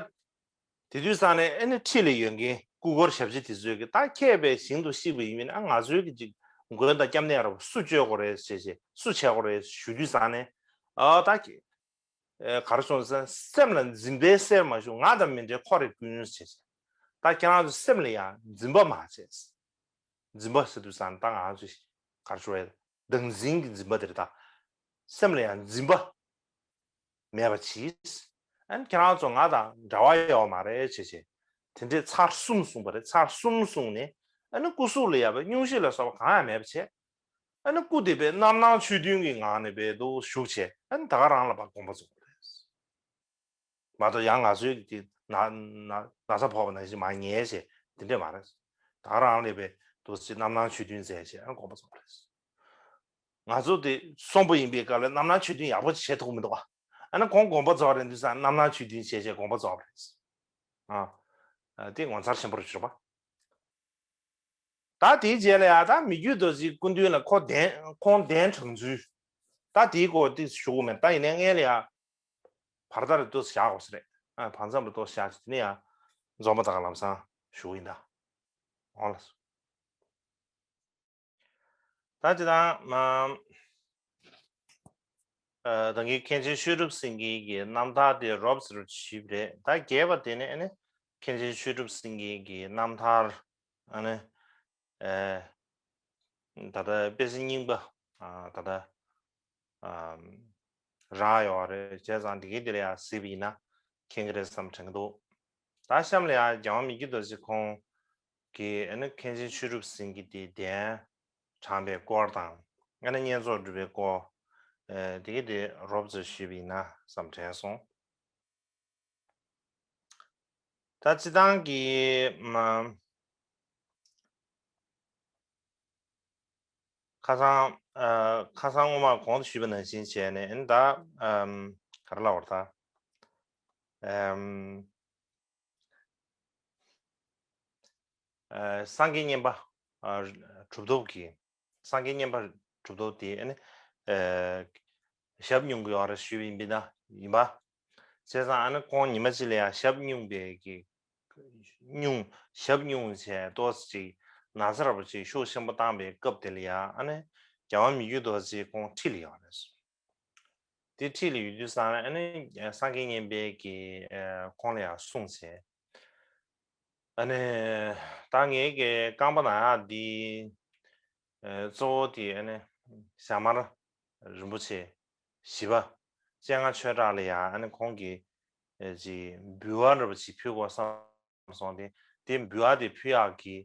དེ་དུས་ཙང་ནས་ཨ་ནི་འཁྲིས་ལ་ཡོད་མཁན་སྐུ་འཁོར་ཞབས་ཕྱི་དེ་ཚོས་ཀྱི་ད་མཁས་པའི་ཞིང་དུ་གཤེགས་པ་ཡིན་མིན། ཨ་ང་ཚོའི་གི་ཅིག་མགོན་དང་སྐྱབས་གནས་ར་སུ་བཅོལ་དགོས་རེད་ཟེར་བྱས། སུ་བྱེད་དགོས་རེད་ཞུ་དུས་ཙང་ནས། ཨ་ད་གི་ཨེ་ག་རེ་གསུངས་ཟེར། སེམས་ལ་འཛིན་པའི་སེར་མ་ཞུགས། ང་དང་མི་འབྲལ་ཁོ་རའི་ཀུན་ཟེར་བྱས། ད་ཁྱེད་རང་ཚོ་སེམས་ལ་ཡང་འཛིན་པ་མ་བྱེད། འཛིན་པ་ཟེར་དུས་ཙང་ད་ང་ཚོས་ག་རེ་ཞུ་བའི་བདག་འཛིན་གྱི་འཛིན་པ་དེ་རེད། ད་སེམས་ལ་ཡང་འཛིན་པ་མེད་པ་གྱིས། ཨ་ནི་ཁྱེད་རང་ཚོ་ང་དང་འབྲེལ་བ་ཡོད་མ་རེད་བྱས་བྱས། དེ་འདྲའི་ཚར་གསུམ་གསུངས་པ་རེད། ཚར་གསུམ་གསུངས་ནས་ཨ་ནི་སྐུ་གཟུགས་ལ་ཡ་བའི་སྙུང་གཞི་ལ་སོགས་པ་གང་ཡང་མེད་པ་བྱས། ཨ་ནི་སྐུ་དེ་བས་རྣམ་སྣང་ཆོས་བདུན་གྱི་ངང་ནས་བས་དུ་བཞུགས་བྱས། ཨ་ནི་ད་ག་རང་ལ་ཕར་དགོངས་པ་རྫོགས་པ་རེད། མ་གཏོགས་ཡང་ང་ཚོའི་གི་ན་ན་ན་ཚ་ཕོག་པ་ནང་བཞིན་མར་ཉལ་བྱས་དེ་འདྲས་མ་རེད། ད་ག་རང་ལས་བས་དུ་ཅིག་རྣམ་སྣང་ཆོས་བདུན་མཛད་བྱས། ཨ་ནི་དགོངས་པ་རྫོགས་པ་རེད། ང་ཚོ་དེ་གསོན་པོ་ཡིན་པའི་སྐབས་ལ་རྣམ་སྣང་ཆོས་བདུན་ཡག་པོ་བྱེད་ཐུབ་མི་འདུག་བ། ཨ་ནི་ཁོང་དགོངས་པ་རྫོགས་རན་དུས་ཙང་རྣམ་སྣང་ཆོས་བདུན་བྱས་བྱས་དགོངས་པ་རྫོགས་པ་རེད། ཨ་ཨ་དེ་ངོ་མཚར་ཆེན་པོ་རེད་ཞུ་བ། ད་དེའི་རྗེས་ལ་ཡ་ད་མི་བསྐྱོད་རྡོ་རྗེའི་སྐུ་མདུན་ལ་ཁོ་གདན་ཁོང་གདན་དྲངས་ཚུལ། ད་དེའི་སྐོར་ཏོག་ཙམ་ཞུ་དགོས་མེད། ད་ཡིན་ནའི་སྔོན་ལ་ཡ་བར་ཐག་ལ་ཏོག་ཙམ་བཞག་དགོས་ས་རེད། ཨ་བར་མཚམས་ལ་ཏོག་ཙམ་བཞག་བྱས་དེ་ནས་ཡ་འཛོམས་པ་དག་ལམ་སང་ཞུ་གི་ཡིན་ད། འོང་ལགས་སོ། ད་ཅི་དང་མ། ཨ་ད་གིན་མཁན་ཆེན་ཤེས་རབ་སེང་གེ་གི་རྣམ་ཐར་དེ་རོབ་ཙམ་ཞུས་པ་རེད། ད་རྒྱས་པ་དེ་ནི་ཨ་ནི་མཁན་ཆེན་ཤེས་རབ་སེང་གེ་གི་རྣམ་ཐར་ཨ་ནི་ཨེ་ད་ལྟ་དཔེ་ཆ་རྙིང་པ་ཨ་ད་ལྟ་ཨ་རག་ཡོད་རེད། བྱས་ཙང་དེ་གའི་དེ་ལ་ཡང་གཟིགས་པ་ཡིན་ན་མཁྱེན་གྱི་རེད་བསམ་དྲན་གྱི་འདུག་ད་གཤམ་ལ་ཡང་རྒྱལ་དབང་མི་བསྐྱོད་རྡོ་རྗེ་ཁོང་གིས་ཨ་ནི་མཁན་ཆེན་ཤེས་རབ་སེང་གེ་དེ་གདན་དྲངས་པའི་སྐོར་དང་། ཨ་ནི་བསྙེན་རྫོགས་སྒྲུབ་པའི་སྐོར། ཨེ་དེ་གའི་དེ་རོབ་ཙམ་ཞུས་པ་ཡིན་ན་བསམ་དྲན་སོང་། ད་སྤྱི་བཏང་གི་མ། ཁ་སང་ཨ་ཁ་སང་སྔོན་མ་གོང་དུ་ཞུས་པ་ནང་བཞིན་བྱས་ནས་ཨ་ནི་ད་ཨམ་ག་རེ་ལབ་དགོས་རེད་ད། ཨམ་ཨ་སངས་རྒྱས་བསྙེན་པ་ཨ་གྲུབ་ཐོབ་ཀྱི། སངས་རྒྱས་བསྙེན་པ་གྲུབ་ཐོབ་དེ་ཨ་ནི་ཨ་ཞབས་སྙུང་གི་ཡོད་རེད་ཞུས་པ་ཡིན་པས་ན་ཡིན་པ། བྱས་ཙང་ཨ་ནི་ཁོང་ཉི་མ་གཅིག་ལ་ཡང་ཞབས་སྙུང་བའི་གི་སྙུང་ཞབས་སྙུང་བྱས་ཏོག་ཙམ་ཅིག་ན་ཚ་ར་བ་ཅིག་ཤུགས་ཆེན་པོ་བཏང་བའི་སྐབས་དེ་ལ་ཡང་ཨ་ནི་རྒྱལ་དབང་མི་བསྐྱོད་རྡོ་རྗེ་ཁོང་ཁྲིད་ལ་ཡོད་རེད། དེ་འཁྲིས་ལ་ཡོད་དུས་ཙང་ལ་ཨ་ནི་སངས་རྒྱས་མཉན་པའི་གི་ཁོང་ལ་ཡང་གསུངས་བྱས། ཨ་ནི་ད་ངའི་གི་རྐང་པ་ན་ཡག་འདི་གཙོ་བོ་དེ་ཨ་ནི་ཞྭ་དམར་རིན་པོ་ཆེ་བཞི་པ་སྤྱན་སྔ་ཆོས་གྲགས་ལ་ཡང་ཨ་ནི་ཁོང་གིས་ཅིག་འབུལ་བ་འདྲ་པོ་ཅིག་ཕུལ་དགོས་བསམ་སོང་སྟེ། དེ་འབུལ་བ་དེ་ཕུལ་ཡག་གི་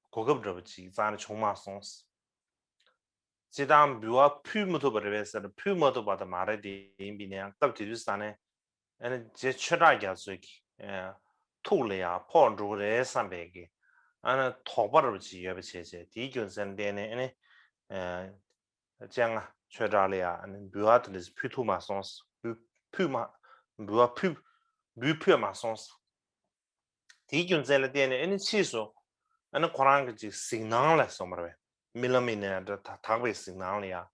གོ་སྐབས་འདྲ་པོ་ཅིག་རྩ་ནས་བྱུང་མ་སོང་། སྤྱིར་བཏང་འབུལ་བ་ཕུལ་མི་ཐུབ་པ་རེད་པས་ཟེར་ན་ཕུལ་མ་ཐུབ་པ་དེ་མ་རེད། དེ་ཡིན་པའི་ནའང་སྐབས་དེ་དུས་ཙང་ནས་ཨ་ནི་རྗེ་ཆོས་གྲགས་རྒྱ་མཚོའི་གི་ཐུགས་ལ་ཡང་ཕོག་འགྲོ་གི་རེད་བསམ་པའི་གི་ཨ་ནི་དོགས་པ་འདྲ་པོ་ཅིག་ཡོད་པ་བྱས་བྱས། དེའི་རྒྱུ་མཚན་ལ་བརྟེན་ནས་ཨ་ནི་སྤྱན་སྔ་ཆོས་གྲགས་ལ་ཡང་ཨ་ནི་འབུལ་བ་དེ་འདྲ་ཕུལ་ཐུབ་མ་སོང་། འབུལ་ཕུལ་མ་འབུལ་བ་ཕུལ་འབུལ་ཕུལ་མ་སོང་། དེའི་རྒྱུ་མཚན་ལ་བརྟེན་ནས་ཨ་ནི་ཕྱིས་སུ་ཨ་ནི་ཁོ་རང་གི་ཅིག་གཟིགས་སྣང་ལ་སོང་བ་རེད། རྨི་ལམ་ཡིན་ནའང་འདྲ། ད་དག་པའི་གཟིགས་སྣང་ལ་ཡང་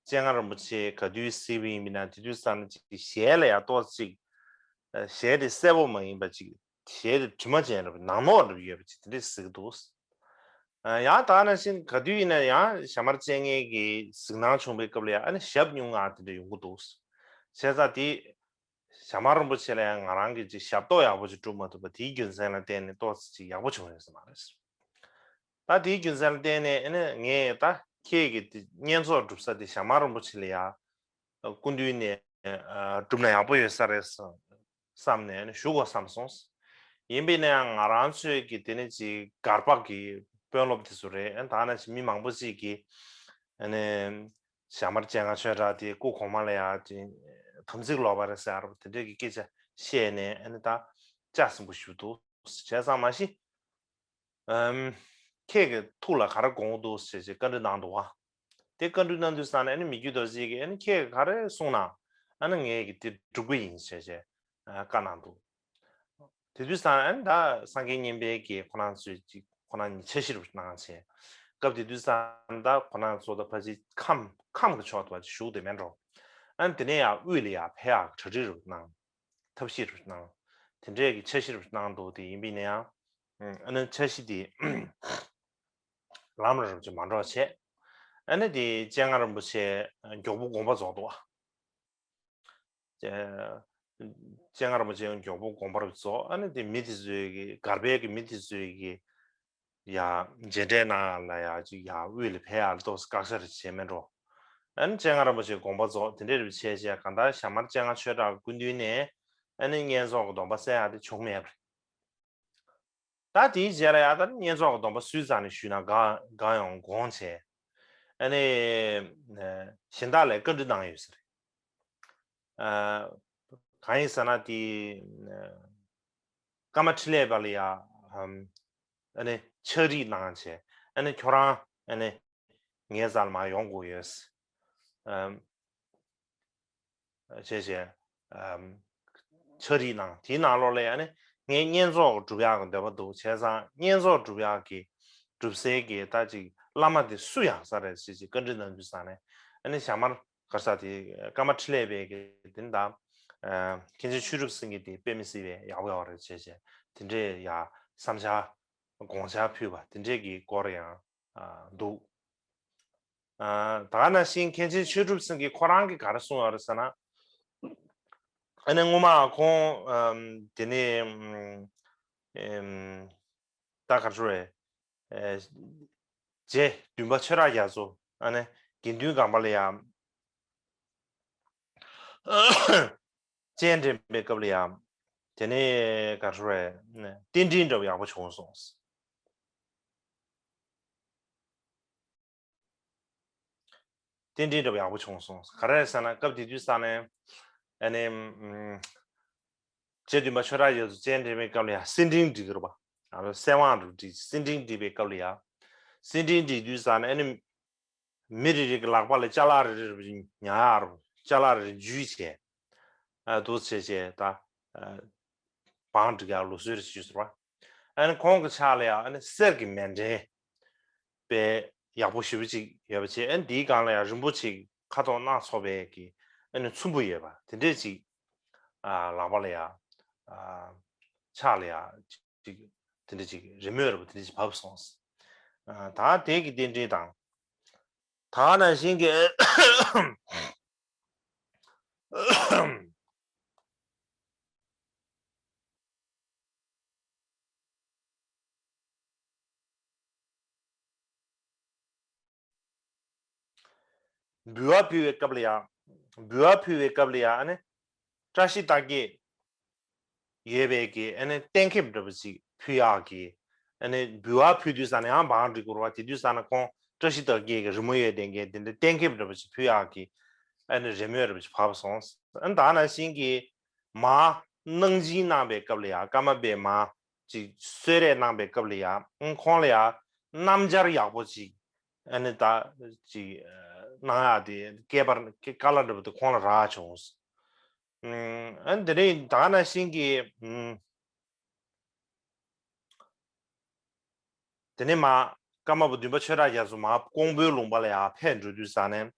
སྤྱན་སྔ་རིན་པོ་ཆེ་ག་དུས་གཟིགས་པ་ཡིན་ན་དེ་དུས་ཙང་ནས་ཅིག་ཞལ་ལ་ཡང་ཏོག་ཙམ་ཅིག་ཞལ་དེ་གསལ་པོ་མ་ཡིན་པ་ཅིག་ཞལ་དེ་དྲི་མ་ཅན་འདྲ་པོ་ནག་ནོག་འདྲ་པོ་ཡོད་པ་ཅིག་དེ་འདྲས་གཟིགས་འདུག་ཡང་ད་ག་ནང་བཞིན་ག་དུས་ཡིན་ན་ཡང་ཞྭ་དམར་སྤྱན་སྔའི་གི་གཟིགས་སྣང་བྱུང་བའི་སྐབས་ལ་ཡང་ཨ་ནི་ཞབས་སྨྱུག་ང་དེ་འདྲ་ཡོང་གི་འདུག་བྱས་ཙང་དེ་ཞྭ་དམར་རིན་པོ་ཆེ་ལ་ཡང་ང་རང་གིས་ཅིག་ཞབས་ཏོག་ཡག་པོ་ཅིག་སྒྲུབ་མ་ཐུབ་པ་དེའི་རྒྱུ་མཚན་ལ་བརྟེན་ནས་ཏོག་ཙམ་ཅིག་ཡག་པོ་བྱུང་ཡོད་ས་མ་རེད། ད་དེའི་རྒྱུ་མཚན་ལ་བརྟེན་ནས་ཨ་ནི་ངས་ད་ཁྱེད་ཀྱི་དེ་བསྙེན་རྫོགས་སྒྲུབ་ས་དེ་ཞྭ་དམར་རིན་པོ་ཆེ་ལ་ཡང་སྐུ་མདུན་ནས་སྒྲུབ་ན་ཡག་པོ་ཡོད་ས་རེད་བསམ་ནས་ཨ་ནི་ཞུ་དགོས་བསམ་སོང་། ཡིན་པས་ན་ཡང་ང་རང་ཚོའི་གི་དེ་ནི་ཅིག་གར་པ་གི་དཔོན་སློབ་དེ་ཚོ་རེད། ཨ་ནི་ད་ག་ནང་བཞིན་མི་མང་པོ་ཅིག་གིས་ཨ་ནི་ཞྭ་དམར་སྤྱན་སྔ་ཆོས་གྲགས་དེ་སྐུ་གོང་མ་ལ་ཡང་དམ་ཚིག་ལོག་པ་རེད་ཟེར་བ་དེ་འདྲས་ཀྱི་སྐད་ཆ་བཤད་ནས་ཨ་ནི་ད་ལྕགས་ཟིན་པོ་ཞུ་འདུག་བྱས་ཙང་མ་གཞི་ཨམ་ཁྱེད་ཀྱི་ཐུགས་ལ་ག་རེ་དགོངས་འདུག་ཟེར་བྱས་བཀའ་འདྲི་གནང་འདུག་བ། དེ་བཀའ་འདྲི་གནང་དུས་ཙང་ནས་ཨ་ནི་མི་བསྐྱོད་རྡོ་རྗེ་གིས་ཨ་ནི་ཁྱེད་ཀྱིས་ག་རེ་གསུངས་ན་ཨ་ནི་ངས་ཀྱི་དེ་སྒྲུབ་ཀྱི་ཡིན་ཟེར་བྱས་བཀའ་གནང་འདུག་དེ་དུས་ཙང་ཨ་ནི་ད་སངས་རྒྱས་མཉན་པའི་གི་ཁོ་རང་ཚོས་ཅིག་ཁོ་རང་གཉིས་འཆར་གཞི་རུ་གནང་བྱས། སྐབས་དེ་དུས་ཙང་ད་ཁོ་རང་ཚོ་ད་ཕལ་ཆེར་ཁམས་ཁམས་ཀྱི་ཕྱོགས་དུ་བ་ཅིག་བཞུགས་བསྡད་མེད་འགྲོ། ཨ་ནི་དེ་ནས་ཡང་དབུས་ལ་ཡང་ཕེབས་ཡག་གྲ་སྒྲིག་རུ་གནང་། ཐབས་ཤེས་རུ་གནང་། དེ་འདྲའི་གི་འཆར་གཞི་རུ་གནང་འདུག་དེ་ཡིན་པས་ན་ཡང་ཨ་ནི་འཆར་གཞི་དེ་ལམ་རིམ་གྱིས་མ་འགྲོ་བྱས། ཨ་ནི་དེ་སྤྱན་སྔ་རིན་པོ་ཆེ་མགྱོགས་པོ་དགོངས་པ་རྫོགས་འདུག་སྤྱན་སྔ་རིན་པོ་ཆེ་མགྱོགས་པོ་དགོངས་པ་རུ་རྫོགས། ཨ་ནི་དེ་མི་དེ་ཚོའི་གི་གར་པའི་གི་མི་དེ་ཚོའི་གི་ཡ་མཇལ་འཕྲད་གནང་ཡ་ལ་ཡ་ཅིག་ཡ་དབུས་ལ་ཕེབས་ཡ་ལ་ཏོག་ཙམ་བཀག་ཆ་རེ་བྱས་མེད་འགྲོ། ཨ་ནི་སྤྱན་སྔ་རིན་པོ་ཆེ་དགོངས་པ་རྫོགས་དེ་འདྲས་རེ་བྱས་བྱས་གང་ལྟར་ཞྭ་དམར་སྤྱན་སྔ་ཆོས་གྲགས་སྐུ་མདུན་ནས་ཨ་ནི་བསྙེན་རྫོགས་ཀྱི་སྡོམ་པ་གསན་ཡ་དེ་བྱུང་མེད་པ་རེད། ད་དེའི་རྗེས་ལ་ཡ་ད་ནི་བསྙེན་རྫོགས་ཀྱི་སྡོམ་པ་སུའི་རྩ་ནས་ཞུས་ན་དགའ་དགའ་ཡོང་དགོངས་བྱས། ཨ་ནི་གཞན་དག་ལ་བཀའ་འདྲི་གནང་ཡོད་ཟེར། ཨ་གང་ཡིན་ཟེར་ན་དེ་ཀརྨ་འཕྲིན་ལས་པ་ལ་ཡ་ཨ་ནི་ཕྱག་བྲིས་གནང་བྱས་ཨ་ནི་ཁྱོད་རང་ཨ་ནི་ངའི་རྩ་ལ་མར་ཡོང་དགོས་ཡོད། ཨམ་བྱས་བྱས་ཨམ་ཕྱག་བྲིས་གནང་། དེའི་ནང་ལོགས་ལ་ཨ་ནི་ངས་བསྙེན་རྫོགས་སྒྲུབ་ཡག་གི་འདོད་པ་འདུག་བྱས་ཙང་བསྙེན་རྫོགས་སྒྲུབ་ཡག་གི་སྒྲུབ་སའི་གི་ད་ཅིག་བླ་མ་དེ་སུ་ཡག་ས་རེད་ཟེར་ཅིག་བཀའ་འདྲི་གནང་དུས་ཙང་ནས་ཨ་ནི་ཞྭ་དམར་ག་ས་དེ་ཀརྨ་འཕྲིན་ལས་པའི་གི་དེ་ད་མཁན་ཆེན་ཆོས་གྲུབ་སེང་གེ་དེ་དཔེ་མི་སྲིད་པའི་ཡག་པོ་ཡག་པོ་རེད་བྱས་བྱས་དེ་འདྲས་ཡ་བསམ་འཆར་དགོངས་འཆར་ཕུལ་བ་དེ་འདྲས་ཀྱི་སྐོར་ཡང་འདུག་ད་ག་ནང་བཞིན་མཁན་ཆེན་ཆོས་གྲུབ་སེང་གེ་ཁོ་རང་གིས་ག་རེ་གསུངས་ཡོད་རེད་ཟེར་ན། ཨ་ནི་སྔོན་མ་ཁོང་དེ་ནས་ད་ག་རེ་རེད། རྗེ་བདུན་པ་ཆོས་གྲགས་རྒྱ་མཚོ་ཨ་ནི་དགེ་འདུན་སྒང་པ་ལ་ཡང་སྤྱན་འདྲེན་པའི་སྐབས་ལ་ཡང་དེ་ནས་ག་རེ་རེད། རྟེན་འབྲེལ་འདྲ་བོ་ཡག་པོ་བྱུང་སོང་། རྟེན་འབྲེལ་འདྲ་བོ་ཡག་པོ་བྱུང་སོང་། ག་རེ་རེད་ཟེར་ན་སྐབས་དེ་དུས་ས་ནས་ཨ་ནི་རྗེ་བདུན་པ་ཆོས་གྲགས་རྒྱ་མཚོ་སྤྱན་འདྲེན་པའི་སྐབས་ལ་ཡང་སེར་ཕྲེང་སྒྲིག་གི་རེད་པ། ང་ཚོ་སེར་དབང་རུ་སྒྲིག་སེར་ཕྲེང་སྒྲིག་པའི་སྐབས་ལ་ཡང་སེར་ཕྲེང་སྒྲིག་དུས་ས་ནས་ཨ་ནི། མི་རེ་རེ་གི་ལག་པ་ལ་ཅ་ལག་རེ་རེ་རེ་ཉར་ཡག་རུ་ཅ་ལག་རེ་རེ་འཇུས་བྱས། ཨ་འདུག་བྱས་བྱས་ད་ཨ་བང་སྒྲིག་ཡག་ལུགས་སྲོལ་རེ་བྱས་ཟེར་བ། ཨ་ནི་ཁོང་གི་ཕྱག་ལ་ཡང་ཨ་ནི་གསེར་གྱི་མཎྜལ་དཔེ་ཡག་པོ་ཞེ་པོ་ཅིག་ཡོད་པ་བྱས། ཨ་ནི་དེའི་སྒང་ལ་ཡང་རིན་པོ་ཆེ་ཁ་དོག་སྣ་ཚོགས་པའི་གི་ཨ་ནི་ཚོམ་བུ་ཡོད་པ་དེ་འདྲས་ཅིག་ཨ་ལག་པ་ལ་ཡང་ཨ་ཕྱག་ལ་ཡང་ཅིག་དེ་འདྲ་ཅིག་རི་མོ་རེ་བ་དེ་འདྲ་ཅིག་བབས་སོང་། ཨ་ད་དེ་གི་རྟེན་འབྲེལ་དང་། ད་ནང་བཞིན་གྱི་ འབུལ་བ་ཕུལ་བའི་སྐབས་ལ་ཡང་། འབུལ་བ་ཕུལ་བའི་སྐབས་ལ་ཡང་ཨ་ནི། བཀྲ་ཤིས་རྟགས་བརྒྱད་ཡོད་པའི་གི་ཨ་ནི་གཏན་འཁེལ་འདྲ་པོ་ཅིག་ཕུལ་ཡག་གི། ཨ་ནི་འབུལ་བ་ཕུལ་དུས་ཙ་ན་ཡང་བང་སྒྲིག་དགོས་རེད་བ། དེ་དུས་ཙ་ན་ཁོང་བཀྲ་ཤིས་རྟགས་བརྒྱད་ཀྱི་རི་མོ་ཡོད་དེ་འགའི་དེ་འདྲ་གཏན་འཁེལ་འདྲ་པོ་ཅིག་ཕུལ་ཡག་གི། ཨ་ནི་རི་མོ་འདྲ་པོ་ཅིག་བབས་སོང་། ཨ་ནི་ད་ནང་བཞིན་གྱི་མར་གནང་སྦྱིན་གནང་བའི་སྐབས་ལ་ཡང་། ཀརྨ་པས་མར་ཅིག་གསོལ་རས་གནང་བའི་སྐབས་ལ་ཡང་། ཨ་ནི་ཁོང་ལ་ཡང་སྣམ་སྦྱར་ཡག་པོ་ཅིག་ཨ་ནི་ད་ཅིག་གནང་ཡག་དེ་སྐལ་པར་བཀའ་སློབ་འདྲ་པོ་དེ་ཁོང་ལ་རག་བྱུང་། ཨ་ནི་དེ་ནས་ད་ནང་བཞིན་གྱི། དེ་ནས་མར་ཀརྨ་པ་བདུན་པ་ཆོས་གྲགས་རྒྱ་མཚོ་མར་ཀོང་པོའི་ལུང་པ་ལ་ཡར་ཕེབས་འགྲོ་དུས་ཙ་ན།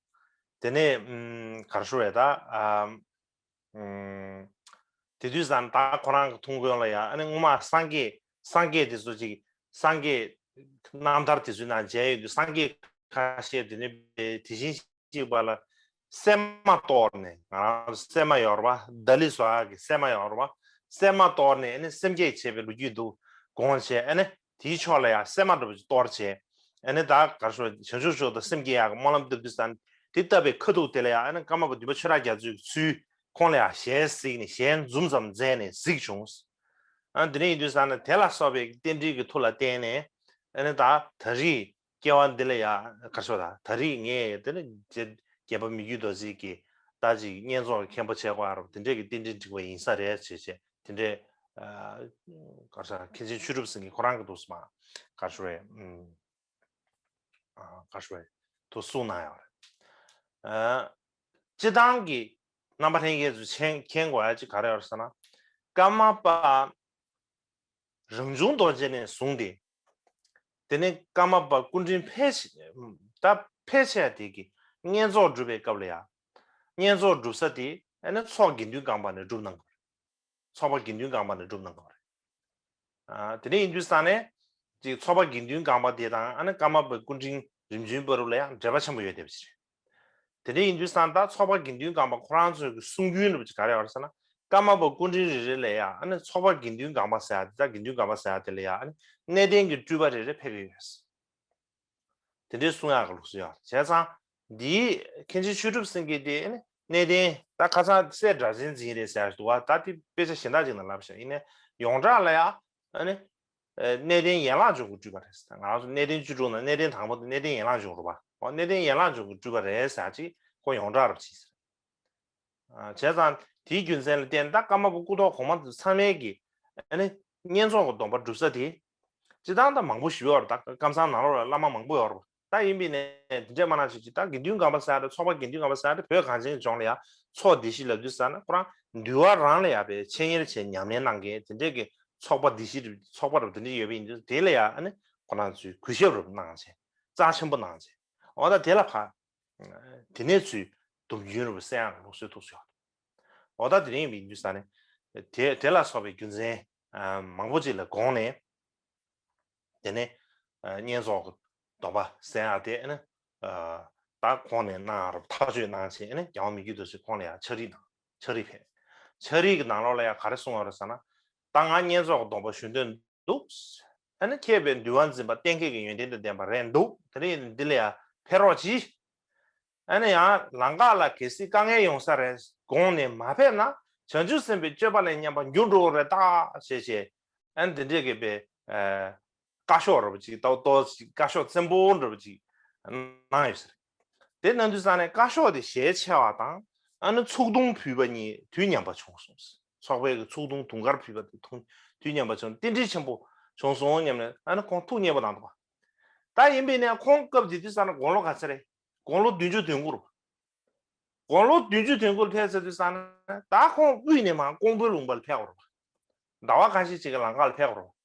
དེ་ནས་ག་རེ་ཞུ་དགོས་རེད་ད། ཨ། ཨུམ། དེ་དུས་ཙ་ན་ད་ཁོ་རང་གི་ཐུགས་དགོངས་ལ་ཡང་ཨ་ནི་སྔོན་མ་སངས་རྒྱས། སངས་རྒྱས་དེ་ཚོ་ཅིག་སངས་རྒྱས་རྣམ་ཐར་དེ་ཚོའི་ནང་མཇལ་ཡོང་དུས། སངས་རྒྱས་ཁ་ཤས་དེ་ནི་དེ་བཞིན་གཤེགས་པ་ལ་སྲན་མ་གཏོར་ནས། ང་རང་སྲན་མ་ཡོད་རེད་པ། ད་ལི་ཟེར་ཡག་གི་སྲན་མ་ཡོད་རེད་པ། སྲན་མ་གཏོར་ནས་ཨ་ནི་སེམས་བསྐྱེད་བྱས་པའི་ལོ་རྒྱུས་འདུག་དགོངས་བྱས། ཨ་ནི་དེའི་ཕྱོགས་ལ་ཡང་སྲན་མ་འདྲ་པོ་ཅིག་གཏོར་བྱས། ཨ་ནི་ད་ག་རེ་ཞུ། བྱང་ཆུབ་མཆོག་དང་སེམས་བསྐྱེད་ཡག་གི་སྨོན་ལམ་བཏབ་དུས་ཙ་ན། དེ་བཏབ་པའི་ཁ་ཐུག་དེ་ལ་ཡང་ཨ་ནི་ཀརྨ་པ་བདུན་པ་ཆོས་གྲགས་རྒྱ་མཚོའི་ཚུལ། ཁོང་ལ་ཡང་ཞལ་གཟིགས་ནས། ཞལ་འཛུམ་ཙམ་མཛད་ནས་གཟིགས་བྱུང་། ཨ། དེ་འདྲ་ཡིན་དུས་ཙ་ན་དེ་ལ་སོགས་པའི་རྟེན་འབྲེལ་གྱི་མཐུ་ལ་བརྟེན་ནས། ཨ་ནི་ད་ད་རེས་སྐྱེ་བ་འདི་ལ་ཡང་ག་རེ་ཞུ་དགོས་རེད་ད། ད་རེས་ངས་དེ་ནི་རྗེ་རྒྱལ་བ་མི་བསྐྱོད་རྡོ་རྗེ་གི་ད་ཅིག་བསྙེན་རྫོགས་ཀྱི་མཁན་པོ་བྱེད་དགོས་ཡ་རབས་དེ་འདྲས་ཀྱི་རྟེན་འབྲེལ་འགྲིག་པ་ཡིན་ས་རེད་ཅེས་བྱས། དེ་འདྲས། ཨ། ག་རེ་ཟེར། མཁན་ཆེན་ཆོས་གྲུབ་སེང་གེ་ཁོ་རང་གི་འདུག་སེ་མར་ག་རེ་ཞུ་དགོས་རེད། ཨ། ག་རེ་ཞུ་དགོས་རེད། དུ་གསུངས་གནང་ཡོད་རེད། ཨ། སྤྱིར་བཏང་གི་རྣམ་པ་ལྷན་རྒྱས་ཚོས་མཁྱེན་མཁྱེན་དགོས་ཡ་ཅིག་ག་རེ་ཡོད་རེད་ཟེར་ན། ཀརྨ་པ་རང་བྱུང་རྡོ་རྗེ་ནས་བཟུང་སྟེ། དེ་ནས་ཀརྨ་པ་སྐུ་ཕྲེང་ཕལ་ཆེ། ད་ཕལ་ཆེ་བ་དེ་གིས་བསྙེན་རྫོགས་སྒྲུབ་པའི་སྐབས་ལ་ཡང་། བསྙེན་རྫོགས་སྒྲུབ་ས་དེ་ཨ་ནི་ཚོགས་དགེ་འདུན་གང་པ་ནས་སྒྲུབ་གནང་གི་རེད། ཚོགས་པ་དགེ་འདུན་གང་པ་ནས་སྒྲུབ་གནང་གི་རེད། ཨ། དེ་འདྲ་ཡིན་དུས་ཙ་ན། ཅིག་ཚོགས་པ་དགེ་འདུན་གང་པ་དེ་དང་ཨ་ནི་ཀརྨ་པའི་སྐུ་ཕྲེང་རིམ་བྱོན་བར་ལ་ཡང་འབྲེལ་བ་ཆེན་པོ་ཡོད་བསྡད་པ་ཞིག་རེད། དེ་འདྲ་ཡིན་དུས་ཙ་ན་ད་ཚོགས་པ་དགེ་འདུན་གང་པ་ཁོ་རང་ཚོའི་གི་གསུང་རྒྱུན་འདྲ་པོ་ཅིག་ག་རེ་ཡོད་རེད་ཟེར་ན། ཀརྨ་པ་སྐུ་ཕྲེང་རེ་རེ་ལ་ཡང་ཨ་ནི་ཚོགས་པ་དགེ་འདུན་གང་པ་ཟེར་ཡ་དེ། ད་དགེ་འདུན་གང་པ་ཟེར་ཡ་དེ་ལ་ཡང་ཨ་ནི་གནས་བརྟན་གྱི་སྤྲུལ་པ་རེ་རེ་ཕེབས་ཀྱི་ཡོད། དེ་འདྲའི་གསུང་ཡག་གི་ལུགས་སྲོལ་ཡོད་རེད། བྱས་ཙང་འདིའི་མཁན་ཆེན་ཆོས་གྲུབ་སེང་གེ་དེ་ཨ་ནི་གནས་བརྟན། ད་ཁ་སང་སྲས་སྒྲ་གཅན་འཛིན་རེད་ཟེར་ཡ་ཞིག་འདུག་བ། ད་དེ་དཔེ་ཆ་གཞན་དག་ཅིག་ནང་ལབ་ཤག་ཡིན་ནའི་ཡོངས་གྲགས་ལ་ཡང་ཨ་ནི། ཨ། གནས་བརྟན་ཡན་ལག་འབྱུང་གི་སྤྲུལ་པ་རེད་ཟེར། ང་རང་ཚོ་གནས་བརྟན་བཅུ་དྲུག་ནང་གནས་བརྟན་དང་པོ་དེ་གནས་བརྟན་ཡན་ལག་འབྱུང་རེད་པ། འོ། གནས་བརྟན་ཡན་ལག་འབྱུང་གི་སྤྲུལ་པ་རེད་ཟེར་ཅིག་ཁོ་ཡོངས་གྲགས་རབ་བྱས་ཟེར། ཨ། བྱས་ཙང་དེའི་རྒྱུ་མཚན་ལ་བརྟེན་ད་ཀརྨ་པ་སྐུ་ཐོག་གོང་མ་ཚང་མས་ཀྱི་ཨ་ནི་བསྙེན་རྫོགས་ཀྱི་སྡོམ་པ་སྒྲུབ་ས་དེ། སྤྱིར་བཏང་ད་མང་པོ་ཞིག་ཡོད་རེད། ད་ཀམ་ཚང་ནང་ལོགས་ལ་བླ་མ་མང་པོ་ཡོད་རེད་པ། ད་ཡིན་པས་ནས་དེ་འདྲས་མ་གནང་བྱས་ཅིག་ད་དགེ་འདུན་གང་པ་ཟེར་ཡ་དེ། ཚོགས་པ་དགེ་འདུན་གང་པ་ཟེར་ཡ་དེ་བོད་གངས་ཅན་ལྗོངས་ལ་ཡ་ཚོགས་སྡེ་བཞི་ལབ་དུས་ཙ་ན་ཁོ་རང་འདུལ་བ་རང་ལ་ཡ་དཔེ་འཆད་ཉན་བྱས་ཉམས་ལེན་གནང་མཁན་དེ་འདྲས་ཀྱི་ཚོགས་པ་སྡེ་བཞི་རེད། ཚོགས་པ་རེད་པ། དེ་འདྲས་ཡོད་པ་ཡིན་དུས་དེ་ལ་ཡ་ཨ་ནི་ཁོ་རང་ཚོས་གུས་ཞབས་རེ་གནང་བྱས། རྩ་ཆེན་པོ་གནང་བྱས། འོ་ད་དེ་ལ་ཕར། དེ་ནས་ཚུར་སྡོམ་རྒྱུན་རེ་གསན་ཡག་གི་ལུགས་སྲོལ་འདུག་སེ་ཡོད། འོ་ད་དེ་རིང་ཡིན་དུས་ཙ་ན། དེ་དེ་ལ་སོགས་པའི་རྒྱུ་མཚན་མང་པོ་ཅིག་ལ་དགོངས་ནས། དེ་ནས་བསྙེན་རྫོགས་ཀྱི་སྡོམ་པ་གསན་ཡག་དེ་ནི། ད་ཁོང་ནས་གནང་རབས་ཐག་གཅོད་གནང་བྱས་ནས་རྒྱལ་བ་མི་བསྐྱོད་རྡོ་རྗེ་ཁོང་ལ་ཡང་ཕྱག་བྲིས་གནང་། ཕྱག་བྲིས་ཕེབས། ཕྱག་བྲིས་ཀྱི་ནང་ལོགས་ལ་ཡང་ག་རེ་གསུངས་ཡོད་རེད་ཟེར་ན། ད་ང་བསྙེན་རྫོགས་ཀྱི་སྡོམ་པ་ཞུ་འདོད་འདུག་ཨ་ནི་མཁས་པའི་འདུལ་བ་འཛིན་པ་གཏན་འཁེལ་གྱི་ཡོན་ཏན་དང་ལྡན་པ་རེད་འདུག་དེ་རིང་འདི་ལ་ཡང་ཕེབས་རོགས་གྱིས། ཨ་ནི་ཡང་ལམ་ཁ་ལ་གལ་སྲིད་དཀའ་ངལ་ཡོང་ས་རེད་དགོངས་ནས་མ་ཕེབས་ན། བྱང་ཆུབ་སེམས་དཔའི་སྤྱོད་པ་ལས་ཉམས་པར་འགྱུར་འགྲོ་གི་རེད་ད་ཞེས་བྱས། ཨ་ནི་འདི་འདྲས་ཀྱི་པའི། ཨ། བཀའ་ཤོག་འདྲ་པོ་ཅིག་ཏོག་ཏོག་ཅིག་བཀའ་ཤོག་བཙན་པོ་འདྲ་པོ་ཅིག་གནང་ཡོད་ས་རེད། དེ་གནང་དུས་ཙང་ནས་བཀའ་ཤོག་དེ་ཞལ་ཆེ་བ་དང་། ཨ་ནི་ཚོགས་དུང་ཕུལ་བ་གཉིས་དུས་མཉམ་པ་བྱུང་སོང་། ཚོགས་པའི་གི་ཚོགས་དུང་དུང་དཀར་ཕུལ་བ་དེ་དུས་མཉམ་པ་བྱུང་། རྟེན་འབྲེལ་ཆེན་པོ་བྱུང་སོང་སྙམ་ནས། ཨ་ནི་ཁོང་ཐུགས་མཉེས་པོ་གནང་འདུག་པ། ད་ཡིན་པས་ནས་ཁོང་སྐབས་དེ་དུས་ཙང་ནས་དགུང་ལོ་ག་ཚོད་རེད། དགུང་ལོ་བདུན་ཅུ་དོན་དགུ་རེད། དགུང་ལོ་བདུན་ཅུ་དོན་དགུ་ལ་ཕེབས་ཚར་དུས་ཙང་ནས་ད་ཁོང་དབུས་ནས་མར་ཀོང་པོའི་ལུང་པ་ལ་ཕེབས་པ་རེད་པ། ཟླ་བ་ཁ་ཤས་ཅིག་གི་ལམ་ཁ་ལ་ཕེབས་པ་རེད་པ།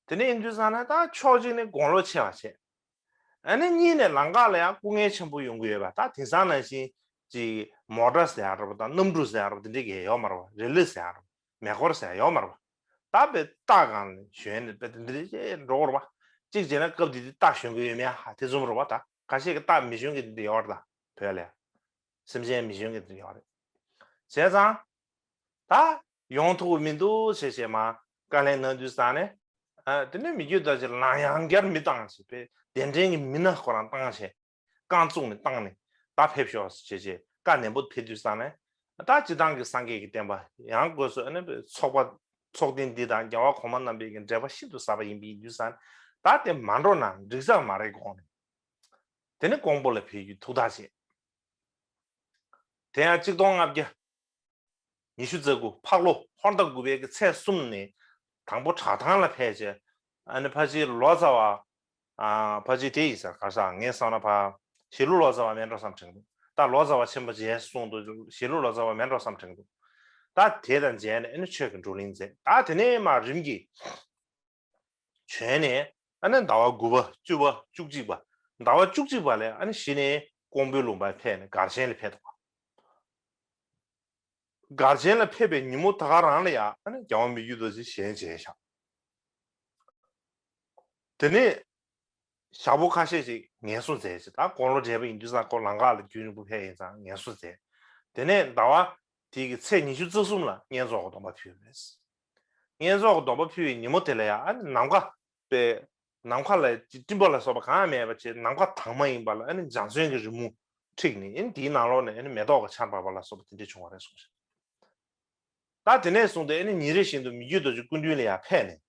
དེ་ནས་ཡིན་དུས་ཙང་ནས་ད་ཕྱོགས་གཅིག་ནས་དགུང་ལོ་ཆེ་བ་བྱས། ཨ་ནི་གཉིས་ནས་ལམ་ཁ་ལ་ཡང་སྐུ་ངལ་ཆེན་པོ་ཡོང་གི་ཡོད་པ། ད་དེང་སང་ནང་བཞིན་ཅིག་མོ་ཊ་ཟེར་ཡག་འདྲ་པོ་དང་གནམ་གྲུ་ཟེར་ཡག་འདྲ་པོ་དེ་འདྲས་ཀྱི་ཡོད་མ་རེད་པ། རི་ལི་ཟེར་ཡག་འདྲ་པོ། མེ་འཁོར་ཟེར་ཡག་ཡོད་མ་རེད་པ། ད་དཔེ་རྟ་གང་ཞོན་ནས་དཔེ་དེ་འདྲས་ཅིག་འགྲོ་གི་རེད་པ། གཅིག་བྱས་ན་སྐབས་དེ་དུས་རྟ་ཞོན་གི་ཡོད་མེད་ཧ་དེ་ཙམ་རེད་པ། ད་ཁ་ཤས་ཀྱིས་རྟ་མི་ཞོན་གི་དེ་འདྲས་ཡོད་རེད། ད་བོད་ལ་ཡ། སེམས་ཅན་མི་ཞོན་གི་དེ་འདྲས་ཡོད་རེད། བྱས་ཙང་ད་ཡོང་ཐུབ་མི་འདུག་བྱས་བྱས་མ་བཀའ་ལན་གནང་དུས་ཙང་ནས། ཨ་དེ་ནས་མི་རྒྱུད་རྡོ་རྗེ་ལ་ཡང་བསྐྱར་མི་བཏང་བྱས་པས་གདན་འདྲེན་གྱི་མི་སྣ་ཁོ་རང་བཏང་བྱས། རྐང་བཙུགས་ནས་བཏང་ནས་ད་ཕེབས་ཤོག་ཅེས་བྱས་བཀའ་ནན་པོ་ཕེབས་དུས་ཙང་ནས། ད་སྤྱི་བཏང་གི་སངས་རྒྱས་ཀྱི་བསྟན་པ་ཡང་སྒོས་སུ་ཨ་ནི་ཚོགས་པ་ཚོགས་སྡེ་འདི་དང་རྒྱལ་བ་གོང་མ་རྣམ་པའི་གི་འབྲེལ་བ་ཤིན་ཏུ་ཟབ་པ་ཡིན་པའི་དུས་ཙང་ད་དེ་མ་འགྲོ་ན་འགྲིག་ས་མ་རེད་དགོངས་ནས། དེ་ནས་ཀོང་པོ་ལ་ཕེབས་རྒྱུའི་ཐུགས་ཐག་བཅད། དེ་ཡང་གཅིག་སྟོང་ལྔ་བརྒྱ་ཉི་ཤུ་རྩ་དགུ་ཕག་ལོ་ཧོར་ཟླ་དགུ་པའི་གི་ཚེས་གསུམ་ནས་དང་པོ་བྲག་ཐང་ལ་ཕེབས་བྱས། ཨ་ནི་ཕལ་ཆེར་ལོ་ཙཱ་བ། ཨ་ཕལ་ཆེར་དེ་ཡིན་ས་ག་ས་ངས་བསམ་ན་ཕ། ཞི་ལུ་ལོ་ཙཱ་བ་མེད་འགྲོ་བསམ་དྲན་འདུག་ད་ལོ་ཙཱ་བ་ཆེན་པོ་མཇལ་གསུངས་འདུག་ཞི་ལུ་ལོ་ཙཱ་བ་མེད་འགྲོ་བསམ་དྲན་འདུག་ད་དེ་དང་མཇལ་ནས་ཨ་ནི་ཆོས་ཀྱི་བགྲོ་གླེང་མཛད། ད་དེ་ནས་མར་རིམ་གྱིས་བྱོན་ནས་ཨ་ནི་ཟླ་བ་དགུ་པ་བཅུ་པ་བཅུ་གཅིག་པ། ཟླ་བ་བཅུ་གཅིག་པ་ལས་ཨ་ནི་གཞི་ནས་ཀོང་པོའི་ལུང་པར་ཕེབས་ནས་སྒར་ཆེན་ལ་ཕེབས་འདུག་སྒར་ཆེན་ལ་ཕེབས་པའི་ཉིན་མོ་ད་ག་རང་ལ་ཡང་ཨ་ནི་རྒྱལ་བ་མི་བསྐྱོད་རྡོ་རྗེ་ཞལ་མཇལ་བཞག་དེ་ནས་ཞག་པོ་ཁ་ཤས་ཤིག་ངལ་གསོ་མཛད་ཅིང་། ད་དགུང་ལོ་བགྲེས་པ་ཡིན་དུས་ཙང་ཁོ་ལམ་ཁ་ལ་རྒྱུན་རིང་པོ་ཕེབས་ཡིན་ཙང་ངལ་གསོ་མཛད། དེ་ནས་ཟླ་བ་དེ་གི་ཚེས་ཉི་ཤུ་རྩ་གསུམ་ལ་བསྙེན་རྫོགས་ཀྱི་སྡོམ་པ་ཕུལ་བས། བསྙེན་རྫོགས་ཀྱི་སྡོམ་པ་ཕུལ་བའི་ཉིན་མོ་དེ་ལ་ཡང་ཨ་ནི་ནམ་མཁའ་པའི་ནམ་མཁའ་ལ་སྤྲིན་པ་ལ་སོགས་པ་གང་ཡང་མེད་པ་བྱས། ནམ་མཁའ་དྭངས་མ་ཡིན་པ་ལ་ཨ་ནི་འཇའ་ཚོན་གྱི་རི་མོ་འཁྲིགས་ནས་ཨ་ནི་དེའི་ནང་ལོགས་ནས་ཨ་ནི་མེ་ཏོག་གི་ཆར་འབབ་པ་ལ་སོགས་པ་དེ་འདྲ་བྱུང་བ་རེད་གསུངས་ཤིང་། ད་དེ་ནས་བཟུང་སྟེ་ཨ་ནི་ཉིན་རེ་བཞིན་དུ་མི་བསྐྱོད་རྡོ་རྗེ་སྐུ་མདུན་ལ་ཡང་ཕེབས་ནས།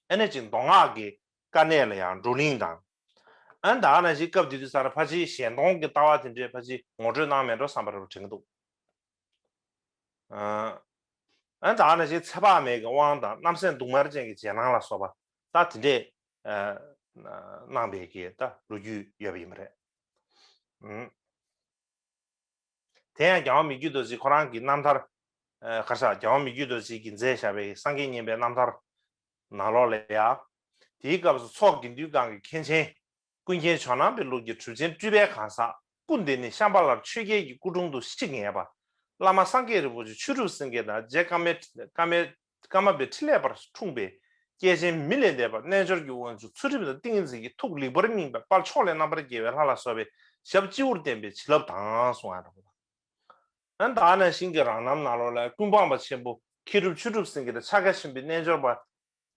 ཨ་ནི་ཅིག་མདོ་སྔགས་ཀྱི་དཀའ་གནད་ལ་ཡང་བགྲོ་གླེང་དང་། ཨ་ནི་ད་ག་ནང་བཞིན་སྐབས་དེ་དུས་ཙང་ཕལ་ཆེར་གཞན་སྟོང་གི་ལྟ་བ་དེ་འདྲས་ཕལ་ཆེར་ངོ་སྤྲོད་གནང་མེད་འགྲོ་བསམ་པ་རེ་བ་དྲན་གྱི་འདུག་ཨ་ནི་ད་ག་ནང་བཞིན་ཚེ་དཔག་མེད་ཀྱི་དབང་དང་རྣམ་སྲས་མདུང་དམར་ཅན་གྱི་རྗེས་གནང་ལ་སོགས་པ་ད་དེ་འདྲས་གནང་པའི་གི་ད་ལོ་རྒྱུས་ཡོད་པ་ཡིན་པ་རེད། དེ་ཡང་རྒྱལ་བ་མི་བསྐྱོད་རྡོ་རྗེ་ཁོ་རང་གི་རྣམ་ཐར། ཨ་ག་རེ་ཟེར། རྒྱལ་བ་མི་བསྐྱོད་རྡོ་རྗེ་གིས་མཛད་བཞག་པའི་སངས་རྒྱས་མཉན་པའི་རྣམ་ཐར་ནང་ལོགས་ལ་ཡང་། དེའི་སྐབས་སུ་མཚོ་དགེ་འདུན་སྒང་གི་མཁན་ཆེན་ཀུན་མཁྱེན་ཇོ་ནང་པའི་ལུགས་ཀྱི་གྲུབ་ཆེན་སྤྲུལ་པའི་གང་ཟག་སྐུ་འདི་ནི་ཤམྦྷ་ལར་ཆོས་རྒྱལ་གྱི་སྐུ་དྲུང་དུ་ཤི་ངེས་པ། བླ་མ་སངས་རྒྱས་རིན་པོ་ཆེ་ཆོས་གྲུབ་སེང་གེ་དང་རྗེ་ཀ་མེ་ཀ་མེ་ཀ་མ་པའི་ཕྲིན་ལས་པར་འཁྲུངས་པའི་སྐྱེས་ཆེན་མི་ལས་འདས་པ་རྣལ་འབྱོར་གྱི་དབང་ཕྱུག་ཚུལ་ཁྲིམས་དང་ཏིང་ངེ་འཛིན་གྱི་ཐུགས་ལེགས་པར་སྨིན་པའི་དཔལ་ཕྱོགས་ལས་རྣམ་པར་རྒྱལ་བའི་ལྷ་ལ་སོགས་པའི་ཞབས་སྤྱི་བོར་བསྟེན་པའི་བྱིན་རླབས་དང་གསུང་ཡང་འགྲོ། ཨ་ནི་ད་ག་ནང་བཞིན་གྱི་རང་རྣམ་ནང་ལོགས་ལ་ཀུན་སྤངས་པ་ཆེན་པོ་མཁས་གྲུབ་ཆོས་གྲུབ་སེང་གེ་དང་ཕྱག་རྒྱ་ཆེན་པོའི་རྣལ་འབྱོར་པ་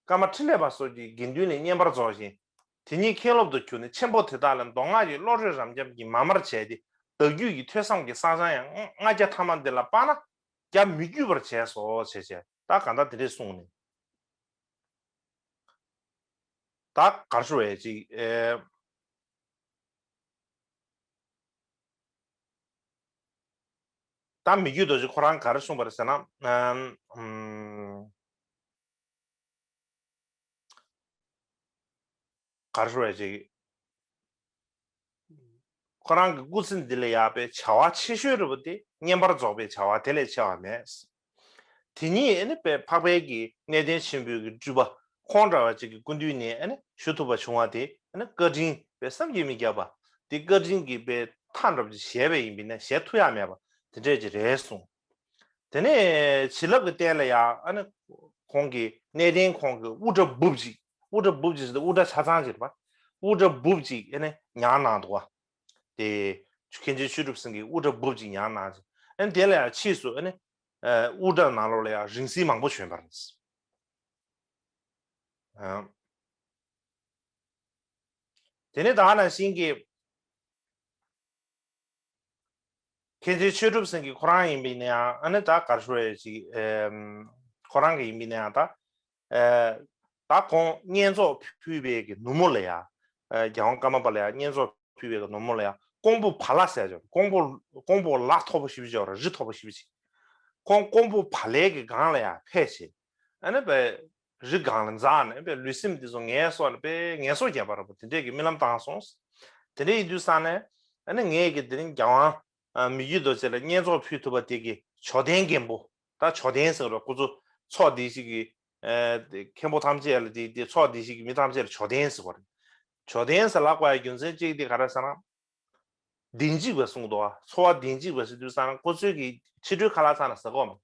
ཀརྨ་འཕྲིན་ལས་པ་སོགས་ཀྱི་དགེ་འདུན་ལས་བསྙེན་པར་རྫོགས་ཤིང་། དེ་ཉིད་མཁན་སློབ་ཏུ་གྱུར་ནས་ཆེན་པོ་དེ་དག་ལ་མདོ་སྔགས་ཀྱི་བློ་གྲོས་རབ་འབྱམས་ཀྱིས་མ་དམར་བྱས་ཏེ་བདག་རྒྱུད་ཀྱི་ཐོས་བསམ་གྱི་བསགས་སྦྱང་ཡང་ལྔ་བརྒྱ་ཐ་མ་འདི་ལ་དཔག་ན་བརྒྱ་མི་བསྐྱུར་བར་བྱས་སོ་ཞེས་བྱས། ད་གང་ལྟར་དེ་འདྲས་གསུངས་ནས། ད་གར་ཞུ་བའི་ཅིག་ཨེ། ད་མི་བསྐྱོད་རྡོ་རྗེ་ཁོ་རང་ག་རེ་གསུངས་པ་རེད་ཟེར་ན། ཨམ། ག་རེ་ཞུ་བའི་ཅིག་ཁོ་རང་གི་སྐུ་ཚེ་འདི་ལ་ཡག་པའི་བྱ་བ་ཆེ་ཤོས་རེད་པ་དེ་བསྙེན་པར་རྫོགས་པའི་བྱ་བ་དེ་ལས་ཆེ་བ་མེད། དེ་ཉིད་ཨ་ནི་དཔེ་འཕགས་པའི་གི་གནས་བརྟན་ཆེན་པོའི་གི་སྤྲུལ་པ་ཁོང་འདྲ་བ་ཅིག་གི་སྐུ་མདུན་ནས་ཨ་ནི་ཞུ་ཐུབ་པ་བྱུང་བ་དེ་ཨ་ནི་བཀའ་དྲིན་དཔེ་བསམ་གྱིས་མི་ཁྱབ་པ། དེ་བཀའ་དྲིན་གྱི་དཔེ་མཐའ་འདྲ་པོ་ཅིག་བཞེས་པ་ཡིན་པས་ན་བཞེས་ཐུབ་ཡག་མེད་པ་དེ་འདྲས་ཅིག་རེད་གསུངས། དེ་ནས་བྱིན་རླབས་ཀྱི་རྟེན་ལ་ཡང་ཨ་ནི་ཁོང་གི་གནས་བརྟན་ཁོང་གི་དབུ་སྐྲ་སྦུབ་ཅིག་དབུ་སྐྲ་སྦུབ་ཅིག་ཟེར་ཏེ་དབུ་སྐྲ་ཆ་ཚང་ཅིག་རེད་པ། དབུ་སྐྲ་སྦུབ་ཅིག་ཨ་ནི་ཉར་གནང་འདུག་བ། དེ་མཁན་ཆེན་ཆོས་གྲུབ་སེང་གེས་དབུ་སྐྲ་སྦུབ་ཅིག་ཉར་གནང་ཅིག་ཨ་ནི་དེ་ལ་ཡང་ཕྱིས་སུ་ཨ་ནི་ཨ་དབུ་སྐྲ་ནང་ལོགས་ལ་ཡང་རིང་བསྲེལ་མང་པོ་བྱོན་པ་རེད། ཨ། དེ་ནས་ད་ག་ནང་བཞིན་གྱི་མཁན་ཆེན་ཆོས་གྲུབ་སེང་གེ་ཁོ་རང་ཡིན་པ་ཡིན་ན་ཡང་ཨ་ནི་ད་ག་རེ་ཞུ་ཡ་ཅིག་ཨེམ། ཁོ་རང་གི་ཡིན་པ་ཡིན་ན་ཡང་ད་ཨེ། ད་ཁོང་བསྙེན་རྫོགས་ཕུལ་བའི་གི་ནུབ་མོ་ལ་ཡང་ཨེ། རྒྱལ་དབང་ཀརྨ་པ་ལ་ཡང་བསྙེན་རྫོགས་ཕུལ་བའི་གི་ནུབ་མོ་ལ་ཡང་ཀོང་པོ་བ་ལ་ཟེར་ཅོག་ཀོང་པོ་ཀོང་པོ་ལ་མཐོ་པོ་ཞེ་པོ་ཅིག་ཡོད་རེད། རི་མཐོ་པོ་ཞེ་པོ་ཅིག་ཁོང་ཀོང་པོ་བ་ལའི་གི་སྒང་ལ་ཡང་ཕེབས་བྱས། ཨ་ནི་བས་རི་སྒང་ལ་འཛེགས་ནས་བས་ལུས་སེམས་འདི་ཚོ་ངལ་གསོ་ནས་བས་ངལ་གསོ་བརྒྱབ་པ་རེད་པ། དེ་འདྲས་ཀྱི་རྨི་ལམ་བཏང་སོང་། དེ་འདྲས་ཡིན་དུས་ཙང་ནས་ཨ་ནི་ངས་ཀྱི་དེ་རིང་རྒྱལ་དབང་ཨ་མི་བསྐྱོད་རྡོ་རྗེ་ལ་བསྙེན་རྫོགས་ཕུལ་ཐུབ་པ་དེ་གི་མཆོད་རྟེན་མགོན་པོ། ད་མཆོད་རྟེན་ཟེར་བ་ཁོ་ཚོ་ཚོགས་སྡེ་ཞིག་གི་ཨ་མཁན་པོ་ཐམས་ཅད་ལ་དེ་དེ་ཚོགས་སྡེ་ཞིག་གི་མི་ཐམས་ཅད་ལ་མཆོད་རྟེན་ཟེར་བ་རེད། མཆོད་རྟེན་ཟེར་ལབ་དགོས་ཡ་རྒྱུ་མཚན་གཅིག་དེ་ག་རེ་ཟེར་ན། གདན་གཅིག་པ་གསུངས་འདུག་བ། འཚོ་བ་གདན་གཅིག་པ་ཟེར་དུས་ཙང་ཁོ་ཚོའི་གི་ཕྱི་དྲོའི་ཁ་ལག་ཚང་ལ་ཟ་གོ་མ།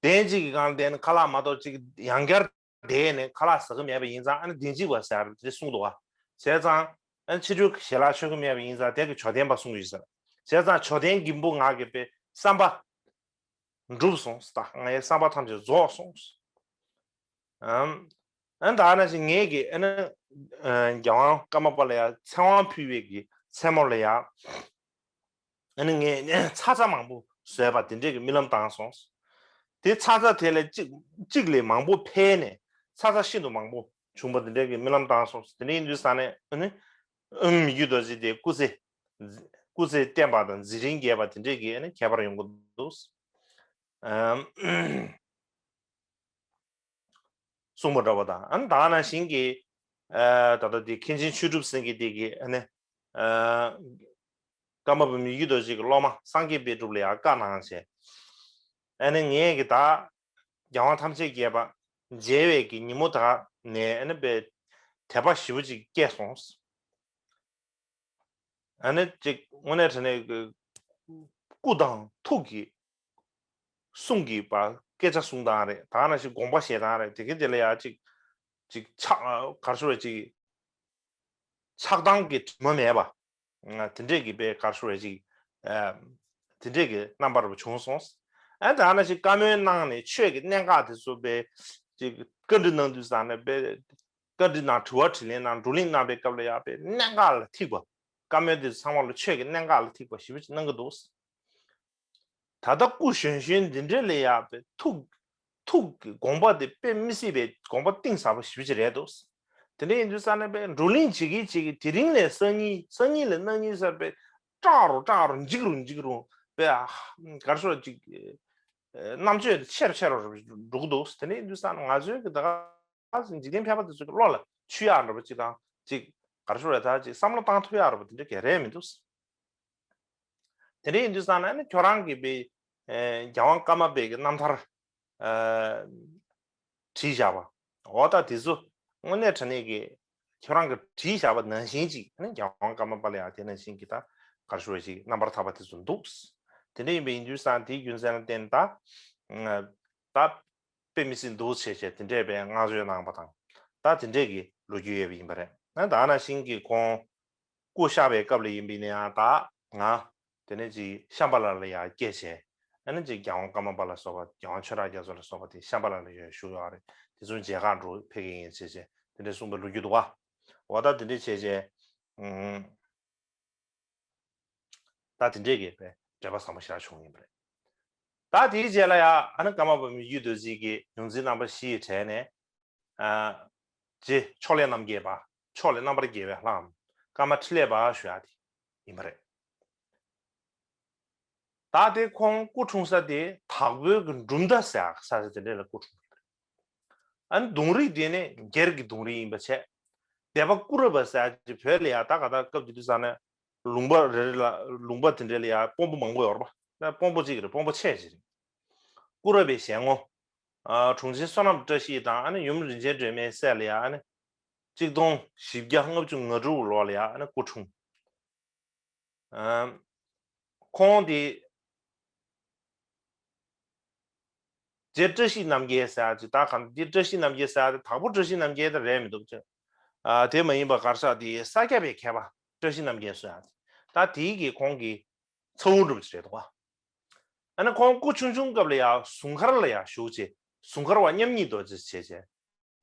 གདན་གཅིག་གི་སྒང་ལ་བསྡད་ནས་ཁ་ལག་མ་གཏོགས་གཅིག་ཡང་བསྐྱར་བསྡད་ནས་ཁ་ལག་ཟ་གི་མེད་པ་ཡིན་ཙང་ཨ་ནི་གདན་གཅིག་པ་ཟེར་དེ་གསུངས་འདུག་བ། བྱས་ཙང་ཨ་ནི་ཕྱི་དྲོའི་ཞལ་ལག་མཆོད་གི་མེད་པ་ཡིན་ཙང་དེ་གི་མཆོད་རྟེན་པ་གསུངས་ཡོད་ཟེར། བྱས་ཙང་མཆོད་རྟེན་མགོན་པོ་ང་གི་དཔེ་ བསམ་པ་འགྲུབ་སོང་། ད་ངའི་བསམ་པ་ཐམས་ཅད་རྫོགས་སོང་། ཨམ། ཨ་ནི་ད་ནང་བཞིན་ངས་ཀྱི་ཨ་ནི་ཨ་རྒྱལ་དབང་ཀརྨ་པ་ལ་ཡ་ཚེ་དབང་ཕུལ་བའི་གི་མཚན་མོ་ལ་ཡ། ཨ་ནི་ངས་ཚ་ཚ་མང་པོ་བཟོས་པ་དེ་འདྲས་ཀྱི་རྨི་ལམ་བཏང་སོང་། དེ་ཚ་ཚ་དེ་ལས་གཅིག་གཅིག་ལས་མང་པོ་འཕེལ་ནས་ཚ་ཚ་ཤིན་ཏུ་མང་པོ་བྱུང་པ་དེ་འདྲས་ཀྱི་རྨི་ལམ་བཏང་སོང་། དེ་འདྲས་ཡིན་དུས་ཙང་ནས་ཨ་ནི་ཨུམ་མི་བསྐྱོད་རྡོ་རྗེ་དེ་སྐུ་ཚེ་སྐུ་ཚེ་བརྟན་པ་དང་མཛད་རིམ་རྒྱས་པ་དེ་འདྲས་ཀྱི་ཨ་ནི་ཁྱད་པར་ཡོང་གི་འདུག། ཨམ། གསུངས་པ་འདྲ་བ་དང་། ཨ་ནི་ད་ག་ནང་བཞིན་གྱི་ཨ་ད་ལྟ་དེ་མཁན་ཆེན་ཆོས་གྲུབ་སེང་གེ་དེ་གི་ཨ་ནི་ཨ་ཀརྨ་པ་མི་བསྐྱོད་རྡོ་རྗེ་གི་སློབ་མ་སངས་རྒྱས་དཔལ་སྒྲུབ་ལ་ཡང་བཀའ་གནང་བྱས། ཨ་ནི་ངས་ཀྱི་ད་རྒྱལ་དབང་ཐམས་ཅད་མཁྱེན་པ་མཇལ་བའི་གི་ཉིན་མོ་དག་ནས་ཨ་ནི་དཔེ་དད་པ་ཞེ་པོ་ཅིག་སྐྱེས་སོང་། ཨ་ནི་ཅིག་དངོས་གནས་དྲང་གནས་ཀྱི་སྐུ་དང་ཐུགས་ཀྱི་གསུང་གི་པ་སྐད་ཆ་གསུང་སྟངས་རེད། ད་ནང་བཞིན་དགོངས་པ་བཞེས་སྟངས་རེད། དེ་གི་དེ་ལ་ཡ་ཅིག་ཅིག་ཆགས་ག་རེ་ཞུ་རེད། ཅིག་ཆགས་སྡང་གི་དྲི་མ་མེད་པ། དེ་འདྲས་ཀྱི་པའི་ག་རེ་ཞུ་རེད། ཅིག་དེ་འདྲས་ཀྱི་རྣམ་པ་རུ་བྱུང་སོང་། ཨ་ད་ནང་བཞིན་བཀའ་མོལ་གནང་ནས་ཆོས་ཀྱི་གནད་འགག་དེ་ཚོ་པའི་ཅིག་བཀའ་འདྲི་གནང་དུས་ཙང་ནས་པའི་བཀའ་འདྲི་གནང་། དྲི་བ་དྲིས་ལན་གནང་། བགྲོ་གླེང་གནང་པའི་སྐབས་ལ་ཡ་པའི་གནད་འགག་ལ་ཐིག་པ། བཀའ་མོལ་དེ་ཚང་མ་ལ་ཆོས་ཀྱི་གནད་འགག་ལ་ཐིག་པ་ཞེ་པོ་ཅིག་གནང་གི་འདུག། ད་ལྟ་སྐུ་གཞོན་གཞོན་འདི་འདྲ་ལ་ཡ་པའི་ཐུགས་ཐུགས་ཀྱི་དགོངས་པ་དེ་དཔེ་མི་སྲིད་པའི་དགོངས་པ་གཏིང་ཟབ་པ་ཞེ་པོ་ཅིག་རེད་འདུག། དེ་འདྲ་ཡིན་དུས་ཙང་ནས་པའི་བགྲོ་གླེང་བྱེད་ཀྱི་བྱེད་ཀྱི་དེ་རིང་ལས་སང་ཉིན། སང་ཉིན་ལས་གནངས་ཉིན་ཟེར་པའི་སྐྲག་རུ་སྐྲག་རུ་འཇིགས་རུ་འཇིགས་རུ་པའི་ཨ་ག་རེ་ཞུ་རེད། ཅིག་རྣམ་དཔྱོད་དེ་ཆེ་རུ་ཆེ་རུ་འགྲོ་གི་འདུག། དེ་འདྲ་ཡིན་དུས་ཙང་ནས་ང་ཚོའི་གི་ད་ག་འཇིག་རྟེན་ཕལ་པ་དེ་ཚོ་གི་བློ་ལ་ཆུད་ཡག་འདྲ་པོ་ཅིག་དང་། ཅིག་ག་རེ་ཞུ་རེད། ད་ཅིག་བསམ་བློ་བཏང་ཐུབ་ཡག་འདྲ་པོ་དེ་འདྲ་ག་རེ་མི་འདུག། དེ་འདྲ་ཡིན་དུས་ཙང་ནས་ནི་ཁྱོད་རང་གིས་པའི་ཨེ་རྒྱལ་དབང་ཀརྨ་པའི་གི་རྣམ་ཐར་ཨེ་བྲིས་བཞག་པ། འོ་ད་དེ་ཚོ་དངོས་གནས་དྲང་གནས་ཀྱི་ཁྱོད་རང་གིས་བྲིས་བཞག་པ་ནང་བཞིན་ཅིག་ནི་རྒྱལ་དབང་ཀརྨ་པ་ལ་ཡང་དེ་ནང་བཞིན་གྱི་ད་ག་རེ་ཞུ་རེད། ཅིག་རྣམ་པར་ཐར་པ་དེ་ཚོ་འདུག། དེ་འདྲ་ཡིན་པ་ཡིན་དུས་ཙང་དེའི་རྒྱུ་མཚན་ལ་བརྟེན་ད་ད་དཔེ་མི་སྲིད་འདུག་བྱས་བྱས་དེ་འདྲས་པའི་བསྔགས་བརྗོད་གནང་བ་དང་། ད་དེ་འདྲས་ཀྱི་ལོ་རྒྱུས་ཡོད་པ་ཡིན་པ་རེད། ཨ་ད་ནང་བཞིན་གྱི་ཁོང་སྐུ་གཤེགས་པའི་སྐབས་ལ་ཡིན་པ་ཡིན་ན་ཡང་ད་ང་དེ་ནས་ཅིག་ཤམ་བྷ་ལ་ལ་ཡང་སྐྱེས་བྱས། ཨ་ནི་ཅིག་རྒྱལ་དབང་ཀརྨ་པ་ལ་སོགས་པ། རྒྱལ་དབང་ཆོས་གྲགས་རྒྱ་མཚོ་ལ་སོགས་པ་དེ་ཤམ་བྷ་ལ་ལ་ཡོད་བཞུགས་ཡོད་རེད། དེ་ཚོ་མཇལ་ཁ་འགྲོ་ཕེབས་ཀྱི་ཡིན་བྱས་བྱས་དེ་འདྲས་གསུངས་པའི་ལོ་རྒྱུས་འདུག་བ། འོ་ད་དེ་འདྲས་བྱས་བྱས་ཨུམ། ད་དེ་འདྲས་ཀྱི་པའི་འབྲེལ་བ་བཟང་པོ་ཞེ་དྲག་བྱུང་ཡིན་པ་རེད། ད་དེའི་རྗེས་ལ་ཡང་ཨ་ནི་ཀརྨ་པ་མི་བསྐྱོད་རྡོ་རྗེ་གི་ཡོངས་འཛིན་རྣམ་པ་བཞིའི་གྲས་ནས་ཨ་རྗེ་ཕྱོགས་ལས་རྣམ་རྒྱལ་པ། ཕྱོགས་ལས་རྣམ་པར་རྒྱལ་བའི་ལྷ་འམ་ཀརྨ་ཕྲིན་ལས་པ་ཞུ་ཡག་དེ་ཡིན་པ་རེད། ད་དེ་ཁོང་སྐུ་འཁྲུངས་ས་དེ་དྭགས་པོའི་གི་འབྲུག་མདའ་ཟེར་ཡག་ས་ཆ་དེ་འདྲས་ལ་སྐུ་འཁྲུངས་པ་རེད། ཨ་ནི་གདུང་རིགས་དེ་ནི་སྒེར་གྱི་གདུང་རིགས་ཡིན་པ་བྱས། སྡེ་པ་ཀུ་ར་པ་ཟེར་ཡག་ཅིག་བོད་ལ་ཡ་ད་ག་ད་སྐབས་དེ་དུས་ཙང་ནས་ལུང་པ་རེ་རེ་ལ་ལུང་པ་དེ་འདྲ་ལ་ཡ་དཔོན་པོ་མང་པོ་ཡོད་རེད་པ། ད་དཔོན་པོ་གཅིག་རེད། དཔོན་པོ་ཆེ་ཅིག་རེད། ཀུ་ར་པའི་ཞལ་ངོ་། ཨ་དྲུང་ཆེན་བསོད་ནམས་བཀྲ་ཤིས་དང་ཨ་ནི་ཡུམ་རིན་ཆེན་སྒྲོལ་མའི་སྲས་ལ་ཡ་ཨ་ནི་གཅིག་སྟོང་བཞི་བརྒྱ་ལྔ་བཅུ་ང་དྲུག་ལོ་ལ་ཡ་ཨ་ནི་སྐུ་འཁྲུངས། ཨ་ཁོང་དེ་རྗེ་བཀྲ་ཤིས་རྣམ་རྒྱལ་ཟེར་ཡག་ཅིག་ད་གང་འདི་བཀྲ་ཤིས་རྣམ་རྒྱལ་ཟེར་ཡག་དེ་དྭགས་པོ་བཀྲ་ཤིས་རྣམ་རྒྱལ་དེ་རེད་མི་འདུག་ཅེ། ཨ་དེ་མ་ཡིན་པ་ག་རེ་ཟེར་དེ་ས་སྐྱ་པའི་མཁས་པ་བཀྲ་ཤིས་རྣམ་རྒྱལ་ཟེར་ཡག་ཅིག་ད་དེའི་གི་ཁོང་གི་ཚ་བོ་འགྲུབ་ཅིག་རེད་འདུག་བ། ཨ་ནི་ཁོང་སྐུ་ཆུང་ཆུང་སྐབས་ལ་ཡ་ཟུང་མཁར་ལ་ཡ་བཞུགས་བྱས་ཟུང་མཁར་བ་མཉམ་ཉིད་རྡོ་རྗེ་བྱས་བྱས།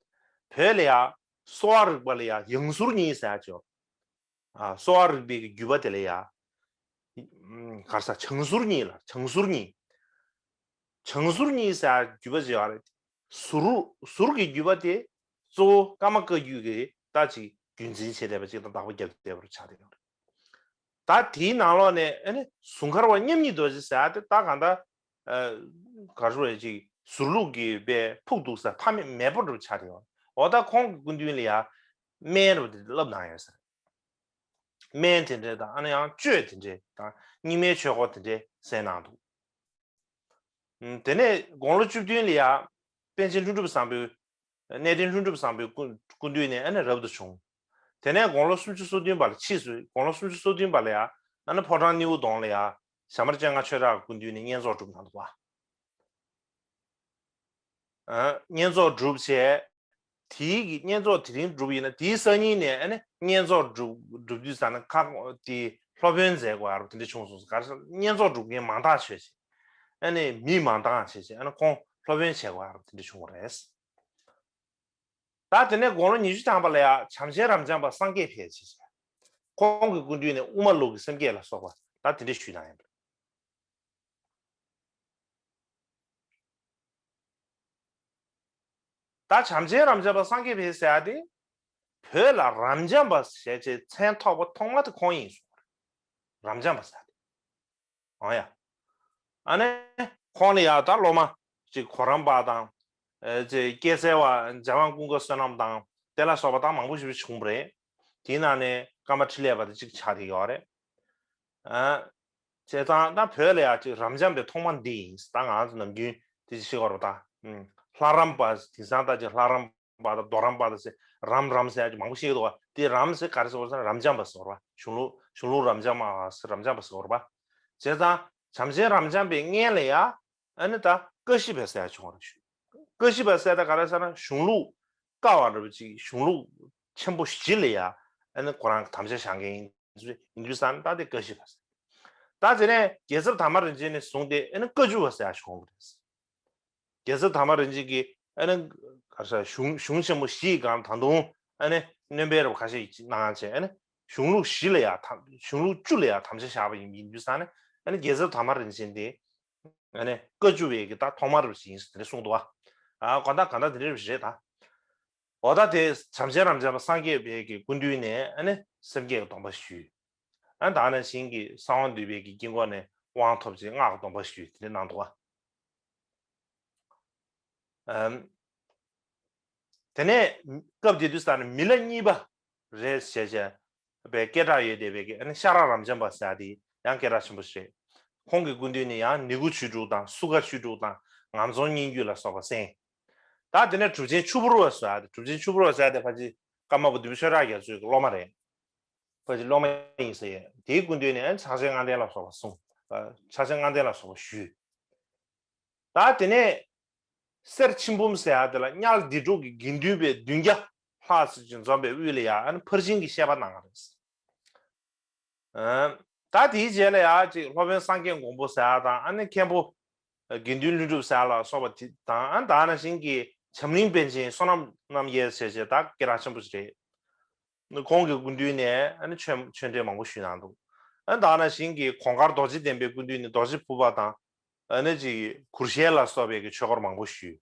བོད་ལ་ཡ་གསོ་བ་རིག་པ་ལ་ཡ་ཡང་ཟུར་གཉིས་ཟེར་ཡག་ཅིག་ཨ་གསོ་བ་རིག་པའི་གི་བརྒྱུད་པ་དེ་ལ་ཡ། ཨམ་ག་རེ་ཟེར་བྱང་ཟུར་གཉིས་ལ་བྱང་ཟུར་གཉིས། བྱང་ཟུར་གཉིས་ཟེར་ཡག་བརྒྱུད་པ་ཅིག་ཡོད་རེད། ཟུར་ཟུར་གྱི་བརྒྱུད་པ་དེ་གཙོ་བོ་ཀརྨ་བཀའ་བརྒྱུད་ཀྱི་ད་ཅིག་རྒྱུན་འཛིན་བྱས་བསྡད་པ་ཅིག་དང་བདག་པོ་རྒྱབ་བསྡད་པར་ཆགས་བསྡད་ཡོད་རེད། ད་དེའི་ནང་ལོགས་ནས་ཨ་ནི་ཟུང་མཁར་བ་མཉམ་ཉིད་རྡོ་རྗེ་ཟེར་ཡག་དེ་ད་གང་ལྟར་ཨ་ག་རེ་ཞུ་རེད། ཅིག་ཟུར་ལུགས་ཀྱི་པའི་ཕུགས་གཏུགས་ས་ཕ་མེས་མེས་པོ་འདྲ་པོ་ཆགས་བསྡད་ཡོད་རེད། འོ་ད་ཁོང་གི་སྐུ་མདུན་ལ་ཡ་སྨན་རུ་དེ་བསླབ་གནང་ཡོད་ཟེར། སྨན་དེ་འདྲས་དང་ཨ་ནི་ཡང་གཅོད་དེ་འདྲས་དང་རྙིང་མའི་ཆོས་སྐོར་དེ་འདྲས་གསན་གནང་འདུག། ཨམ་དེ་ནས་དགུང་ལོ་བཅུ་བདུན་ལ་ཡ་པཎ་ཆེན་ལྷུན་གྲུབ་བཟང་པོའི་གནས་བརྟན་ལྷུན་གྲུབ་བཟང་པོའི་སྐུ་སྐུ་མདུན་ནས་ཨ་ནི་རབ་ཏུ་བྱུང་། དེ་ནས་དགུང་ལོ་སུམ་ཅུ་སོ་བདུན་པ་ལ་ཕྱིས་སུ་དགུང་ལོ་སུམ་ཅུ་སོ་བདུན་པ་ལ་ཡ་ཨ་ནི་ཕོ་བྲང་སྣེའུ་གདོང་ལ་ཡ་ཞྭ་དམར་སྤྱན་སྔ་ཆོས་གྲགས་སྐུ་མདུན་ནས་བསྙེན་རྫོགས་གྲུབ་གནང་འདུག་བ། ཨ་བསྙེན་རྫོགས་གྲུབ་བྱས། དེའི་གི་བསྙེན་རྫོགས་དེ་རིང་གྲུབ་ཡིན་ན་དེའི་སང་ཉིན་ནས་ཨ་ནི་བསྙེན་རྫོགས་གྲུབ་གྲུབ་དུས་ཙ་ན་ཁ་དེ་སློབ་དཔོན་མཛད་དགོས་ཡ་རུ་དེ་འདྲ་བྱུང་སོང་། ག་རེ་ཟེར་བསྙེན་རྫོགས་གྲུབ་མཁན་མང་ཐག་ཆོད་ཅིག་ ཨ་ནི་མི་མང་དང་བྱས་བྱས་ཨ་ནི་ཁོང་སློབ་དཔོན་བྱེད་དགོས་ཡ་དེ་འདྲ་བྱུང་བ་རེད། ད་དེ་ནས་དགུང་ལོ་ཉི་ཤུ་ཐམ་པ་ལ་ཡ་བྱམས་ཆེན་རབ་འབྱམས་པ་སངས་རྒྱས་ཕེབས་བྱས་བྱས་ཁོང་གི་སྐུ་མདུན་ནས་དབུ་མ་ལུགས་ཀྱི་སེམས་བསྐྱེད་ལ་སོགས་པ་ད་དེ་འདྲ་ཞུས་གནང་ཡོད། ད་བྱམས་ཆེན་རབ་འབྱམས་པ་སངས་རྒྱས་ཕེབས་ཟེར་ཡ་དེ་བོད་ལ་རབ་འབྱམས་པ་ཞེས་བྱའི་མཚན་ཐོགས་པ་ཐོག་མ་དེ་ཁོང་ཡིན་གསུངས་པ་རེད། རབ་འབྱམས་པ་ཟེར་ཡ་དེ། ཨང་ཡ། ཨ་ནི་ཁོང་ལ་ཡ་ད་སློབ་མ་ཅིག་གོ་རམས་པ་དང་། ཨེ་ཅེ་སྐྱེད་ཚལ་བ་འཇམ་དབྱངས་ཀུན་དགའ་བསོད་ནམས་དང་དེ་ལ་སོགས་པ་ད་མང་པོ་ཞིག་བྱུང་བ་རེད། དེའི་ནང་ནས་ཀརྨ་ཕྲིན་ལས་པ་དེ་གཅིག་ཆགས་བསྡད་ཡོད་རེད། ཨ། བྱས་ཙང་ད་བོད་ལ་ཡ་ཅིག་རབ་འབྱམས་པའི་ཐོག་མ་འདི་ཡིན། ད་ང་ཚོ་ནམ་རྒྱུན་དེ་ཅིག་ཤེས་དགོས་རེད་ད། ཨུམ། ལྷ་རམས་པ་དེང་སང་ད་ཅིག་ལྷ་རམས་པ་དང་རྡོ་རམས་པ་དང་ཟེར་རམས་རམས་ཟེར་ཡ་ཅིག་མང་པོ་ཤེས་ཀྱི་འདུག་བ། དེ་རམས་ཟེར་ག་རེ་ཟེར་བ་ཟེར་ན་རབ་འབྱམས་པ་ཟེར་བ། གཞུང་ལུགས་གཞུང་ལུགས་རབ་འབྱམས་པ་ཟེར་རབ་འབྱམས་པ་ཟེར་བ། བྱས་ཙང་བྱམས་ཆེན་རབ་འབྱམས་པའི་སྔན་ལ་ཡ་ཨ་ནི་ད་ཀ་ཤི་པ་ཟེར་ཡ་བྱུང་བ་རེད་ཞུ། ཀ་ཤི་པ་ཟེར་ད་ག་རེ་ཟེར་ན་གཞུང་ལུགས་བཀའ་བ་འདྲ་པོ་ཅིག་གཞུང་ལུགས་ཆེན་པོ་བཞི་ལ་ཡ་ཨ་ནི་ཁོ་རང་གི་དམ་བཅའ་བཞག་མཁན་ཡིན་ཡིན་དུས་ཙང་ད་དེ་ཀ་ཤི་པ་ཟེར། ད་དེ་ནས་རྒྱལ་ཚབ་དར་མ་རིན་ཆེན་ནས་བཟུང་སྟེ་ཨ་ནི་བཀའ་བཅུ་པ་ཟེར་ཡ་བྱུང་བ་རེད། རྒྱལ་ཚབ་དར་མ་རིན་ཆེན་གྱིས་ཨ་ནི་ག་རེ་ཟེར་གཞུང་གཞུང་ཆེན་མོ་བཞི་ཡི་སྒང་ད་དུང་ཨ་ནི་སྣོན་པའི་རབ་ཁ་ཤས་ཅིག་གནང་བྱས་ཨ་ནི་གཞུང་ལུགས་བཞི་ལ་ཡ་དམ་གཞུང་ལུགས་བཅུ་ལ་ཡ་དམ་བཅའ་བཞག་པ་ཡིན་ཡིན་དུས་ཙང་ནས་ཨ་ནི་རྒྱལ་ཚབ་དར་མ་རིན་ཆེན་དེ་ཨ་ནི་བཀའ་བཅུ་པའི་གི་ད་ཐོག་མར་རུ་ཞིག་ཡིན་ཟེར་དེ་གསུངས་འདུག་བ། ཨ་གང་ལྟར་གང་ལྟར་དེ་འདྲ་རེད་ད། འོ་ད་དེ་བྱམས་ཆེན་རབ་འབྱམས་པ་སངས་རྒྱས་པའི་གི་སྐུ་མདུན་ནས་ཨ་ནི་སེམས་བསྐྱེད་ཀྱི་སྡོམ་པ་ཞུས། ཨ་ད་ནང་བཞིན་གྱི་གསང་བ་འདུས་པའི་གི་དཀྱིལ་འཁོར་ནས་དབང་ཐོབ་ཅིང་སྔགས་ཀྱི་སྡོམ་པ་ཞུས་དེ་འདྲ་གནང་འདུག་བ། ཨམ། དེ་ནས་སྐབས་དེ་དུས་ས་ནས་མི་ལ་གཉིས་པ་རེད་ཞེས་བྱས་པའི་སྐད་གྲགས་ཡོད་བསྡད་པའི་གི་ཨ་ནི་ཤ་ར་རབ་འབྱམས་པ་ཟེར་ཡ་དེ་ཡང་སྐད་གྲགས་ཆེན་པོ་ཞིག་རེད། ཁོང་གི་སྐུ་མདུན་ནས་ཡང་ནི་གུ་ཆོས་དྲུག་དང་སུ་ཁ་ཆོས་དྲུག་དང་ངམ་ཚོང་སྙན་བརྒྱུད་ལ་སོགས་པ་གསན། ད་དེ་ནས་གྲུབ་ཆེན་ཆུ་བུར་བ་ཟེར་ཡ་དེ་གྲུབ་ཆེན་ཆུ་བུར་བ་ཟེར་ཡ་དེ་ཕལ་ཆེར་ཀརྨ་པ་བདུད་མོ་ཆོས་གྲགས་རྒྱ་མཚོའི་གི་སློབ་མ་རེད། ཕལ་ཆེར་སློབ་མ་ཡིན་ཟེར་ཡས་དེའི་སྐུ་མདུན་ནས་ཕྱག་ཆེན་ལྔ་ལྡན་ལ་སོགས་པ་གསུངས། ཕྱག་ཆེན་ལྔ་ལྡན་ལ་སོགས་པ་ཞུས། ད་དེ་ནས་གསེར་ཆེན་འབུམ་ཟེར་ཡ་དེ་ལ་གཉགས་སྡེ་དྲུག་གི་དགེ་འདུན་པའི་བདུན་བརྒྱ་ལྷག་ཙམ་ཅིག་འཛོམས་པའི་དབུས་ལ་ཡ་ཨ་ནི་ཕར་ཕྱིན་གྱི་བཤད་པ་གནང་བ་རེད། ཨ་ད་དེའི་རྗེས་ལ་ཡ་ཅིག་སློབ་དཔོན་སངས་རྒྱས་མགོན་པོ་ཟེར་ཡ་དང་ཨ་ནི་མཁན་པོ་དགེ་འདུན་ལྷུན་གྲུབ་ཟེར་ཡ་ལ་སོགས་པ་དེ་དང་ཨ་ད་ནང་བཞིན་གྱི་བྱམས་གླིང་པཎ་ཆེན་བསོད་ནམས་རྣམ་རྒྱལ་ཟེར་བྱས་ད་སྐད་གྲགས་ཆེན་པོ་ཞིག་རེད། ཁོང་གི་སྐུ་མདུན་ནས་ཨ་ནི་ཆོས་ཆོས་འབྲེལ་མང་པོ་ཞུས་གནང་འདུག་ཨ་ད་ནང་བཞིན་གྱི་གོང་དཀར་རྡོ་རྗེ་གདན་པའི་སྐུ་མདུན་ནས་རྡོ་རྗེ་ཕུར་པ་དང་ཨ་ནི་ཅིག་གུར་ཞལ་ལ་སོགས་པའི་གི་ཆོས་སྐོར་མང་པོ་ཞུས།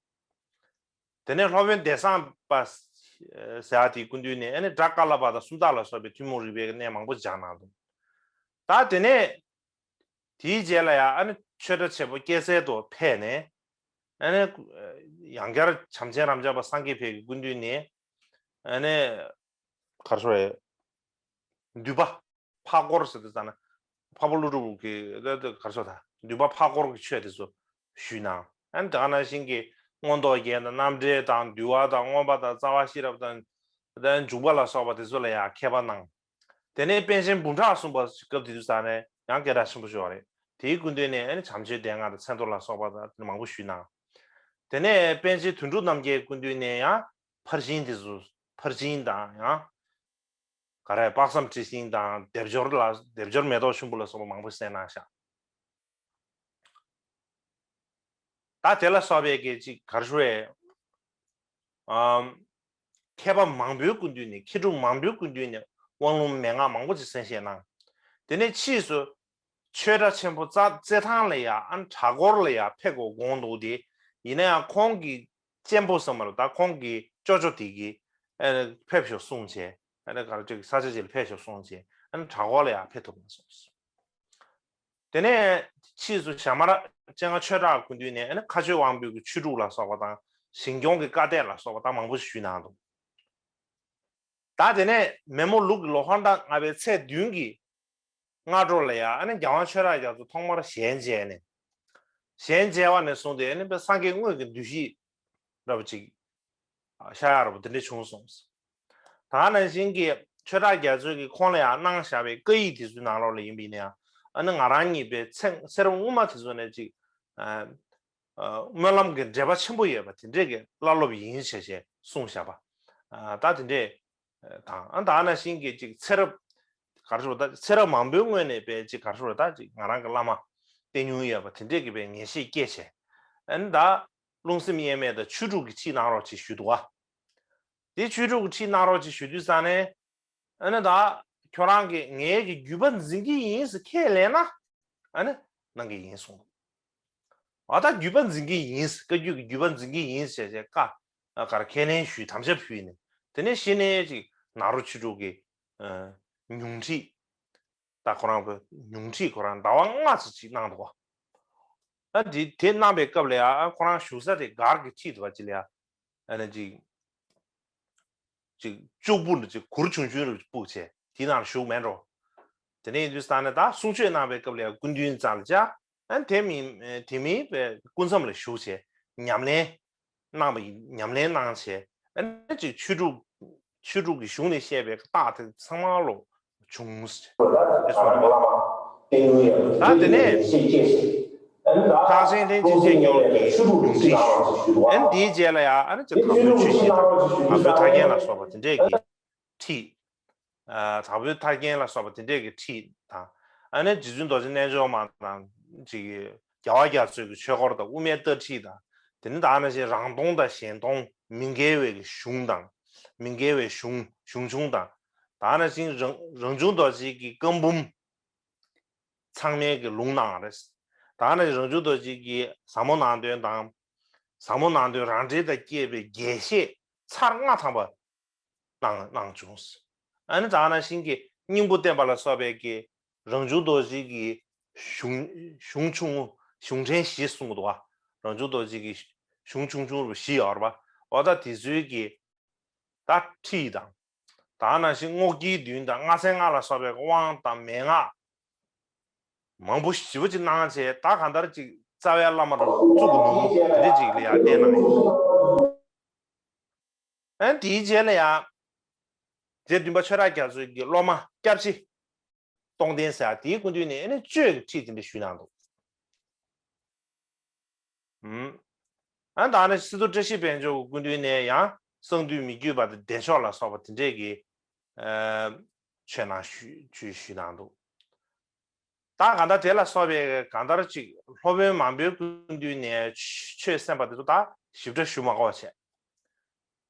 དེ་ནས་སློབ་དཔོན་བདེ་གསང་པ་ཟེར་ཡ་དེའི་སྐུ་མདུན་ནས་ཨ་ནི་སྒྲ་ཀ་ལ་པ་དང་སུམ་རྟགས་ལ་སོགས་པའི་ཐུན་མོང་རིག་པའི་གནས་མང་པོ་སྦྱངས་གནང་འདུག་ད་དེ་ནས་དེའི་རྗེས་ལ་ཡང་ཨ་ནི་ཆོས་གྲྭ་ཆེན་པོ་སྐྱེད་ཚལ་དུ་ཕེབས་ནས་ཨ་ནི་ཡང་བསྐྱར་བྱམས་ཆེན་རབ་འབྱམས་པ་སངས་རྒྱས་ཕེབས་ཀྱི་སྐུ་མདུན་ནས་ཨ་ནི་ག་རེ་ཞུ་དགོས་རེད། འདུས་པ་འཕགས་སྐོར་ཟེར་དུས་ཙམ་ན་འཕགས་པ་ཀླུ་སྒྲུབ་ཀྱི་ག་རེ་ཞུ་ད་འདུས་པ་འཕགས་སྐོར་གྱི་ཆོས་དེ་ཚོ་ཞུས་གནང་། ཨ་ནི་དེ་ག་ནང་བཞིན་གྱི་མངོན་རྟོགས་རྒྱན་དང་རྣམ་འགྲེལ་དང་འདུལ་བ་དང་མངོན་པ་དང་རྩ་བ་ཤེས་རབ་དང་འཇུག་པ་ལ་སོགས་པ་དེ་ཚོ་ལ་ཡང་མཁས་པ་གནང་། དེ་ནས་པཎ་ཆེན་འབུམ་ཕྲག་གསུམ་པ་སྐབས་དེ་དུས་ཙམ་ནས་ཡང་སྐད་གྲགས་ཆེན་པོ་ཞིག་ཡོད་རེད། དེའི་སྐུ་མདུན་ནས་ཨ་ནི་བྱམས་ཆོས་སྡེ་ལྔ་དང་མཚན་ཐོ་ལ་སོགས་པ་དང་མང་པོ་ཞུས་གནང་། དེ་ནས་པཎ་ཆེན་དོན་གྲུབ་རྣམ་རྒྱལ་སྐུ་མདུན་ནས་ཡང་ཕར་ཕྱིན་དེ་ཚོ་ཕར་ཕྱིན་དང་ཡང་ག་རེ་དཔག་བསམ་འཁྲི་ཤིང་དང་སྡེབ་སྦྱོར་ལ་སྡེབ་སྦྱོར་མེ་ཏོག་ཆུན་པོ་ལ་སོགས་པ་མང་པོ་གསན་གནང་ཤག་ད་དེ་ལ་སོགས་པའི་གི་ཅིག་ག་རེ་ཞུ་དགོས་རེད། ཨམ། མཁས་པ་མང་པོའི་སྐུ་མདུན་ནས་མཁས་གྲུབ་མང་པོའི་སྐུ་མདུན་ནས་དབང་ལུང་མན་ངག་མང་པོ་ཅིག་གསན་བཞེས་གནང་། དེ་ནས་ཕྱིས་སུ་ཆོས་གྲྭ་ཆེན་པོ་རྩ་རྩེད་ཐང་ལ་ཡ་ཨ་ནི་གྲྭ་སྐོར་ལ་ཡ་ཕེབས་དགོས་དགོངས་འདུག་སྟེ། ཡིན་ན་ཡང་ཁོང་གི་གཅེན་པོ་ཟེར་མ་རེད་ད། ཁོང་གི་ཅོ་ཅོ་དེ་གིས་ཨ་ནི་ཕེབས་ཤོག་གསུངས་བྱས། ཨ་ནི་ག་རེ་ཅིག་ས་ཆ་ཅིག་ལ་ཕེབས་ཤོག་གསུངས་བྱས། ཨ་ནི་གྲྭ་སྐོར་ལ་ཡ་ཕེབས་ཐུབ་མ་སོང་། དེ་ནས་ཕྱིས་སུ་ཞྭ་དམར་སྤྱན་སྔ་ཆོས་གྲགས་སྐུ་མདུན་ནས་ཨ་ནི་མཁའ་སྤྱོད་དབང་པོའི་གི་ཆོས་དྲུག་ལ་སོགས་པ་དང་ཞིང་སྐྱོང་གི་བཀའ་གཏད་ལ་སོགས་པ་དང་མང་པོ་ཞིག་ཞུས་གནང་འདུག་ད་དེ་ནས་མེ་མོ་ལུག་གི་ལོ་ཧོར་ཟླ་ལྔ་པའི་ཚེས་བདུན་གྱི་སྔ་དྲོ་ལ་ཡ་ཨ་ནི་རྒྱལ་དབང་ཆོས་གྲགས་རྒྱ་མཚོ་ཐོག་མར་ཞལ་མཇལ་ནས། ཞལ་མཇལ་བ་ནས་བཟུང་སྟེ་ཨ་ནི་དཔེ་སངས་རྒྱས་དངོས་ཀྱི་འདུ་ཤེས་འདྲ་པོ་ཅིག་ཤར་ཡག་འདྲ་པོ་དེ་འདྲ་བྱུང་སོང་། ད་ནང་བཞིན་གྱི་ཆོས་གྲགས་རྒྱ་མཚོས་ཀྱིས་ཁོང་ལ་ཡང་གནང་བཞག་པའི་བཀའ་ཡིག་དེ་ཚོའི་ནང་ལོགས་ལ་ཡིན་པ་ཡིན་ན་ཡང་ཨ་ནི་ང་རང་གཉིས་པའི་ཚེ་ཚེ་རབས་སྔོན་མ་དེ་ཚོ་ནས་ཅིག་ཨ་ཨ་སྨོན་ལམ་གྱི་འབྲེལ་བ་ཆེན་པོ་ཡོད་པ་དེ་འདྲས་ཀྱི་བླ་སློབ་ཡིན་ཞེས་ཞེས་གསུངས་བཞག་པ། ཨ་ད་དེ་འདྲས་དང་ཨ་ད་ནང་བཞིན་གྱི་ཅིག་ཚེ་རབས་ག་རེ་ཞུ་དགོས་རེད་ད། ཚེ་རབས་མང་པོའི་སྔོན་ནས་པའི་ཅིག་ག་རེ་ཞུ་དགོས་རེད་ད། ཅིག་ང་རང་གི་བླ་མ་ བསྟན་མྱོང་ཡོད་པ་དེ་འདྲས་ཀྱི་པའི་ངེས་ཤེས་སྐྱེས་བྱས། ཨ་ནི་ད་རླུང་སེམས་དབྱེར་མེད་དང་ཆོས་དྲུག་གི་ཁྲིད་གནང་རོགས་ཅེས་ཞུས་འདུག་བ། དེ་ཆོས་དྲུག་གི་ཁྲིད་གནང་རོགས་ཅེས་ཞུ་དུས་ཙང་ནས། ཨ་ནི་ད་ཁྱོད་རང་གིས་ངའི་གི་བརྒྱུད་པ་འཛིན་གྱི་ཡིན་ཟེར་ཁས་ལེན་ན། ཨ་ནི་གནང་གི་ཡིན་གསུངས། ཨ་ད་བརྒྱུད་པ་འཛིན་གྱི་ཡིན་ཟེར། བཀའ་བརྒྱུད་ཀྱི་བརྒྱུད་པ་འཛིན་གྱི་ཡིན་ཟེར་བྱས་བཀའ་གར་ཁས་ལེན་ཞུས། དམ་བཅའ་ཕུལ་ནས། དེ་ནས་གཞི་ནས་ཅིག་ནཱ་རོ་ཆོས་དྲུག་གི་ཨ་ཉུང་ཁྲིད། ད་ཁོ་རང་གི་ཉུང་ཁྲིད་ཁོ་རང་ཟླ་བ་ལྔ་ཙམ་ཅིག་གནང་འདུག་བ། ཨ་དེ་དེ་གནང་པའི་སྐབས་ལ་ཡང་ཨ་ཁོ་རང་བཞུགས་ས་དེ་སྒར་གྱི་འཁྲིས་དུ་བ་ཅིག་ལ་ཡང་ཨ་ནི་ཅིག་ཅིག་ཅུག་པུ་འདྲ་ཅིག་གུར་ཆུང་ཆུང་རུ་སྤུག་བྱས་དེའི་ནང་ལ་བཞུགས་མེད་འགྲོ། དེ་ནས་ཡིན་དུས་ཙང་ནས་ད་གསུང་ཆོས་གནང་པའི་སྐབས་ལ་ཡང་སྐུ་མདུན་རྩ་ལ་བཅར། ཨ་དེ་མིན་དེ་མིན་པའི་སྐུ་མཚམས་ལ་བཞུགས་བྱས་ཉམས་ལེན་གནང་བ་ཡིན། ཉམས་ལེན་གནང་བྱས་ཨ་ནི་ཅིག་ཆོས་དྲུག་ཆོས་དྲུག་གི་གཞུང་ནས་བཤད་པའི་རྟགས་དེ་ཚང་མ་ལོ་བྱུང་། དེ་གསུངས་པ་རེད། ད་དེ་ནས་ཐེག་ཆེན་ལྷན་ཅིག་སྐྱེས་མཆོག་གི་ཉུང་ཁྲིད་ཞུས། ཨ་ནི་དེའི་རྗེས་ལ་ཡང་ཨ་ནི་ཅིག་དྭགས་པོའི་ཆོས་བཞི་དང་དྭགས་པོའི་ཐར་རྒྱན་ལ་སོགས་པ་དེ་འདྲས་ཀྱི་ཁྲིད། ཨ་དྭགས་པོའི་ཐར་རྒྱན་ལ་སོགས་པ་དེ་འདྲས་ཀྱི་ཁྲིད་དང་། ཨ་ནི་རྗེ་བཙུན་རྡོ་རྗེ་རྣལ་འབྱོར་མ་དང་ཅིག་རྒྱལ་བ་རྒྱ་མཚོའི་གི་ཆོས་སྐོར་དང་དབུ་མའི་ལྟ་ཁྲིད་དང་། དེ་ནི་ད་ནང་བཞིན་རང་སྟོང་དང་གཞན་སྟོང་མི་འགལ་བའི་གི་གཞུང་དང་། མི་འགལ་བའི་གཞུང་གཞུང་ཆུང་དང་། ད་ནང་བཞིན་རང་རང་བྱུང་རྡོ་རྗེ་གི་བཀའ་འབུམ་ཚང་མའི་གི་ལུང་གནང་རེད། ད་ནང་བཞིན་རང་བྱུང་རྡོ་རྗེ་གི་ཟབ་མོ་ནང་དོན་དང་། ཟབ་མོ་ནང་དོན་རང་འགྲེལ་དང་བཅས་པའི་རྒྱས་བཤད་ཚར་ལྔ་ཐམ་པ་གནང་གནང་བྱུང་། ཨ་ནི་ད་ནང་བཞིན་གྱི་སྙིང་པོ་བསྟན་པ་ལ་སོགས་པའི་གི་རང་བྱུང་རྡོ་རྗེ་གི་གཞུང་གཞུང་ཆུང་ངུ་གཞུང་ཕྲན་བཞི་གསུངས་འདུག་བ། རང་བྱུང་རྡོ་རྗེ་གི་གཞུང་ཆུང་ཆུང་རུ་བཞི་ཡོད་རེད་པ། འོ་ད་དེ་ཚོའི་གི་ད་ཁྲིད་དང་། ད་ནང་བཞིན་རྔོག་དཀྱིལ་བདུན་དང་ལྔ་ཚན་ལྔ་ལ་སོགས་པའི་དབང་དང་མན་ངག་མང་པོ་ཞེ་པོ་ཅིག་གནང་བྱས། ད་གང་ལྟར་ཅིག་རྩ་བའི་བླ་མ་རུ་བཙུགས་པའི་ནོར་བུ་དེ་འདྲ་ཅིག་ལ་ཡང་བསྟེན་གནང་ཡོད། ཨ་ནི་དེའི་རྗེས་ལ་ཡང་རྗེ་བདུན་པ་ཆོས་གྲགས་རྒྱ་མཚོའི་གི་སློབ་མ་སྐྱབས་རྗེ་སྟོང་ལྡན་ཟེར་ཡ་དེའི་སྐུ་མདུན་ནས་ཨ་ནི་གཅོད་ཀྱི་ཁྲིད་དེ་འདྲ་ཞུས་གནང་འདུག། ཨ་ནི་ད་ནི་སི་ཏུ་བཀྲ་ཤིས་དཔལ་འབྱོར་གྱི་སྐུ་མདུན་ནས་ཡང་གསང་འདུས་མི་བསྐྱོད་པ་དང་བདེ་མཆོག་ལ་སོགས་པ་དེ་འདྲས་ཀྱི་ཨ་ཆོས་གནང་ཞུས་ཆོས་ཞུས་གནང་འདུག། ད་གང་ལྟར་དེ་ལ་སོགས་པའི་གང་ལྟར་ཅིག་སློབ་དཔོན་མང་པོའི་སྐུ་མདུན་ནས་ཆོས་གསན་པ་དེ་ཚོ་ད་ཞིབ་ཕྲ་ཞུ་མ་དགོས་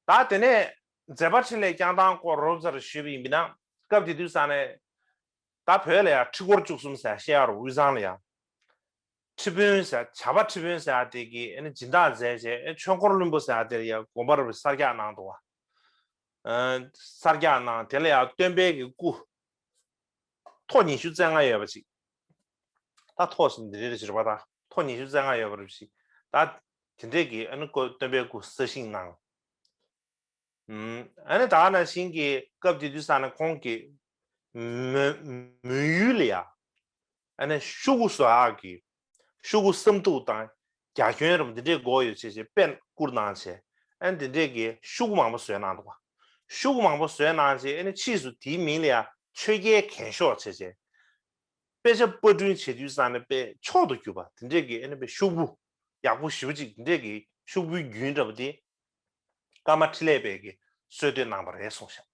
པ་བྱས། ད་དེ་ནས་མཛད་པ་འཕྲིན་ལས་བསྐྱངས་སྟངས་སྐོར་རོབ་ཙམ་ཞུས་པ་ཡིན་པ་ན། སྐབས་དེ་དུས་ཙང་ནས་ད་བོད་ལ་ཡང་ཁྲི་སྐོར་བཅུ་གསུམ་ཟེར་བཤད་ཡ་རུ་དབུས་གཙང་ལ་ཡང་ཁྲི་དཔོན་ཟེར་བྱ་བ་ཁྲི་དཔོན་ཟེར་ཡ་དེ་གི་ཨ་ནི་སྦྱིན་བདག་མཛད་བྱས། ཨ་ཆོས་འཁོར་བློན་པོ་ཟེར་ཡ་དེ་ལ་ཡང་དགོན་པ་རུ་གསར་རྒྱག་གནང་འདུག་བ། ཨ་གསར་རྒྱག་གནང་། དེ་ལ་ཡང་སྟོན་པའི་གི་སྐུ་ཐོག་ཉི་ཤུ་རྩ་ལྔ་ཡོད་པ་ཅིག། ད་ཐོག་ཟེར་འདི་རེད་ཅེས་པ། ད་ཐོག་ཉི་ཤུ་རྩ་ལྔ་ཡོད་པ་རེད་ཅིག། ད་དེ་འདྲས་ཀྱི་ཨ་ནི་སྐུ་སྟོན་པའི་སྐུ་གསར་བཞེངས་གནང་། ཨ་ནི་ད་ནང་བཞིན་གྱི་སྐབས་དེ་དུས་ཙང་ནས་ཁོང་གིས་མོན་མོན་ཡུལ་ལ་ཡ་ཨ་ནི་ཤོག་གུ་བཟོ་ཡག་གི་ཤོག་གུ་བསམ་ཐུག་དང་རྒྱ་ཁྱོན་རམ་འདི་འདྲས་དགོས་ཡོད་ཅེས་བྱས་པེན་བསྐུར་གནང་བྱས། ཨ་ནི་འདི་འདྲས་ཀྱི་ཤོག་གུ་མང་པོ་བཟོས་གནང་འདུག་བ། ཤོག་གུ་མང་པོ་བཟོས་གནང་བྱས་ཨ་ནི་ཕྱིས་སུ་དེའི་མིང་ལ་ཡ་ཆོས་རྒྱལ་གན་ཤོག་ཅེས་བྱས། དཔེ་ཆ་པར་སྐྲུན་བྱེད་དུས་ཙང་ནས་དཔེ་མཆོག་ཏུ་གྱུར་པ་དེ་འདྲས་ཀྱི་ཨ་ནི་དཔེ་ཤོག་བུ་ཡག་པོ་ཞེ་པོ་ཅིག་དེ་འདྲས་ཀྱི་ཤོག་བུའི་རྒྱུན་འདྲ་པོ་དེ་ཀརྨ་འཕྲིན་ལས་པས་ཀྱི་སྲོལ་གཏོད་གནང་བ་རེད་གསུངས་ཤག།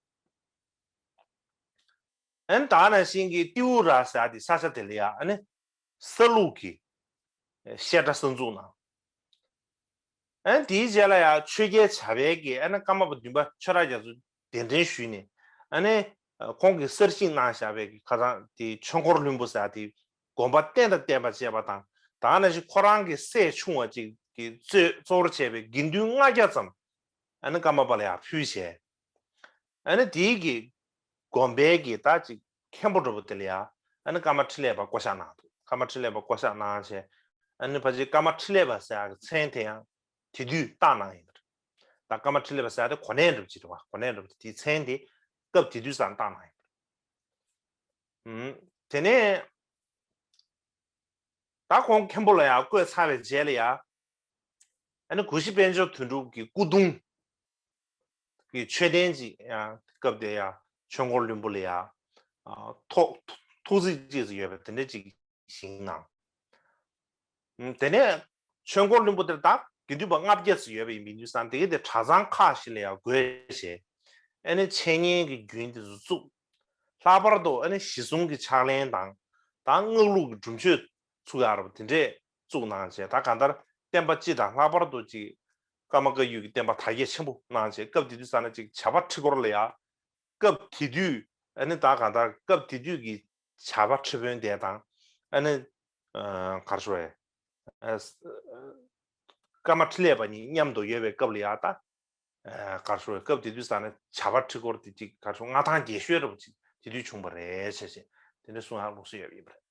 ཨ་ནི་ད་ནང་བཞིན་གྱི་ཏེའུ་ར་ཟེར་ཡ་དེ་ས་ཆ་དེ་ལ་ཡ་ཨ་ནི་ས་ལུག་གི་བཤད་གྲྭ་གསར་འཛུགས་གནང་། ཨ་ནི་དེའི་རྗེས་ལ་ཡང་ཆོས་རྒྱལ་བྱ་བལ་གྱིས་ཨ་ནི་ཀརྨ་པ་བདུན་པ་ཆོས་གྲགས་རྒྱ་མཚོ་གདན་འདྲེན་ཞུས་ནས། ཨ་ནི་ཁོང་གིས་གསར་བཞེངས་གནང་བཞག་པའི་གི་ཁ་སང་དེ་ཆོས་འཁོར་ལྷུན་པོ་ཟེར་ཡ་དེ་དགོན་པ་རྟེན་དང་བརྟེན་པ་བཅས་པ་དང་། ད་ནང་བཞིན་ཁོ་རང་གི་སྲས་ཆུང་བ་ཅིག་གིས་གཙོས་གཙོ་བོར་བྱས་པའི་དགེ་འདུན་ལྔ་བརྒྱ་ཙམ་ཨ་ནི་ཀརྨ་པ་ལ་ཡང་ཕུལ་བྱས། ཨ་ནི་དེའི་གི་དགོན་པའི་གི་ད་ཅིག་མཁན་པོ་འདྲ་པོ་དེ་ལ་ཡ་ཨ་ནི་ཀརྨ་འཕྲིན་ལས་པ་བསྐོ་བཞག་གནང་འདུག། ཀརྨ་འཕྲིན་ལས་པ་བསྐོ་བཞག་གནང་བྱས། ཨ་ནི་ཕལ་ཆེར་ཀརྨ་འཕྲིན་ལས་པ་ཟེར་ཡག་གི་མཚན་དེ་ཡང་དེ་དུས་བཏགས་གནང་ཡིན་པ་རེད། ད་ཀརྨ་འཕྲིན་ལས་པ་ཟེར་ཡག་དེ་གོ་གནས་འདྲ་པོ་ཅིག་རེད་བ། གོ་གནས་འདྲ་པོ་དེ་དེའི་མཚན་དེ་སྐབས་དེ་དུས་ཙང་བཏགས་གནང་ཡིན་པ་རེད། ཨུམ། དེ་ནས་ད་ཁོང་མཁན་པོ་ལ་ཡང་བསྐོས་ཚར་བའི་རྗེས་ལ་ཡང་། ཨ་ནི་གུ་ཤྲི་དཔལ་འབྱོར་དོན་གྲུབ་ཀྱི་སྐུ་གདུང་གི་མཆོད་རྟེན་ཅིག་ཡང་སྐབས་དེ་ཡང་ཆོས་འཁོར་ལྷུན་པོ་ལ་ཡང་ཨ་ཐོག་ཐོག་བརྩེགས་ཅིག་ཡོད་པ་དེ་འདྲ་ཅིག་བཞེངས་གནང་། ཨུམ། དེ་ནས་ཆོས་འཁོར་ལྷུན་པོ་དེར་ད་དགེ་འདུན་པ་ལྔ་བརྒྱ་ཙམ་ཡོད་པ་ཡིན་པའི་དུས་ཙང་། དེ་ག་དེ་གྲྭ་ཚང་ཁག་ཞིག་ལ་ཡང་བགོས་བྱས། ཨ་ནི་འཆད་ཉན་གྱི་རྒྱུན་དེ་ཚོ་བཙུགས། ལྷག་པར་དུ་ཨ་ནི་གཞི་གསུམ་གྱི་ཕྱག་ལེན་དང་། ད་སྔགས་ལུགས་ཀྱི་སྒྲུབ་མཆོད་ ཚུགས་ཡག་རབ་དེ་འདྲས་བཙུགས་གནང་བྱས། ད་གང་ལྟར་བསྟན་པ་སྤྱི་དང་ལྷག་པར་དུ་ཅིག་ཀརྨ་བཀའ་བརྒྱུད་ཀྱི་བསྟན་པ་དར་རྒྱས་ཆེན་པོ་གནང་བྱས། སྐབས་དེ་དུས་ཙ་ན་ཅིག་བྱ་བ་ཁྲི་སྐོར་ལ་ཡ། སྐབས་དེ་དུས་ཨ་ནི་ད་གང་ལྟར་སྐབས་དེ་དུས་ཀྱི་བྱ་བ་ཁྲི་དཔོན་དེ་དང་། ཨ་ནི་ཨ་ག་རེ་ཞུ་དགོས་རེད། ཨ་ཀརྨ་འཕྲིན་ལས་པ་གཉིས་མཉམ་དུ་ཡོད་པའི་སྐབས་ལ་ཡ། ད་ཨ་ག་རེ་ཞུ་དགོས་རེད། སྐབས་དེ་དུས་ཙ་ན་བྱ་བ་ཁྲི་སྐོར་དེ་ཅིག་ག་རེ་ཞུ། མངའ་ཐང་རྒྱས་ཤོས་འདྲ་པོ་ཅིག་དེ་དུས་བྱུང་བ་རེད་ཟེར་བྱས་དེ་འདྲ་གསུང་ཡག་ལུགས་སྲོལ་ཡོད་ཡིན་པ་རེད།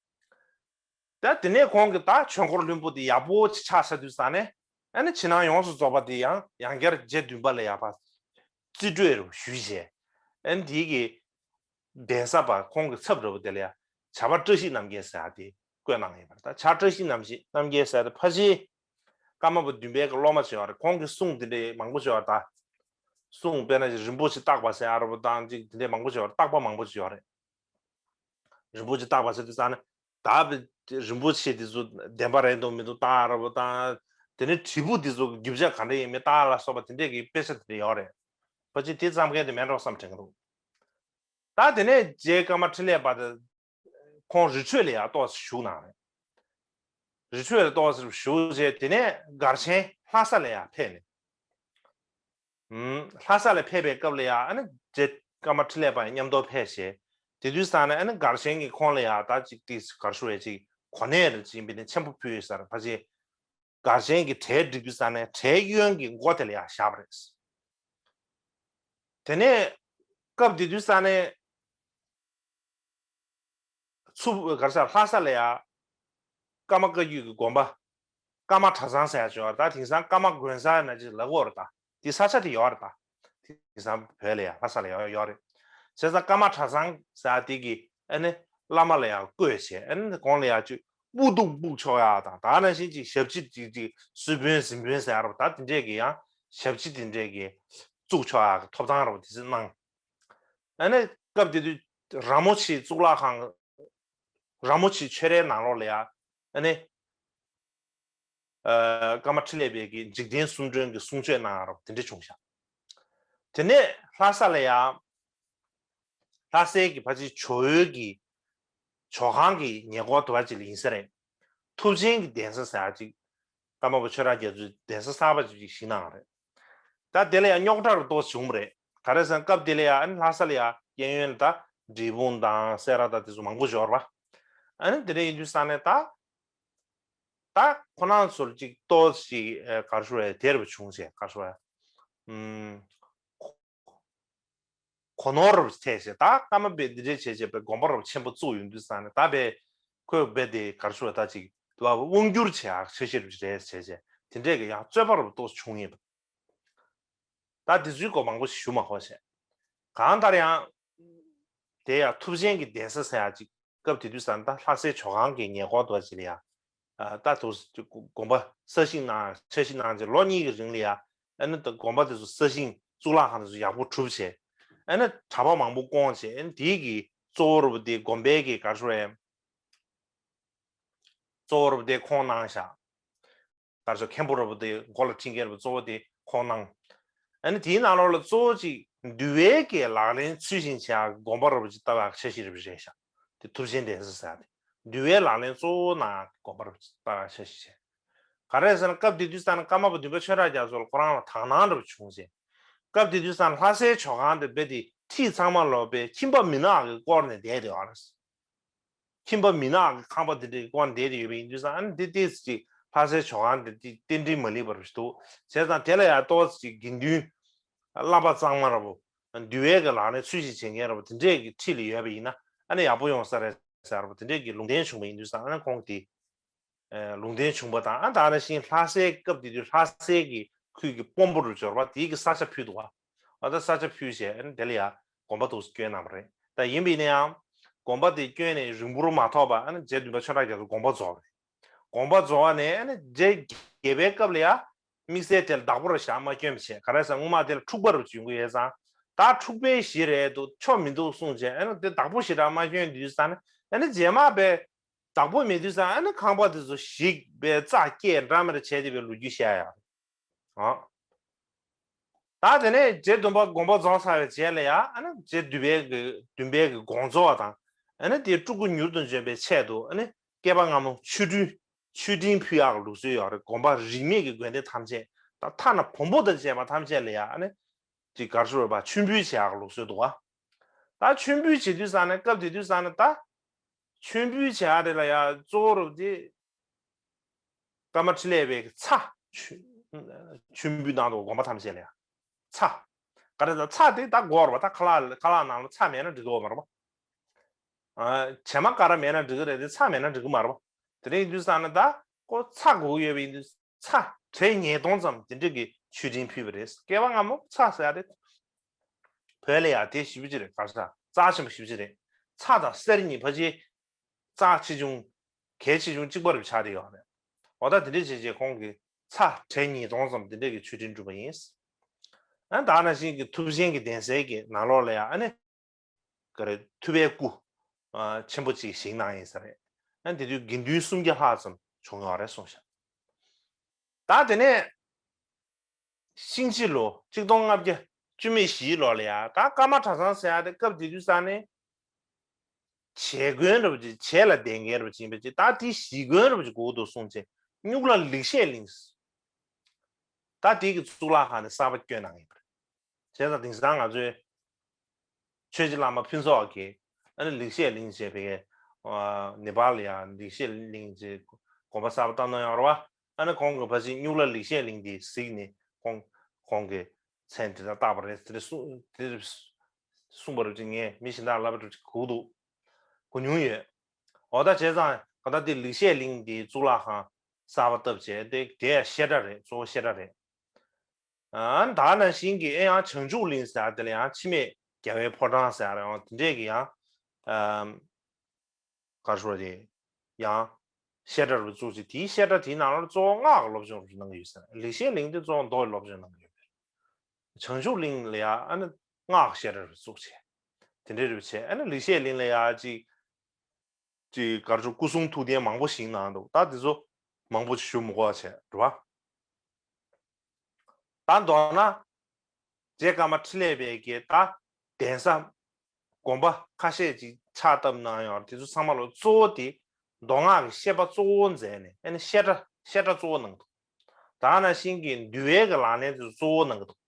ད་དེ་ནས་ཁོང་གིས་ད་ཆོས་འཁོར་ལྷུན་པོ་དེ་ཡག་པོ་ཅིག་ཆགས་ཚར་དུས་ཙ་ན། ཨ་ནི་ཕྱི་ནང་ཡོངས་སུ་རྫོགས་པ་དེ་ཡང་ཡང་བསྐྱར་རྗེ་བདུན་པ་ལ་ཡ་ཕར་རྩིས་སྤྲོད་རུ་ཞུས་བྱས། ཨ་ནི་དེའི་གི་གདན་ས་པ་ཁོང་གི་ཚབ་འདྲ་པོ་དེ་ལ་ཡ་བྱ་བ་བཀྲ་ཤིས་རྣམ་རྒྱལ་ཟེར་ཡག་དེ་བསྐོས་གནང་ཡོད་པ་རེད། ད་བྱ་བཀྲ་ཤིས་རྣམ་རྒྱལ་རྣམ་རྒྱལ་ཟེར་ཡག་དེ་ཕལ་ཆེར་ཀརྨ་པ་བདུན་པའི་གི་སློབ་མ་ཅིག་ཡོད་རེད། ཁོང་གི་གསུང་དེ་འདྲའི་མང་པོ་ཅིག་ཡོད་རེད། ད་གསུང་དཔེར་ན་རིན་པོ་ཆེ་བརྟག་པ་ཟེར་ཡག་རེད་པ་དང་ཅིག་དེ་འདྲའི་མང་པོ་ཅིག་ཡོད་རེད། བརྟག་པ་མང་པོ་ཅིག་ཡོད་རེད། རིན་པོ་ཆེ་བརྟག་པ་ཟེར་དུས་ཙ་ན། ད་རིན་པོ་ཆེ་དེ་ཚོ་བདེན་པ་རེད་འདུག་མི་འདུག་བརྟག་ར་བ་དང་། དེ་ནས་དྲིལ་བུ་དེ་ཚོ་རྒྱུ་ཆ་ག་འདྲ་ཡིན་མིན་བརྟག་ལ་སོགས་པ་དེ་འདྲས་ཀྱི་དཔེ་ཆ་དེ་འདྲ་ཡོད་རེད། ཕལ་ཆེར་དེ་བརྩམས་མཁན་དེ་མེད་འགྲོ་བསམ་དྲན་གྱི་འདུག་ད་དེ་ནས་རྗེ་ཀརྨ་འཕྲིན་ལས་པ་དེ་ཁོང་རི་ཁྲོད་ལ་ཡང་ཏོག་ཙམ་བཞུགས་གནང་རེད། རི་ཁྲོད་ལ་ཏོག་ཙམ་བཞུགས་རྗེས་དེ་ནས་སྒར་ཆེན་ལྷ་ས་ལ་ཡང་ཕེབས་ནས། ལྷ་ས་ལ་ཕེབས་པའི་སྐབས་ལ་ཡང་ཨ་ནི་རྗེ་ཀརྨ་འཕྲིན་ལས་པ་ཡང་མཉམ་དུ་ཕེབས་བྱས། དེ་དུས་ཙ་ན་ཨ་ནི་སྒར་ཆེན་གྱིས་ཁོང་ལ་ཡང་ད་ཅིག་ཏིག་ག་རེ་ཞུ་དགོས་རེད། ཅིག་གོ་གནས་རེད་ཅིག་ཡིན་པའི་ནི་ཆེན་པོ་ཕུལ་ཡོད་ས་རེད། ཕལ་ཆེར་སྒར་ཆེན་གྱིས་གྲལ་སྒྲིག་དུས་ཙ་ན་གྲལ་གཡོན་གྱི་མགོ་དེ་ལ་ཡང་བཞག་པ་རེད། དེ་ནས་སྐབས་དེ་དུས་ཙ་ན། ཚུ་གར་ས་ལྷ་ས་ལ་ཡ། ཀརྨ་བཀའ་བརྒྱུད་ཀྱི་དགོན་པ། ཀརྨ་གྲྭ་ཚང་ཟེར་ཡ་ཅིག་ཡོད་རེད། ད་དེང་སང་ཀརྨ་དགོན་གསར་ན་ཅིག་ལབ་ཀྱི་ཡོད་རེད། ད་དེ་ས་ཆ་དེ་ཡོད་རེད། ད་དེང་སང་བོད་ལ་ཡ་ལྷ་ས་ལ་ཡ་ཡོད་རེད། བྱས་ཙང་ཀརྨ་གྲྭ་ཚང་ཟེར་ཡ་དེ་གི་ཨ་ནི་བླ་མ་ལ་ཡ་བསྐོས་བྱས། ཨ་ནི་དགོན་ལ་ཡ་ཅིག་སྤུ་སྡུག་སྤུ་ཆོག་ཡ་དང་། ད་ནང་བཞིན་ཅིག་ཞབས་ཕྱི་ཅིག་ཅིག་གསོལ་དཔོན་གཟིམ་དཔོན་ཟེར་ཡ་རེད། ད་དེ་འདྲས་ཀྱི་ཡང་ཞབས་ཕྱི་དེ་འདྲས་ཀྱི་བཙུགས་ཆོག་ཡ་གི་ཐོབ་ཐང་རེད་པ། དེ་ཚོ་གནང་། ཨ་ནི་སྐབས་དེ་དུས་ར་མོ་ཆེ་གཙུག་ལག་ཁང་། ར་མོ་ཆེ་ཆོས་རའི་ནང་ལོགས་ལ་ཡ་ཨ་ནི་ཨ་ཀརྨ་འཕྲིན་ལས་པའི་གི་འཇིག་རྟེན་གསུམ་སྒྲོན་གྱི་གསུང་ཆོས་གནང་རོགས་དེ་འདྲ་བྱུང་ཤག་དེ་ནས་ལྷ་ས་ལ་ཡ་ལྷ་སའི་གི་ཕལ་ཆེར་ཇོ་བོའི་གི་ཇོ་ཁང་གི་ཉེ་འཁོར་དུ་བ་ཅིག་ལ་ཡིན་ས་རེད། ཐུབ་ཆེན་གྱི་གདན་ས་ཟེར་ཡ་ཅིག་ཀརྨ་པ་ཆོས་གྲགས་རྒྱ་མཚོའི་གདན་ས་གསར་པ་ཅིག་བཞེངས་གནང་རེད། ད་དེ་ལ་ཡང་རྙོག་དྲ་རུ་ཏོག་བྱུང་བ་རེད། ག་རེ་ཟེར་ན་སྐབས་དེ་ལ་ཡང་ཨ་ནི་ལྷ་ས་ལ་ཡང་གཡས་གཡོན་ལ་ད་འབྲས་སྤུངས་དང་སེ་ར་དང་དེ་ཚོ་མང་པོ་འབྱོར་བ། ཨ་ནི་དེ་འདྲ་ཡིན་དུས་ས་ནས་ད་ད་ཁོ་རང་ཚོར་ཅིག་ཏོག་ཅིག་ག་རེ་ཞུ་དགོས་རེད། དེ་རུ་བྱུང་བྱས་ག་རེ་ཞུ་དགོས་རེད། ཨུམ། གོ་ནོར་རུ་ཐེབས་བྱས། ད་ཀརྨ་པས་འདི་འདྲས་བྱས་བྱས་པའི་དགོན་པ་རུ་ཆེན་པོ་བཙུགས་ཡོང་དུས་ས་ནས་ད་པས་ཁོས་རྦད་དེ་ག་རེ་ཞུ་དགོས་རེད། ད་ཅིག་དབང་བསྒྱུར་བྱེད་ཡག་འཆར་གཞི་རུ་རེད་བྱས་བྱས་དེ་འདྲས་ཀྱི་ཡང་རྩོད་པ་རུ་ཏོག་བྱུང་ཡིན་པ། ད་དེ་ཚོའི་སྐོར་མང་པོ་ཞིག་ཞུ་མ་དགོས་བྱས། གང་ལྟར་ཡང་དེ་ཡང་ཐུབ་ཆེན་གྱི་གདན་ས་ཟེར་ཡག་ཅིག་སྐབས་དེ་དུས་ཙམ་ད་ལྷ་སའི་ཇོ་ཁང་གི་ཉེ་འཁོར་དུ་ཅིག་ལ་ཡ། ད་དུ་དགོན་པ་གསར་བཞེངས་གནང་འཆར་གཞི་གནང་རྗེས་ལོ་གཉིས་ཀྱི་རིང་ལ་ཡ། ཨ་ནི་ད་དགོན་པ་དེ་ཚོ་གསར་བཞེངས་གཙུག་ལག་ཁང་དེ་ཚོ་ཡག་པོ་གྲུབ་བྱས། ཨ་ནི་གྲྭ་པ་མང་པོ་བསྐོངས་བྱས། ཨ་ནི་དེའི་གི་གཙོ་བོ་རུ་དེ་དགོན་པའི་གི་ག་རེ་ཞུ་དགོས་རེད། གཙོ་བོ་རུ་དེ་ཁོང་གནང་བཞག་ག་རེ་ཟེར། མཁན་པོ་རུ་དེ་མགོ་ལ་ཁྲིད་མཁན་རུ་གཙོ་བོ་དེ་ཁོང་གནང་། ཨ་ནི་དེའི་ནང་ལོགས་ལ་གཙོ་བོ་གཅིག་འདུལ་བའི་གི་ལག་ལེན་ཚུལ་བཞིན་བྱེད་ཡག་དགོན་པ་རུ་ཅིག་བཏབ་ཡག་འཆར་གཞི་རུ་རེད་བཞག་དེ་ཐུབ་ཆེན་གདན་ས་ཟེར་ཡག་དེ་འདུལ་བའི་ལག་ལེན་གཙོ་བོ་གནང་ཡག་དགོན་པ་རུ་ཅིག་བཏབ་ཡག་འཆར་གཞི་བྱས། ག་རེ་ཟེར་ན་སྐབས་དེ་དུས་ཙམ་ན་ཀརྨ་པ་བདུན་པ་ཆོས་གྲགས་རྒྱ་མཚོ་ལ་ཁོ་རང་ལ་དག་སྣང་འདྲ་པོ་བྱུང་བྱས། སྐབས་དེ་དུས་ཙམ་ལྷ་སའི་ཇོ་ཁང་དེ་རྦད་དེ་འཁྲིས་ཚང་མ་ལོག་པའི་ཁྱིམ་པ་མི་ནག་གིས་བསྐོར་ནས་བསྡད་དེ་ཡོད་རེད། ཁྱིམ་པ་མི་ནག་གི་ཁང་པ་དེ་འདྲའི་སྒོ་ནས་བསྡད་དེ་ཡོད་པ་ཡིན་དུས་ཙང་། ཨ་ནི་འདི་ཏོག་ཙམ་ཅིག་ལྷ་སའི་ཇོ་ཁང་དེ་འདི་རྟེན་འབྲེལ་མ་ལེགས་པ་རུ་ཞིག་འདུག་བྱས་ཙང་དེ་ལ་ཡང་ཏོག་ཙམ་ཅིག་དགེ་འདུན་བསླབ་པ་གཙང་མ་འདྲ་པོ། འདུལ་བའི་གི་ལག་ལེན་ཚུལ་བཞིན་བྱེད་མཁན་འདྲ་པོ་དེ་འདྲས་ཀྱི་འཁྲིས་ལ་ཡོད་པ་ཡིན་ན་ཨ་ནི་ཡག་པོ་ཡོང་ས་རེད་ཟེར་བ་དེ་འདྲས་ཀྱི་ལུང་བསྟན་བྱུང་བ་ཡིན་དུས་ཙང་། ཨ་ནི་ཁོང་གིས་དེ་ལུང་བསྟན་བྱུང་བ་དང་། ཨ་ད་ནང་བཞིན་ལྷ་སའི་སྐབས་དེ་དུས་ལྷ་སའི་གི་ཁུལ་གྱི་དཔོན་པོ་རུ་འབྱོར་བ་དེའི་གི་ས་ཆ་ཕུལ་འདུག་བ། ཨ་ད་ས་ཆ་ཕུལ་བྱས་ཨ་ནི་དེ་ལ་ཡ་དགོན་པ་དུ་བསྐྱོན་གནང་བ་རེད། ད་ཡིན་པ་ཡིན་ན་ཡང་དགོན་པ་དེ་བསྐྱོན་ནས་རིང་པོར་མ་ཐོགས་པ་ཨ་ནི་རྗེ་བདུན་པ་ཆོས་གྲགས་རྒྱ་མཚོ་དགོངས་པ་རྫོགས་པ་རེད། དགོངས་པ་རྫོགས་པ་ནས་ཨ་ནི་རྗེ་བརྒྱད་པའི་སྐབས་ལ་ཡ་དམིགས་བསལ་དེ་ལ་བདག་པོ་རུ་བཞག་མ་བསྐྱོན་པ་བྱས། ག་རེ་ཟེར་ན་སྔོན་མ་དེ་ལ་འཁྲུག་པ་རུ་བྱུང་གི་ཡོད་ཙང་། ད་འཁྲུག་པའི་གཞི་རེད་འདུག་ཆོ་མི་འདུག་གསུངས་བྱས། ཨ་ནི་དེ་བདག་པོ་ཞེ་དྲག་མ་བསྐྱོན་དུས་ཙང་ནས་ཨ་ནི་རྗེས་མ་པའི་བདག་པོ་མེད་དུས་ཙང་ཨ་ནི་ཁང་པ་དེ་ཚོ་ཞིག་པའི་རྩ་སྐྱེས་འདྲ་མི་འདྲ་བྱས་ཏེ་པའི་ལོ་རྒྱུས་བཤད་ཡ། ཨ། ད་དེ་ནས་རྗེ་བདུན་པ་དགོངས་པ་རྫོགས་ཚར་བའི་རྗེས་ལ་ཡ་ཨ་ནི་རྗེ་བདུན་པའི་གི་བདུན་པའི་གི་དགོངས་རྫོགས་པ་དང་། ཨ་ནི་དེའི་སྤྲུལ་སྐུ་མྱུར་དུ་འབྱོན་པའི་ཆེད་དུ་ཨ་ནི་ བསྐལ་པ་སྔ་མོ་མཆོད་སྤྲིན་མཆོད་སྤྲིན་ཕུལ་ཡག་གི་ལུགས་སྲོལ་ཡོད་རེད། དགོན་པ་རིས་མེད་ཀྱི་དགོན་སྡེ་ཐམས་ཅད་དང་ཐ་ན་བོན་པོ་དང་བཅས་པ་ཐམས་ཅད་ལ་ཡང་ཨ་ནི་ཅིག་ག་རེ་ཞུ་དགོས་རེད་པ། མཆོད་འབུལ་བྱེད་ཡག་གི་ལུགས་སྲོལ་འདུག་བ། ད་མཆོད་འབུལ་བྱེད་དུས་ཙང་ནས་སྐབས་དེ་དུས་ཙང་ནས་ད་མཆོད་འབུལ་བྱེད་ཡག་དེ་ལ་ཡང་གཙོ་བོ་རུ་དེ་ཀརྨ་ཕྲིན་ལས་པའི་ཚ་མཆོད་འབུལ་གནང་འདུག་དགོན་པ་ཐམས་ཅད་ལ་ཡང་ཚ། ག་རེ་ད་ཚ་དེ་ད་དགོས་རེད་པ། ད་ཁ་ལག་ཁ་ལག་ནང་ལ་ཚ་མེད་ན་འགྲིག་གི་ཡོད་མ་རེད་པ། ཨ། བྱེ་མ་ཀ་ར་མེད་ན་འགྲིག་གི་རེད་དེ་ཚ་མེད་ན་འགྲིག་གི་མ་རེད་པ། དེ་རིང་དུས་ཙང་ན་ད་ཁོ་ཚ་དགོས་ཀྱི་ཡོད་པ་ཡིན་དུས་ཚ་བྲེ་ཉིས་སྟོང་ཙམ་དེ་འདྲ་གི་མཆོད་སྤྲིན་ཕུལ་བ་རེད། བསྐལ་པ་སྔ་མོ་ཚ་ཟེར་ཡ་དེ་བོད་ལ་ཡ་དེ་ཞེ་པོ་ཅིག་རེད། ག་རེ་ཟ་རྩ་ཆེན་པོ་ཞེ་པོ་ཅིག་རེད། ཚ་དང་གསེར་གཉིས་ཕལ་ཆེར་རྩ་ཆེ་ཆུང་གལ་ཆེ་ཆུང་གཅིག་པ་རུ་ཆགས་བསྡད་ཡོད་རེད། འོ་ད་དེ་འདྲ་བྱས་རྗེས་ཁོང་གིས་ཚ་བྲེ་ཉིས་སྟོང་ཙམ་དེ་འདྲ་གི་མཆོད་སྤྲིན་བསྒྲུབས་པ་ཡིན། ཨ་ད་ནང་བཞིན་གྱི་ཐུབ་ཆེན་གྱི་གདན་སའི་གི་ནང་ལོགས་ལ་ཡ་ཨ་ནི། ག་རེ་ཐུབ་པའི་སྐུ་ཨ་ཆེན་པོ་ཅིག་བཞེངས་གནང་ཡིན་ས་རེད། ཨ་དེ་དུས་དགེ་འདུན་སུམ་བརྒྱ་ལྷག་ཙམ་བྱུང་ཡོད་རེད་གསུངས་ཤག་ད་དེ་ནས་ཤིང་བྱི་ལོ་གཅིག་སྟོང་ལྔ་བརྒྱ་བཅུ་མེད་བཞིའི་ལོ་ལ་ཡ་ད་ཀརྨ་གྲྭ་ཚང་ཟེར་ཡ་དེ་སྐབས་དེ་དུས་ས་ནས་བྱེས་དགོན་འདྲ་པོ་ཅིག་བྱེས་ལ་ལྡན་མཁན་འདྲ་པོ་ཅིག་ཡིན་པ་ཅིག་ད་དེ་གཞིས་དགོན་འདྲ་པོ་ཅིག་དགོས་འདུག་གསུངས་བྱས་སྨྱུག་ལ་ལེགས་བཤད་གླིང་ད་དེ་གི་གཙུག་ལག་ཁང་ནས་གསར་པ་བསྐྱོན་གནང་ཡིན་པ་རེད། བྱས་ཙང་དེང་སང་ང་ཚོའི་ཆོས་རྗེ་བླ་མ་ཕུན་ཚོགས་ཀྱིས་ཨ་ནི་ལེགས་བཤད་གླིང་ཞེས་པའི་ཨ་ནེ་པཱལ་ལ་ཡང་ལེགས་བཤད་གླིང་ཞེས་དགོན་པ་གསར་པ་བཏབ་གནང་ཡོད་རེད་བ། ཨ་ནི་ཁོང་གིས་ཕལ་ཆེར་སྨྱུག་ལ་ལེགས་བཤད་གླིང་དེ་གཟིགས་ནས་ཁོང་ཁོང་གིས་མཚན་དེ་འདྲ་བཏགས་པ་རེད། དེ་འདྲ་གསུངས་དེ་འདྲ་གསུངས་པ་རེད་ཅེས་ངས་མི་གཞན་དག་ལབ་པ་འདྲ་ཅིག་གོ་འདུག་གོ་མྱོང་ཡོད། འོ་ད་བྱས་ཙང་ག་ད་དེ་ལེགས་བཤད་གླིང་དེ་གཙུག་ལག་ཁང་གསར་པ་བཏབ་བྱས་དེ་དེ་ཡང་བཤད་གྲྭ་རེད། གཙོ་བོ་བཤད་གྲྭ་རེད། ཨ་ད་ནང་བཞིན་གྱི་ཨེ་ཡང་བྱང་ཆུབ་གླིང་ཟེར་ཡ་དེ་ལ་ཡང་འཆི་མེད་རྒྱལ་བའི་ཕོ་བྲང་ཟེར་ཡ་རེད། འོ་དེ་འདྲས་ཀྱི་ཡང་ཨམ་ག་རེ་ཞུ་དགོས་རེད། ཡང་བཤད་གྲྭ་རུ་བཙུགས་ཅིག་དེའི་བཤད་གྲྭ་དེའི་ནང་ལ་གཙོ་བོ་སྔགས་ཀྱི་སློབ་སྦྱོང་རུ་གནང་གི་ཡོད་ཟེར། ལེགས་བཤད་གླིང་དེ་གཙོ་བོ་མདོ་ཡི་སློབ་སྦྱོང་གནང་གི་ཡོད་པས། བྱང་ཆུབ་གླིང་ལ་ཡང་ཨ་ནི་སྔགས་ཀྱི་བཤད་གྲྭ་རུ་བཙུགས་བྱས། དེ་འདྲས་རུ་བྱས་ཨ་ནི་ལེགས་བཤད་གླིང་ལ་ཡང་ཅིག་ཅིག་ག་རེ་ཞུ་སྐུ་གསུང་ཐུགས་རྟེན་མང་པོ་ཞིག་གནང་འདུག་ད་དེ་ཚོ་མང་པོ་ཞིག་ཞུ་མི་དགོས་པ་བྱས་རེད་བ། ད་མདོར་ན་རྗེ་ཀརྨ་འཕྲིན་ལས་པའི་གི་ད་གདན་ས་དགོན་པ་ཁ་ཤས་ཅིག་ཕྱག་བཏབ་གནང་ཡོད་རེད། དེ་ཚོ་ཚང་མ་ལ་གཙོ་བོ་དེ་མདོ་སྔགས་ཀྱི་བཤད་པ་གཙོ་བོ་མཛད་ནས་ཨ་ནི་བཤད་གྲྭ་བཤད་གྲྭ་གཙོ་བོ་གནང་འདུག་ད་ནང་བཞིན་གྱི་འདུལ་བའི་གི་ལག་ལེན་དེ་ཚོ་གཙོ་བོ་གནང་གི་འདུག་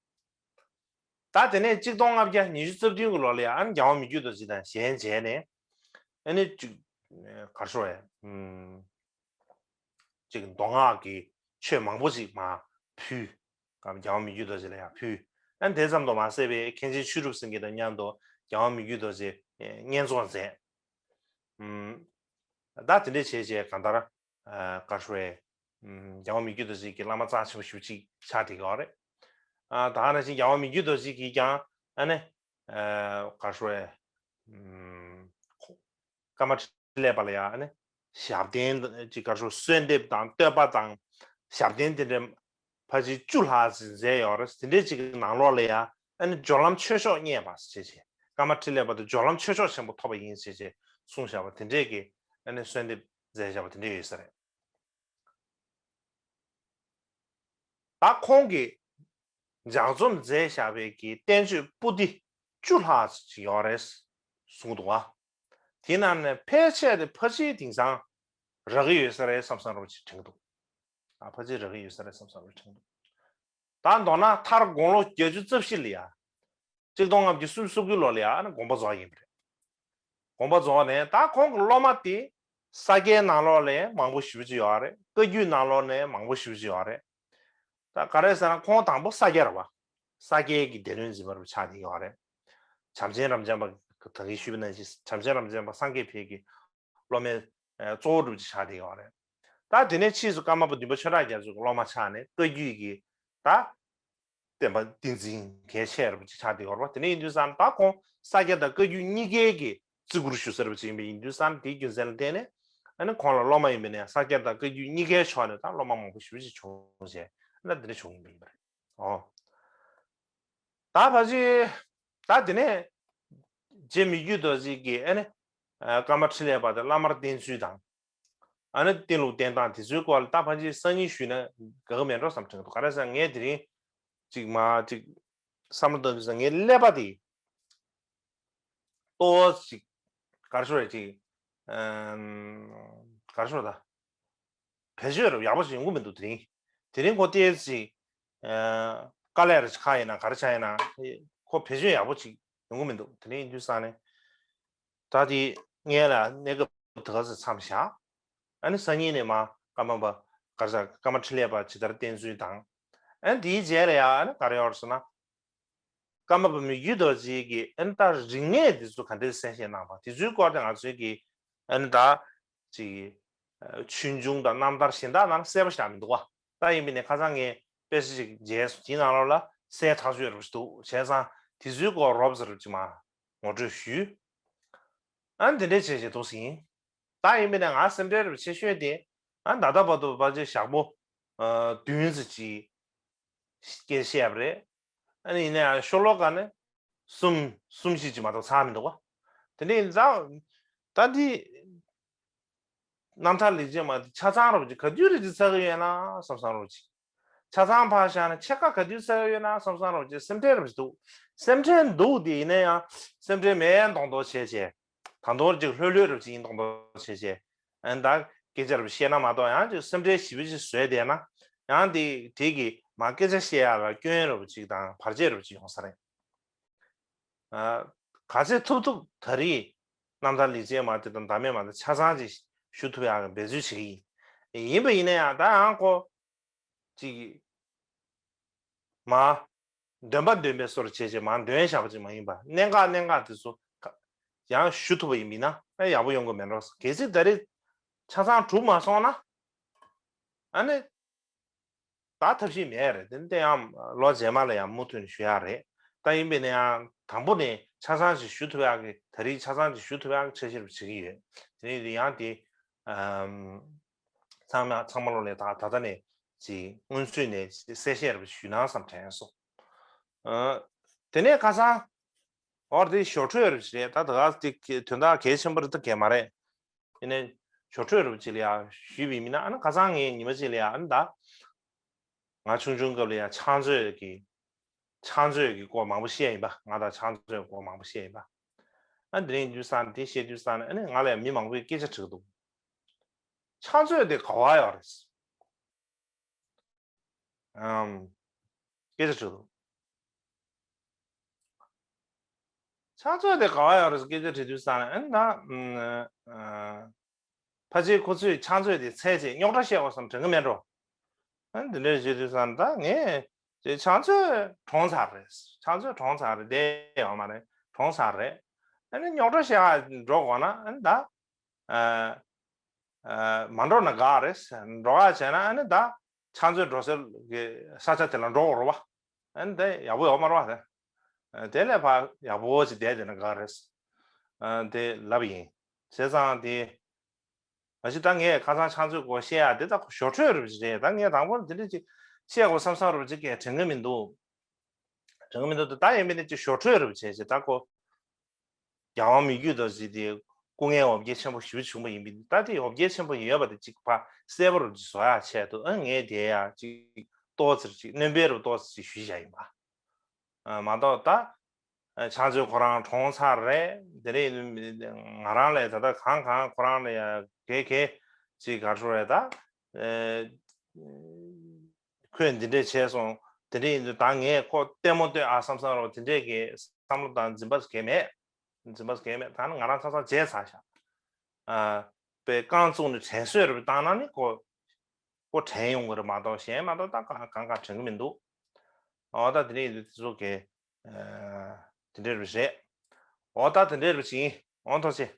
ད་དེ་ནས་གཅིག་སྟོང་ལྔ་བརྒྱ་ཉི་ཤུ་རྩ་བདུན་གྱི་ལོ་ལ་ཡང་ཨ་ནི་རྒྱལ་དབང་མི་བསྐྱོད་རྡོ་རྗེ་དང་གཞན་མཇལ་ནས་ཨ་ནི་ཅིག་ག་རེ་ཞུ་དགོས་རེད། ཅིག་མདོ་སྔགས་ཀྱི་ཆོས་མང་པོ་ཅིག་མར་ཕུལ། རྒྱལ་དབང་མི་བསྐྱོད་རྡོ་རྗེ་ལ་ཡང་ཕུལ། ཨ་ནི་དེ་ཙམ་དུ་མ་ཟད་པའི་མཁན་ཆེན་ཆོས་གྲུབ་སེང་གེ་དང་མཉམ་དུ་རྒྱལ་དབང་མི་བསྐྱོད་རྡོ་རྗེ་བསྙེན་རྫོགས་མཛད། ཨུམ། ད་དེ་འདྲས་བྱས་བྱས་གང་ལྟར་ཨ་ག་རེ་ཞུ་དགོས་རེད། ཨུམ། རྒྱལ་དབང་མི་བསྐྱོད་རྡོ་རྗེ་གི་བླ་མ་རྩ་ཆེན་པོ་ཞེ་པོ་ཅིག་ཆགས་བསྡད་ཡོད་རེད། ཨ་ད་ནང་བཞིན་རྒྱལ་དབང་མི་བསྐྱོད་རྡོ་རྗེ་གིས་ཀྱང་ཨ་ནི་ཨ་ག་རེ་ཞུ་དགོས་རེད། ཨུམ། ཀརྨ་འཕྲིན་ལས་པ་ལ་ཡང་ཨ་ནི་ཞབས་བརྟན་ཅིག་ག་རེ་ཞུ་གསོལ་འདེབས་དང་བསྟོད་པ་དང་ཞབས་བརྟན་དེ་འདྲ་ཕལ་ཆེར་བཅུ་ལྷག་ཙམ་མཛད་ཡོད་རེད། དེ་འདྲའི་ཅིག་གི་ནང་ལོགས་ལ་ཡང་ཨ་ནི་སྦྱོར་ལམ་ཆོས་མཆོག་བརྙེས་པ་ཞེས་བྱས་ཀརྨ་འཕྲིན་ལས་པ་དེ་སྦྱོར་ལམ་ཆོས་མཆོག་ཆེན་པོ་ཐོབ་པ་ཡིན་ཞེས་བྱས་གསུངས་བཞག་པ་དེ་འདྲས་ཀྱི་ཨ་ནི་གསོལ་འདེབས་མཛད་བཞག་པ་དེ་འདྲས་ཡོད་ས་རེད། ད་ཁོང་གིས་ལྗགས་རྩོམ་མཛད་བཞག་པའི་གི་བསྟན་བཅོས་པོ་ཏི་བཅུ་ལྷག་ཅིག་ཡོད་རེད་གསུངས་འདུག་བ། དེ་ནང་ནས་ཕལ་ཆེར་དེ་ཕལ་ཆེར་དེང་སང་རག་གི་ཡོད་ས་རེད་བསམ་བསམ་འདྲ་པོ་ཅིག་དྲན་གྱི་འདུག་ཨ་ཕལ་ཆེར་རག་གི་ཡོད་ས་རེད་བསམ་བསམ་འདྲ་པོ་དྲན་གྱི་འདུག་ད་མདོར་ན་མཐར་དགུང་ལོ་བརྒྱད་ཅུ་རྩ་བཞི་ལ་ཡ། གཅིག་སྟོང་ལྔ་བརྒྱ་སུམ་ཅུ་སོ་དགུའི་ལོ་ལ་ཡ་ཨ་ནི་དགོངས་པ་རྫོགས་ཡིན་པ་རེད། དགོངས་པ་རྫོགས་ནས་ད་ཁོང་གི་སློབ་མ་དེ་ས་སྐྱའི་ནང་ལོགས་ལ་མང་པོ་ཞེ་པོ་ཅིག་ཡོད་རེད། བཀའ་བརྒྱུད་ནང་ལོགས་ནས་མང་པོ་ཞེ་པོ་ཅིག་ཡོད་རེད། ད་ག་རེ་ཟེར་ན་ཁོང་དང་པོ་ས་སྐྱ་རེད་བ། ས་སྐྱའི་གི་སྡེ་སྣོད་འཛིན་པ་རུ་ཆགས་ནས་ཡོད་རེད། བྱམས་ཆེན་རབ་འབྱམས་པ་ད་གིན་ཞུས་པ་ནང་བཞིན་བྱམས་ཆེན་རབ་འབྱམས་པ་སངས་རྒྱས་འཕེལ་གྱི་སློབ་མའི་གཙོ་བོ་གྲུབ་ཅིག་ཆགས་བསྡད་ཡོད་རེད། ད་དེ་ནས་ཕྱིས་སུ་ཀརྨ་པ་བདུན་པ་ཆོས་གྲགས་རྒྱ་མཚོ་གི་སློབ་མ་ཆགས་ནས་བཀའ་བརྒྱུད་ཀྱི་ད་བསྟན་པ་བསྟན་འཛིན་གལ་ཆེ་རུ་ཅིག་ཆགས་བསྡད་ཡོད་རེད་པ། དེ་ནས་ཡིན་དུས་ཙང་ད་ཁོང་ས་སྐྱ་དང་བཀའ་བརྒྱུད་གཉིས་ཀའི་གི་བརྩི་བཀུར་ཞུ་ས་རུ་ཅིག་ཡིན་པ་ཡིན་དུས་ཙང་དེའི་རྒྱུ་མཚན་ལ་བརྟེན་ནས་ཨ་ནི་ཁོང་ལ་སློབ་མ་ཡིན་པ་ནས་ས་སྐྱ་དང་བཀའ་བརྒྱུད་གཉིས་ཀའི་ཕྱོགས་ནས་ད་སློབ་མ་མང་པོ་ཞེ་པོ་ཅིག་བྱུང་རྗེས་ཨ་ནི་འདི་འདྲ་བྱུང་ཡིན་པ་ཡིན་པ་རེད། ཨོ། ད་ཕལ་ཆེར་ད་དེ་ནས་རྗེ་མི་བསྐྱོད་རྡོ་རྗེ་གིས་ཨ་ནི་ཀརྨ་འཕྲིན་ལས་པ་དེ་བླ་མར་བསྟེན་ཚུལ་དང་། ཨ་ནི་བསྟེན་ལུགས་བསྟེན་སྟངས་དེ་ཚོའི་སྐོར་ལ་ད་ཕལ་ཆེར་སང་ཉིན་ཞུས་ན་དགའ་གི་མེད་འགྲོ་བསམ་དྲན་གི་འདུག་ག་རེ་ཟེར་ངས་དེ་རིང་ཅིག་མ་ཅིག་བསམ་བློ་བཏང་དུས་ངའི་ཀླད་པ་དེ་ཏོག་ཙམ་ཅིག་ག་རེ་ཞུ་རེད་ཅིག་ཨམ་ ག་རེ་ཞུ་དགོས་རེད། ད་བེད་སྤྱོད་རབ་ཡག་པོ་ཞིག་ཡོང་གི་མི་འདུག་དེ་རིང་། དེ་རིང་ཁོ་ཏོག་ཙམ་ཅིག་ཨ་དཀའ་ལས་རེ་ཁག་ཡིན་ན་ག་རེ་ཆགས་ཡིན་ན་ཁོ་བེད་སྤྱོད་ཡག་པོ་ཅིག་ཡོང་གི་མི་འདུག་དེ་རིང་ཡིན་དུས་ཙང་ནས། ད་དེ་ངས་ལ་གནས་སྐབས་དེ་ག་ཚོད་མཚམས་བཞག་ཨ་ནི་སང་ཉིན་ནས་མ་ཀརྨ་པ་ག་རེ་ཟེར། ཀརྨ་འཕྲིན་ལས་པ་ཇི་ལྟར་བསྟེན་ཚུལ་དང་། ཨ་ནི་དེའི་རྗེས་ལ་ཡང་ཨ་ནི་ག་རེ་ཡོད་རེད་ཟེར་ན། ཀརྨ་པ་མི་བསྐྱོད་རྡོ་རྗེ་གིས་ཨ་ནི་ད་རིག་གནས་འདི་ཚོ་ག་འདྲས་གསལ་བཤད་གནང་བ་དེ་ཚོའི་སྐོར་དེ་ང་ཚོའི་གི་ཨ་ནི་ད་ཅིག་ཆོས་འབྱུང་དང་རྣམ་ཐར་གཞན་དག་ནང་གསལ་པོ་ཞིག་མི་འདུག་བ། ད་ཡིན་པས་ནས་ཁ་སང་ངས་དཔེ་ཆ་ཅིག་མཇལ་སོང་། དེའི་ནང་ལོགས་ལ་གསལ་ཐག་ཆོད་རབ་ཞིག་འདུག་བྱས་ཙང་དེ་ཚོའི་སྐོར་རོབ་ཙམ་རབ་ཅིག་མ་ངོ་སྤྲོད་ཞུས། ཨ་ནི་དེ་འདྲས་བྱས་བྱས་འདུག་ཟིན། ད་ཡིན་པས་ན་ང་སེམས་ཁྲལ་རབ་ཆེ་ཤོས་དེ་ཨ་ད་ལྟ་བར་དུ་ཕལ་ཆེར་ཞག་པོ་ཨ་བདུན་ཙམ་ཅིག་སྐད་བཤད་པ་རེད། ཨ་ནི་ཡིན་ན་ཡང་ཤོ་ལོ་ཀ་ནི་གསུམ་གསུམ་བཞི་ཅིག་མ་གཏོགས་ཚར་མི་འདུག་བ། དེ་འདྲ་ཡིན་ཙང་ད་འདི་རྣམ་ཐར་ལེགས་བྱས་མ་དེ་ཆ་ཚང་རབ་ཅིག་ག་དུས་རེ་ཅིག་ཚར་གི་ཡོད་ན་བསམ་བསམ་རབ་ཅིག་ཆ་ཚང་ཕར་བཞག་ན་ཕྱེད་ཀ་ག་དུས་ཚར་ཡོད་ན་བསམ་བསམ་རོགས་ཅེས་སེམས་ཁྲལ་རབ་ཅིག་འདུག་སེམས་ཁྲལ་འདུག་དེ་ཡིན་ན་ཡང་སེམས་ཁྲལ་མེད་མདོག་མདོག་བྱས་བྱས། ད་མདོག་ཅིག་ལྷོད་ལྷོད་རབ་ཅིག་ཡིན་མདོག་མདོག་བྱས་བྱས། ཨ་ནི་ད་སྐད་ཆ་རབ་བཤད་ན་མ་གཏོགས་ཡང་ཅིག་སེམས་ཁྲལ་ཞེ་པོ་ཅིག་བཟོས་བསྡད་ན་ཡང་དེ་དེ་གིས་མ་སྐད་ཆ་བཤད་ཡག་ལ་སྐྱོན་རབ་ཅིག་དང་བར་ཆད་རབ་ཅིག་ཡོང་ས་རེད། ཨ་ག་ཚད་ཐུབ་ཐུབ་ད་རེས་རྣམ་ཐར་ལེགས་བྱས་མ་དེ་དང་བདག་མེད་མ་དེ་ཆ་ཚང་ཅིག་ཞུ་ཐུབ་ཡག་གི་འབད་རྩོལ་བྱེད་ཀྱི་ཡིན། ཡིན་པ་ཡིན་ན་ཡང་ད་ཡང་ཁོ་ཅིག་མ་འདོན་པ་འདོན་པའི་སོར་བྱས་བྱས་མ་འདོན་བཞག་པ་ཅིག་མ་ཡིན་པ། གནད་འགག་གནད་འགག་དེ་ཚོ་ཡང་ཞུ་ཐུབ་པ་ཡིན་མིན་ན་ཨ་ཡག་པོ་ཡོང་གི་མེད་འགྲོ། གལ་སྲིད་ད་རེས་ཆ་ཚང་གྲུབ་མ་སོང་ན་ཨ་ནི་ད་ཐབས་ཤེས་མེད་རེད། དེ་དེ་ཡང་ལོ་རྗེས་མ་ལ་ཡང་མུ་མཐུད་ནས་ཞུ་ཡག་རེད། ད་ཡིན་པས་ན་ཡང་དང་པོ་ནས་ཆ་ཚང་ཞིག་ཞུ་ཐུབ་ཡག་གི་ད་རེས་ཆ་ཚང་ཞིག་ཞུ་ཐུབ་ཡག་གི་འཆར་གཞི་རུ་བྱེད་ཀྱི་ཡོད། དེ་ནས་ཡང་དེ་ཚང་མ་ཚང་མ་ལོ་ལས་ད་ད་ལྟ་ནས་ཅིག་སྔོན་ཚུད་ནས་གསལ་བཤད་རུ་ཞུས་ན་བསམ་དྲན་སོང་། དེ་ནས་ཁ་སང་འོར་དེ་ཞོར་འཕྲོས་རུ་རེད། ད་ད་ག་དེ་དོན་དག་གལ་ཆེན་པོ་རེད་ད་གལ་མ་རེད། དེ་ནས་ཞོར་འཕྲོས་རུ་ཅིག་ལ་ཡ་ཞུས་པའི་མིན་ན་ཨ་ནི་ཁ་སང་ངས་ཉི་མ་ཅིག་ལ་ཡ་ཨ་ནི་ད་ང་ཆུང་ཆུང་སྐབས་ལ་ཡ་ཕྱག་མཛོད་ཀྱི་ཕྱག་མཛོད་ཀྱི་སྐོར་མང་པོ་བཤད་ཡིན་པ། ང་དང་ཕྱག་མཛོད་སྐོར་མང་པོ་བཤད་ཡིན་པ། ཨ་འདི་རིང་དུས་སང་དེ་བཤད་དུས་སང་ནས་ཨ་ནི་ང་ལ་ཡང་མི་མང་པོས་སྐད་ཆ་དྲིས་འདུག་ཕྱག་མཛོད་དེ་ག་བ་ཡོད་རེད། ཨམ། སྐད་ཆ་དྲིས་འདུག་ཕྱག་མཛོད་དེ་ག་བ་ཡོད་རེད་ཟེར་སྐད་ཆ་དྲིས་དུས་ཙང་ནས་ཨ་ནི་ད་ཨ་ཕལ་ཆེར་ཁོ་ཚོས་ཕྱག་མཛོད་དེ་འཚོལ་བྱས་རྙོག་དྲ་བཤད་དགོས་བསམ་དྲན་གི་མེད་འགྲོ། ཨ་ནི་འདི་འདྲ་བྱེད་དུས་ཙང་ནས་ད་ངས་དེ་ཕྱག་མཛོད་གྲོངས་ཚར་རེད། ཕྱག་མཛོད་གྲོངས་ཚར་རེད། བསྡད་ཡོད་མ་རེད། གྲོངས་ཚར་རེད། ཨ་ནི་རྙོག་དྲ་བཤད་ག་འགྲོ་དགོས་ན་ཨ་ནི་ད་ཨ་ཨ་མ་འགྲོ་ན་དགའ་རེད། འགྲོ་ག་བྱས་ན་ཨ་ནི་ད་ཕྱག་མཛོད་འགྲོ་སའི་གི་ས་ཆ་དེ་ལ་འགྲོ་དགོས་རེད་བ། ཨ་ནི་དེ་ཡག་པོ་ཡོད་མ་རེད་བ། དེ་དེ་ལས་ཕར་ཡག་པོ་ཅིག་བསྡད་བསྡད་ན་དགའ་རེད། ཨ་དེ་ལབ་ཡིན། བྱས་ཙང་དེ་མ་གཞི་ད་ངས་ཁ་སང་ཕྱག་མཛོད་སྐོར་བཤད་ཡག་དེ་ད་ཞོར་འཕྲོས་རེད་པ་ཅིག་རེད། ད་ངས་དང་པོ་དེ་འདྲ་ཅིག་བཤད་དགོས་བསམ་བསམ་རེད་པ་ཅིག་གས་དྲན་གི་མི་འདུག་དྲན་གི་མི་འདུག་ད་ཡིན་མིན་ནི་ཅིག་ཞོར་འཕྲོས་རེད་པ་བྱས་ཅིག་ད་ཁོ་རྒྱལ་དབང་མི་བསྐྱོད་རྡོ་རྗེ་དེ་སྐུ་ངལ་འོ་བརྒྱལ་ཆེན་པོ་ཞེ་པོ་བྱུང་བ་ཡིན་པས། ད་དེ་འོ་བརྒྱལ་ཆེན་པོ་ཡོད་པ་དེ་གཅིག་ཕར་གསལ་པོ་རུ་བཟོ་ཡག་ཆེད་དུ་ཨ་ངས་དེ་ཡག་གཅིག་ཏོག་ཙམ་ཅིག་སྣོན་པ་རུ་ཏོག་ཙམ་ཅིག་ཞུས་བཞག་ཡིན་པ། ཨ་མ་གཏོགས་ད་ཨ་ཕྱག་མཛོད་ཁོ་རང་གྲོངས་ཚར་རེད། དེ་རིང་ང་རང་ལས་ད་ལྟ་གང་གང་ཁོ་རང་ལ་ཡ་གེ་གེ་ཅིག་ག་རེ་ཟེར་རེད་ད། ཨ་ཁོས་འདི་འདྲས་བྱས་སོང་། དེ་འདྲས་ཡིན་དུས་ད་ངས་ཁོ་ལྟད་མོ་ལྟོས་ཨ་བསམ་བསམ་རོགས་དེ་འདྲས་ཀྱི་བསམ་བློ་དང་འཛིན་པ་གང་ཡང་མེད། འཛིན་པ་གང་ཡང་མེད། ད་ནི་ང་རང་ཚང་ཚང་བརྗེད་ཚར་ཤག་ཨ་པའི་རྐང་བཙུགས་ནས་དྲན་གསོས་རེ་བཏང་ན་ནི་ཁོ་ཁོ་དྲན་ཡོང་གི་རེད་མ་གཏོགས་གཞན་མ་གཏོགས་ད་གང་གང་གང་དྲན་གི་མི་འདུག་འོ་ད་དེ་འདྲས་ཡིན་དུས་དེ་ཚོ་གི་ཨ་དེ་འདྲས་རེད། འོ་ད་དེ་འདྲས་རེད་ཅིང་འོ་ཐུགས་རྗེ་ཆེ།